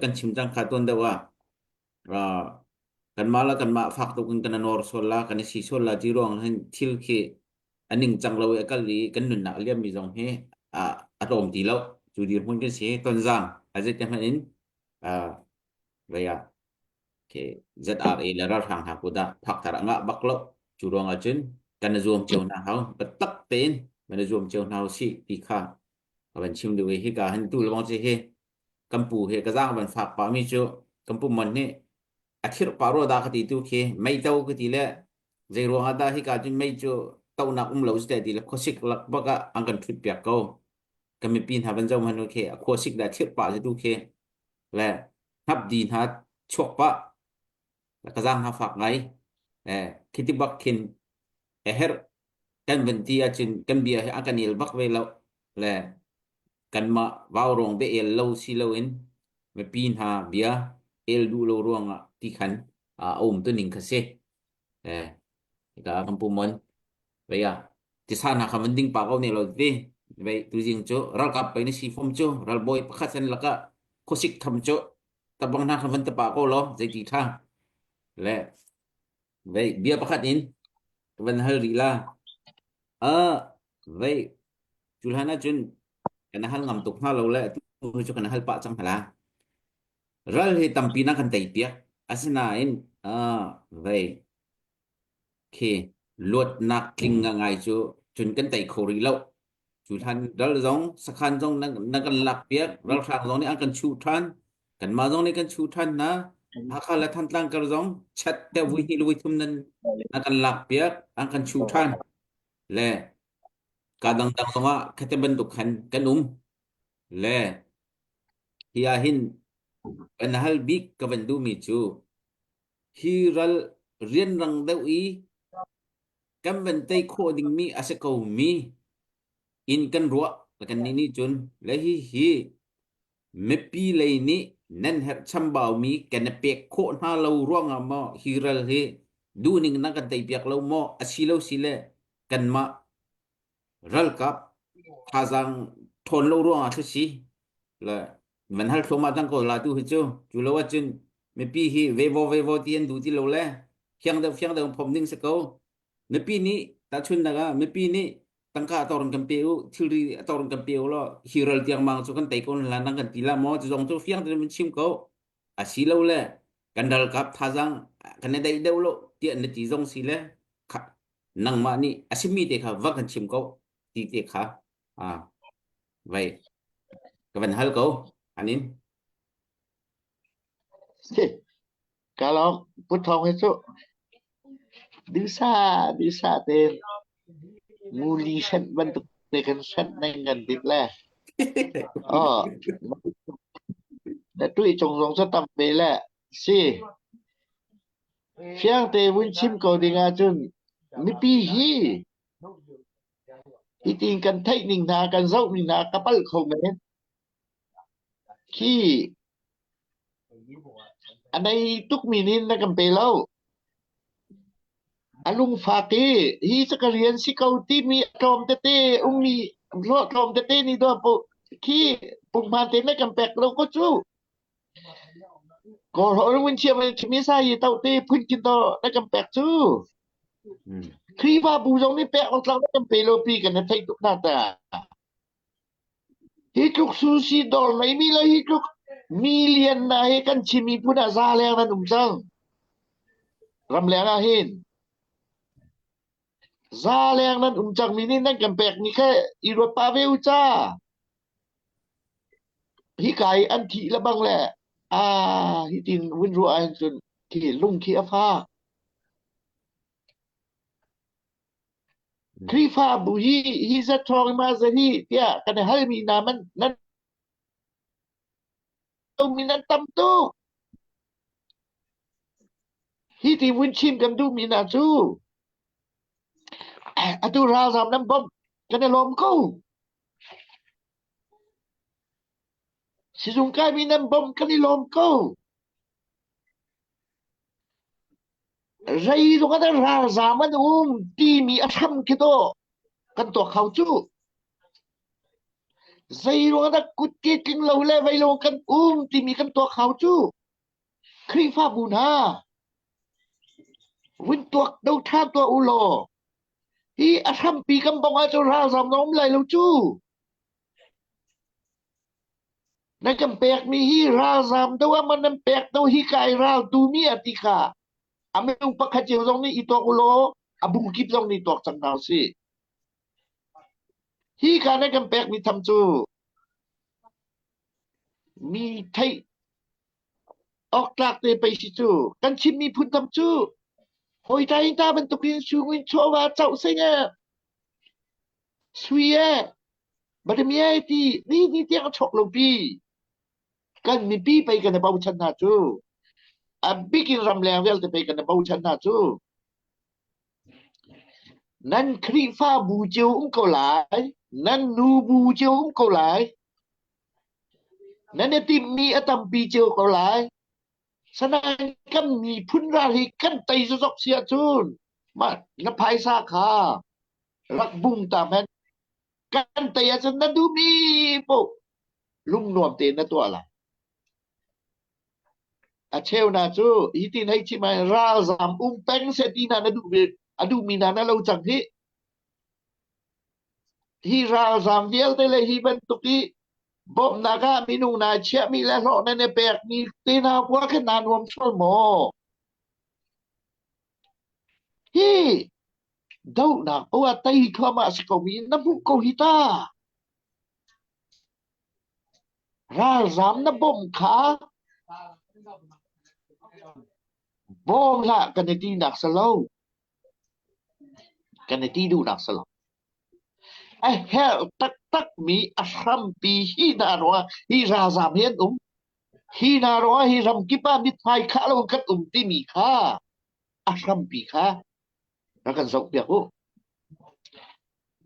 Kan chim cang kha tuan deuh ah kanmah le kanmah fak tuk in kan i nawr sual la, kan i si sual la ti ruang hin thil khi a ningcang lo i a kal i kan nunnak a liammi zong hi a tlawm ti lo. Cu dirhmun kan si. Tonzang a zei te hmanh in vei ah ZRA le ralhrang hna kut ah phakthar a ngah bak lo. Cu ruang ah cun kan i zuam cio hna hau. Biatak tein kan i zuam cio hna usih ti kha ka van chim duh i hika hin tu lawng ci hi kan pu he ka zaang van fak pah mi cu kan pu mon nih a thirh pah rua dah ka ti tu khi mei to ka ti le zei ruang ah dah hika cun mei cu tonak um lo si ti le khuasik lak bak ah an kan ṭhut piak ko kan mipi hna van zoh hmanh khi a khuasik dah thirh pah si tu khi le hnap di hna chuak pah ka zaang hna fak ngai eh khi ti bak khin a herh kan van ti ahcun kan bia hi a kan el bak ve lo le kanmah vaurawng bia el lo si loin mipi hna bia el duh lo ruangah ti khan a um tu ning kha si eh ka kan pu mon vei ah tisa hna kha van ding pa ko ne lo ti vei tuzing cu ralkap pei na si fom cu ralbawi pakhat san laka khuasik tham cu tabang hna kha van tapa ko lo zeiti tha le Vei bia pakhat in ka van hal rih la. Uh, vei cu hlan ahcun kan hal ngam tuk hnga lo le atu cu kan hal pah cang hna. Ral hi tampi na kan tei piak. Asinain uh, vei khi luatnak tling ngai cu cun kan tei kho rih lo. Cu hlan ral zong sakhan zong na, na kan lak piak ralhrang zong nih an kan chuh ṭhan kanmah zong nih kan chuh ṭhan hna Hakha le Thantlang kar zong chat te vui hnih le vui thum nan na kan lak piak an kan chuh ṭhan le ka dangdang zong ah khate bantuk khan kan um le hi ah hin kan hal bik ka van duhmi cu hi ral rianrang deuh i kan van tei khawh dingmi a si ko mi in kan ruah kan nih nih cun le hi hi mipi lei nih nan herh chambau mi kan i pek khawh hna lo ruangah maw hi ral hi duhning nan kan tei piak lo maw a si lo si le kanmah ralkap thazaang ṭhawn lo ruangah thlu si le van hal thluahmah cang ko la tu hi cu cu lo ahcun mipi hi vevo vevo ti an duh ti lo le fiang deuh fiang deuh phom ding si ko mipi nih tahchunnak ah mipi nih tangka a torin kan pe u thilri a torin kan pe u law hi ral tiang mang cu kan tei ko la nang kan ti la maw cu zong cu fiang tein mun chim ko a si lo le kan ralkap thazaang kan i daih deuh lo tiah na ti zong si le nangmah nih a simi te kha va kan chim ko ti te kha a vai ka van hal ko anin Ka lawm Pu Thawng hi cu duhsa duhsa tein muli sanh bantuk te kan sanh neng kan dit le. Oh, na tuih cung zong cu tam ve le. Si. Fiang te vun chim ko ding ahcun mipi hi hitin kan theih ning hna kan zoh ning hna ka palh kho men. Khi a nei tukmi nih na kan pe lo. A lungfak i hi cu ka rian si ko timi a tlawm tete ummi hlawh tlawm tete nih dawh khi punghman te na kan pek lo ko cu. Kawlhawl ngun thiam in chimi sa yi to te phun kin to na kan pek cu. Khrihfabu zong nih pek awk tlak na kan pe lo pi kan na theih tuk hna ta. Hi tluk sushi dawr neimi le hi tluk million na hi kan Chin miphun ah za leng nan um cang. Ramleng ah hin za leng nan um cang mi nih nan kan pek mi kha i ruat pa ve u ca. Hi kai an thih le bang le ah hi tin vun ruah ahhin cun khi lung khi a fak. Khrihfabu hi hi zat thawng ma za hi tiah kan i halmi hna man nan mi nan tam tuk. Hi ti vun chim kan duhmi hna cu atu ralzam nan bawmh kan i lawm ko. Sizung kaimi nan bawmh kan i lawm ko. Rei zong ah ralzam an um timi a hram khi dawh kan tuak kho cu. Zei ruang dah kutke tling lo le vei lo kan um timi kan tuak hau cu. Khrihfabu hna vun tuak do ṭhan tuah u law hi a hrampi kan bong ahcun ralzam na um lai lo cu. Na kan pekmi hi ralzam do ah man nan pek do hi kai ral tumi a ti kha a minung pakhat cio zong nih i tuak u law a bu kip zong nih tuak cang hna usih. Hi ka na kan pekmi tham cu mi theih awktlak te pei si cu kan chim miphun tham cu hawi ta in ta bantukin sungin chawva chauh sing e sui e Batamiai ti ni ni tiang a chuak lo pi. Kan mipi pei kan i bochan hna cu. A bikin ramleng vialte pei kan i bochan hna cu. Nan Khrihfabu cio um ko lai. Nan nubu cio um ko lai. Nan i timhmi a tampi cio ko lai. Sanain kan miphun ral hi kan tei zozok si ahcun mah na phaisa kha rak bung ta hmanh kan tei ahcun na duhmi paoh lungnuam tein na tuah lai. A cheu na cu hitin hei chim ai ralzam um peng seh ti hna na duh ve a duhmi hna na lo cang hi. Hi ralzam vialte le hi bantuk i bawmhnak ah minung nai chiahmi le hlawh nan i pekmi te hna khua khin naa nuam sual maw? Hi dohnak poah ah tei thluahmah si ko mi na hmuh ko hi ta. Ralzam na bawmh kha bawm hlah kan i tinak si lo. Kan i ti duhnak si lo. A herh taktakmi a hrampi hi hna ruangah hi ralzam hi an um. Hi hna ruangah hi ramkip ah mithmai khah lo kan um timi kha a hrampi kha rak kan zohpiak u.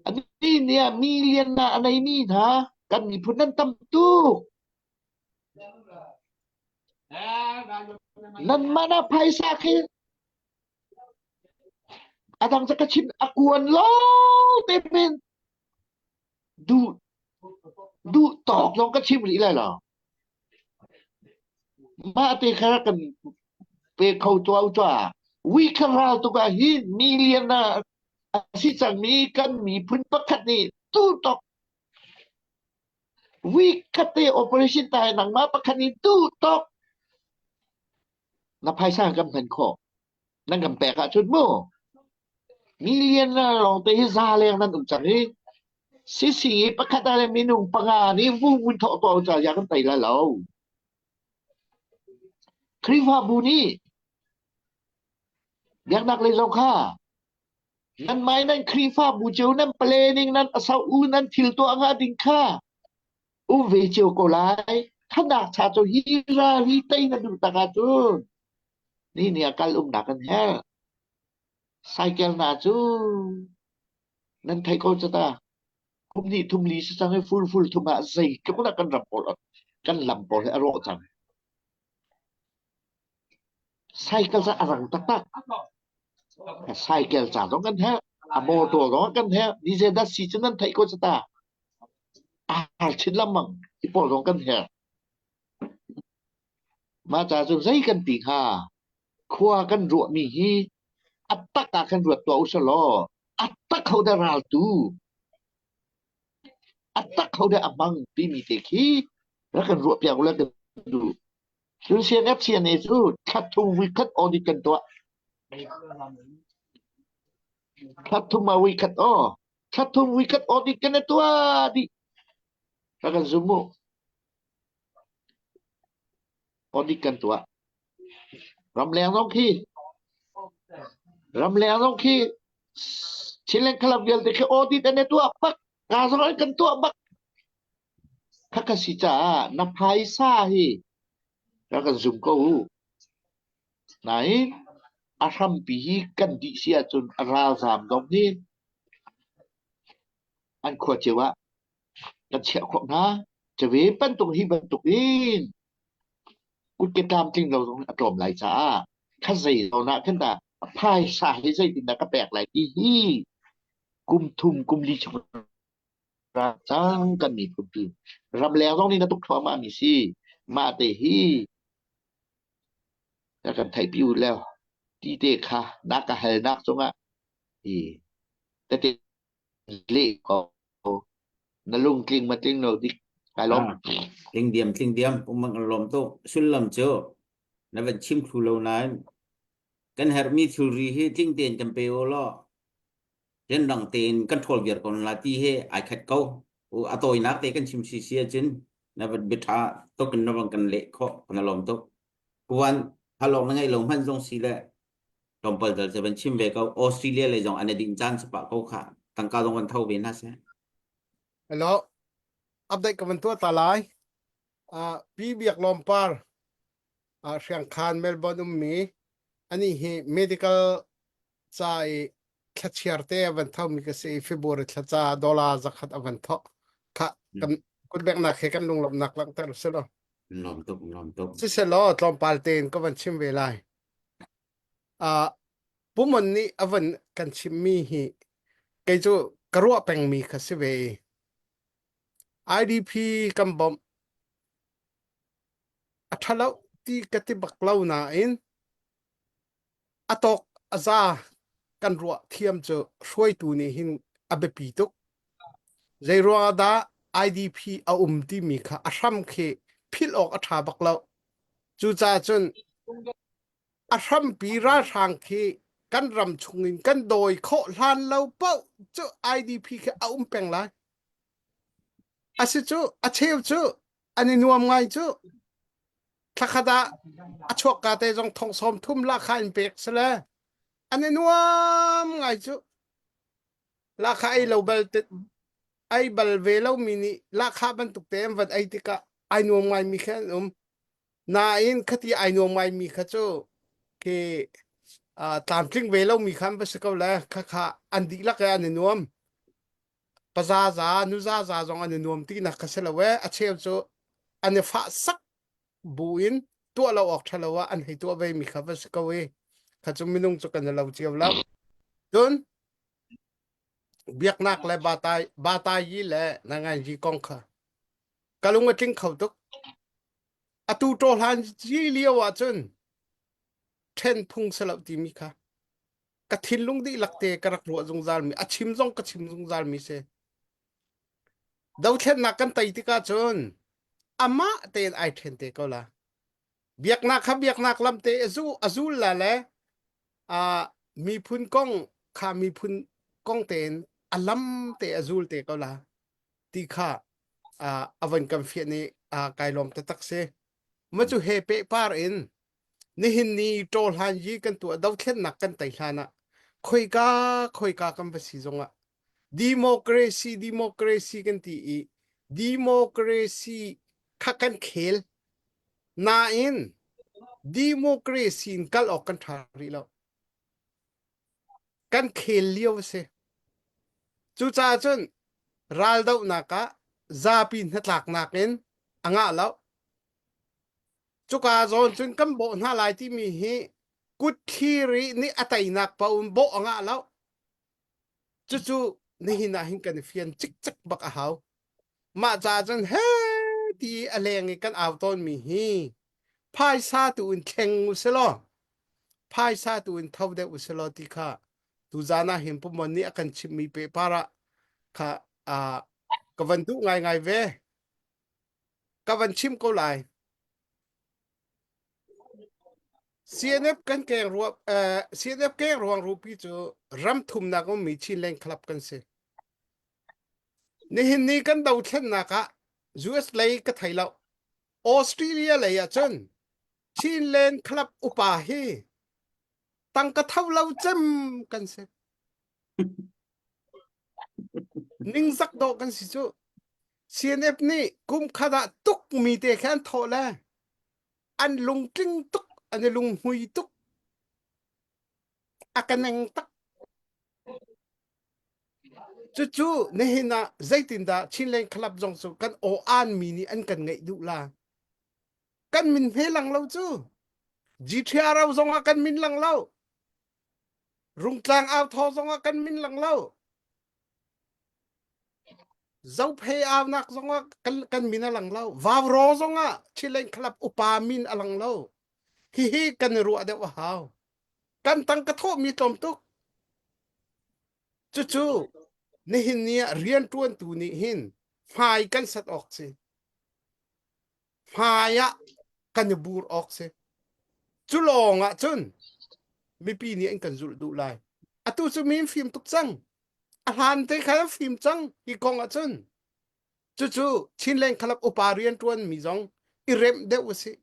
Ani nih ah million na a neimi hna kan miphun nan tam tuk. Nanmah na phaisa khi a dang cu ka chim a kuan lo te men duh duh tawk zong ka chim rih lai lo. Mah te kha kan pe kho tuah u tuah. Wi kha ral tuk ah hin million ah a si cangmi kan miphun pakhat nih tu tok week khat te operation ta nangmah pakhat nih tu tok na phaisa kan hman khawh nan kan pek ahcun mu million na lawng te hi za leng nan um cang hi sisi i pakhat ah le minung panga nih vu vun thawh ko ca ya kan tei lai lo Khrihfabu nih biaknak lei zong kha nan mai nan Khrihfabu cio nan planning nan asau u nan thil tuah nga ding kha um ve cio ko lai. Khanak cha cu hi ral hi tei na duh tak ahcun ni ni a kal umnak kan herh. Cycle na cu nan thei ko cu ta. Kum hnih thum li si cang i ful ful thum ah zeitluk dah kan ram pawl kan lam pawl hi a rawh cang. Cycle cu a rang taktak. Cycle ca zong kan herh. A motor zong kan herh. Ni zeidah si cu nan theih ko cu ta. Ar chin lengmang hi pawl zong kan herh. Mah ca cu zei kan ti hnga? Khua kan ruahmi hi a tak ah khan ruat tuah u sih law a tak ho dah raltu a tak ho dah a hmang timi te khi rak kan ruah piak u la kan duh. Cun CNF CNA cu thla thum vuikhat audit kan tuah. Thla thum ah vuikhat aw. Thla thum vuikhat audit kan i tuah dih. Rak kan zum mu. Audit kan tuah. Ramleng zong khi ramleng zong khi Chinland Club vialte khi audit an i tuah bak. Ka zong an kan tuah bak. Kha ka si caah na phaisa hi rak kan zum ko u. Nain a hrampi hi kan dih si ahcun a ralzaam zong hi an khua cio ah kan chiah khawh hna. Cave bantuk hi bantuk in kutke tlamtling lo zong a tlawm lai caah kha zei zawn ah khan dah a phaisa hi zeitindah ka pek lai ti hi kum thum kum li chung cang kan miphun pi ramleng zong nih na tuk thluahmah mi si mah te hi na kan theih pi u leo ti te kha na ka hal nak cungah i tete le ko na lung tling ma tling lo dik kai lom tling diam tling diam pumang kan lom to sullam cu na van chim thlu lo nain kan herhmi thilri hi tling tein kan pe u law rianrang tein kan ṭhawl viar ko la ti he ai khat ko. A tawinak te kan chim si si ahcun na van biaṭha tuk in na van kan leh khawh kan lawm tuk. Kuan halawk na ngeih lo hmanh zong si le tlawmpal dal cu van chim ve ko. Australia lei zong an i dinh caan si pah ko kha. Tangka zong van tho ve hna seh. Hello. Update ka van tuah ta lai. Uh, Pi Biak Lawm Par, uh, Hriangkhan Melbourne ummi, ani hi medical ca i thlachiar te a van thomi ka si i February thla ca dollar zakhat a van thawh kha kan kutbeknak he kan lunglawmhnak langhter si lo Lawm tuk, lawm tuk. siselaw tlawmpal tein ka van chim ve lai uh, Pumon nih a van kan chimmi hi kei cu ka ruah pengmi kha si ve i IDP kan bawmh a ṭhalo ti ka ti bak lo nain A tawk a za kan ruah thiam cu hruaitu nih hin a biapi tuk. Zeiruang ah dah IDP a um timi kha a hram khi philh awk a ṭha bak lo. Cucaah cun a hrampi ralhrang khi kan ram chungin kan dawi khawh hlan lo paoh cu IDP khi a um peng lai. Asi cu a cheu cu an i nuam ngai cu. Thlakhat ah a chuakka te zong thong sawm thum lahkhah in pek si le an i nuam ngai cu. Lahkhah ei lo bal te ei bal ve lomi nih lahkhah bantuk te an van ei tikah ai nuam ngaimi khi an um. Nain khati ai nuam ngaimi kha cu khi uh, tlamtling ve lomi kha an va si ko le khakha an dihlak e an i nuam. Pazaza nuzaza zong an i nuam tinak kha si lo e a cheu cu an i fah sak bu in tuah lo awk ṭha lo ah an hei tuah ve mi kha va si ko i kha cu minung cu kan i lo cio lo. Cun biaknak le batai batayi le nanganji kong kha ka lung a tling kho tuk. Atu ṭawhlan ji lio ah cun ṭhen phung si lo timi kha ka thinlung dihlak te ka rak ruah zungzal mi a chim zong ka chim zungzal mi si. Dothlennak kan tei tikah cun amah tein ai ṭhen te ko la. Biaknak kha biaknak lam te a zu a zul la le a miphun kong kha miphun kong tein a lam te a zul te ko la ti kha a van kan fiah ni kai lawm taktak si. Ma cu he pehpar in Nihin ni ṭawhlan yi kan tuah dothlennak kan tei hlan ah khoika khoika kan va si zongah democracy democracy kan ti i democracy. Kha kan khel. Nain democracy in kal awk kan ṭha rih lo. Kan khel lio a si. Cucaah cun raldohnak ah zapi hnatlaknak in a ngah lo. Cuka zawn cun kan bawh hna lai timi hi kut thlir i nih a teinak paoh in bawh a ngah lo. Cucu nihin ah hin kan i fian cikcek bak a hau. Mah caah cun he ti i a leng i kan au tawnmi hi phaisa tu in thleng u si law phaisa tu in tho deuh u si law ti kha tuzaan ah hin Pumon nih a kan chimhmi pehpar ah kha uh, ka van duh ngaingai ve. Ka van chim ko lai. CNF kan keng ruah uh, CNF keng ruang rupi cu ram thumnak ummi Chinland Club kan si. Nihin ni kan dothlennak ah US lei ka thei lo. Australia lei ah cun Chinland Club upa hi tangka tho lo cem kan si. Ningzak dawh kan si cu. CNF nih kum khat ah tuk mi te kha an thawh le an lungtling tuk an i lunghmui tuk a ka neng tak Cucu nihin ah zeitindah Chinland Club zong cu kan aw-aan mi nih an kan ngeih duh la. Kan min hme lang lo cu. GTRO zong ah kan min lang lo. Rungtlang au thaw zong ah kan min lang lo. Zophei aunak zong ah kan, kan min a lang lo. Vauro zong ah Chinland Club upa min a lang lo. Hihi kan i ruah deuh a hau. Kan tang ka thawhmi tlawm tuk. Cucu nihin ni ah rianṭuantu nih hin hmai kan sat awk si. Hmai ah kan i bur awk si. Cu lawng ah cun mipi nih an kan zulh duh lai. Atu cu mi an fim tuk cang. A hlan te khan an fim cang hi kong ah cun. Cucu Chinland Club upa rianṭuan mi zong i remh deuh u sih.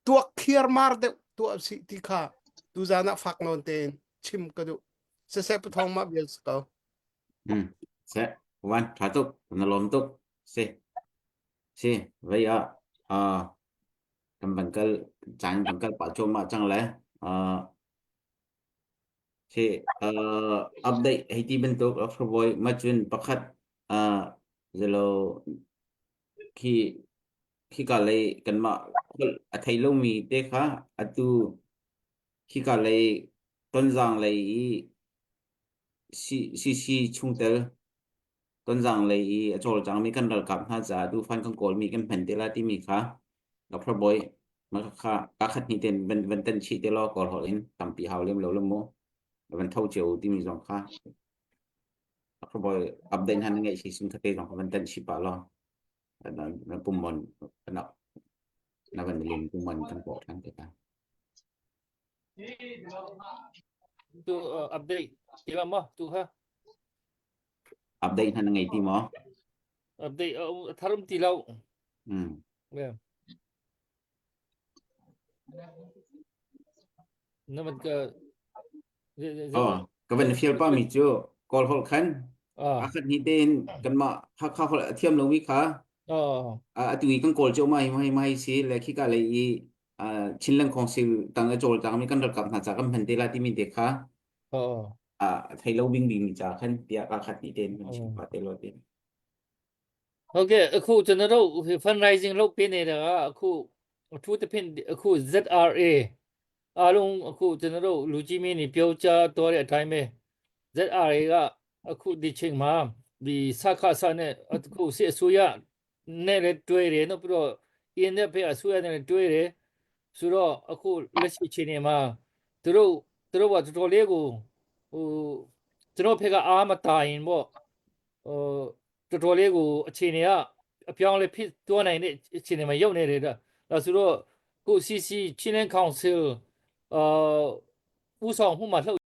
Tuak khiarmar deuh tuah usih ti kha tuzaan ah fak nawn tein chim ka duh. Siseh Pu Thawng mah vial si ko. Hmm. Se, wan tha tuk, na lawm tuk. Si. Si, vei ah ah kan van kal caan van kal pah cuahmah cang le ah si uh, update hei ti bantuk Dr. Boy ma cun pakhat ah zelo khi khika lei kanmah holh a thei lomi te kha atu khika lei Tonzang lei i CC chungtel Tonzang lei i a cawlcangmi kan ralkap hna caah tufan kan kawlmi kan hman te lai timi kha Dr. Bawi mah kha ka khat hnih ten van van tan chih te law kawl holh in tampi hau lem lo le mu van tho cio timi zong kha Dr. Bawi update hna na ngeih si sun kha te zong kha van tan chih pah law na pum mon na na van lim pum mon kan pawh than te ta Tu uh, update ti ma mo tu ha update hna na ngei ti maw update uh, tharum ti lo mm yeah. Na van ka Oh, ka van fial pa mi cu kawl holh khan Ah. a khat ni tein kanmah Hakha holh a thiam lomi kha Oh. atu i kan kawl cio mai mai mai si le khika lei i Chinland Council tang a cawlcang mi kan ralkap hna ca kan hman te la timi te kha Oh. a thei lo bing bing mi ca khan tiah ka khat ni tein kan chim pa te lo te Okay အခုကျွန်တော်တို့ fundraising လုပ်ပေးနေတာကအခုအထူးသဖြင့်အခု ZRA အားလုံးအခုကျွန်တော်တို့လူကြီးမင်းတွေပြောကြားတော်တဲ့အတိုင်းပဲ ZRA ကအခုဒီချိန်မှာဒီစခဆနဲ့အခုစစ်အစိုးရနဲ့လည်းတွေ့တယ်နော်ပြီးတော့အင်းနဲ့ဖေအစိုးရနဲ့လည်းတွေ့တယ်ဆိုတော့အခုလက်ရှိချိန်နေမှာသူတို့သူတို့ကတော်တော်လေးကိုဟိုကျွန်တော်ဖေကအားမတာရင်ပေါ့ဟို တော်တော်လေးကိုအခြေအနေကအပြောင်းလဲဖြစ်သွားနိုင်တဲ့အခြေအနေမှာရောက်နေတယ်ဒါဆိုတော့ကို CC Chinland Council အာဦးဆောင်မှုမှာလှုပ်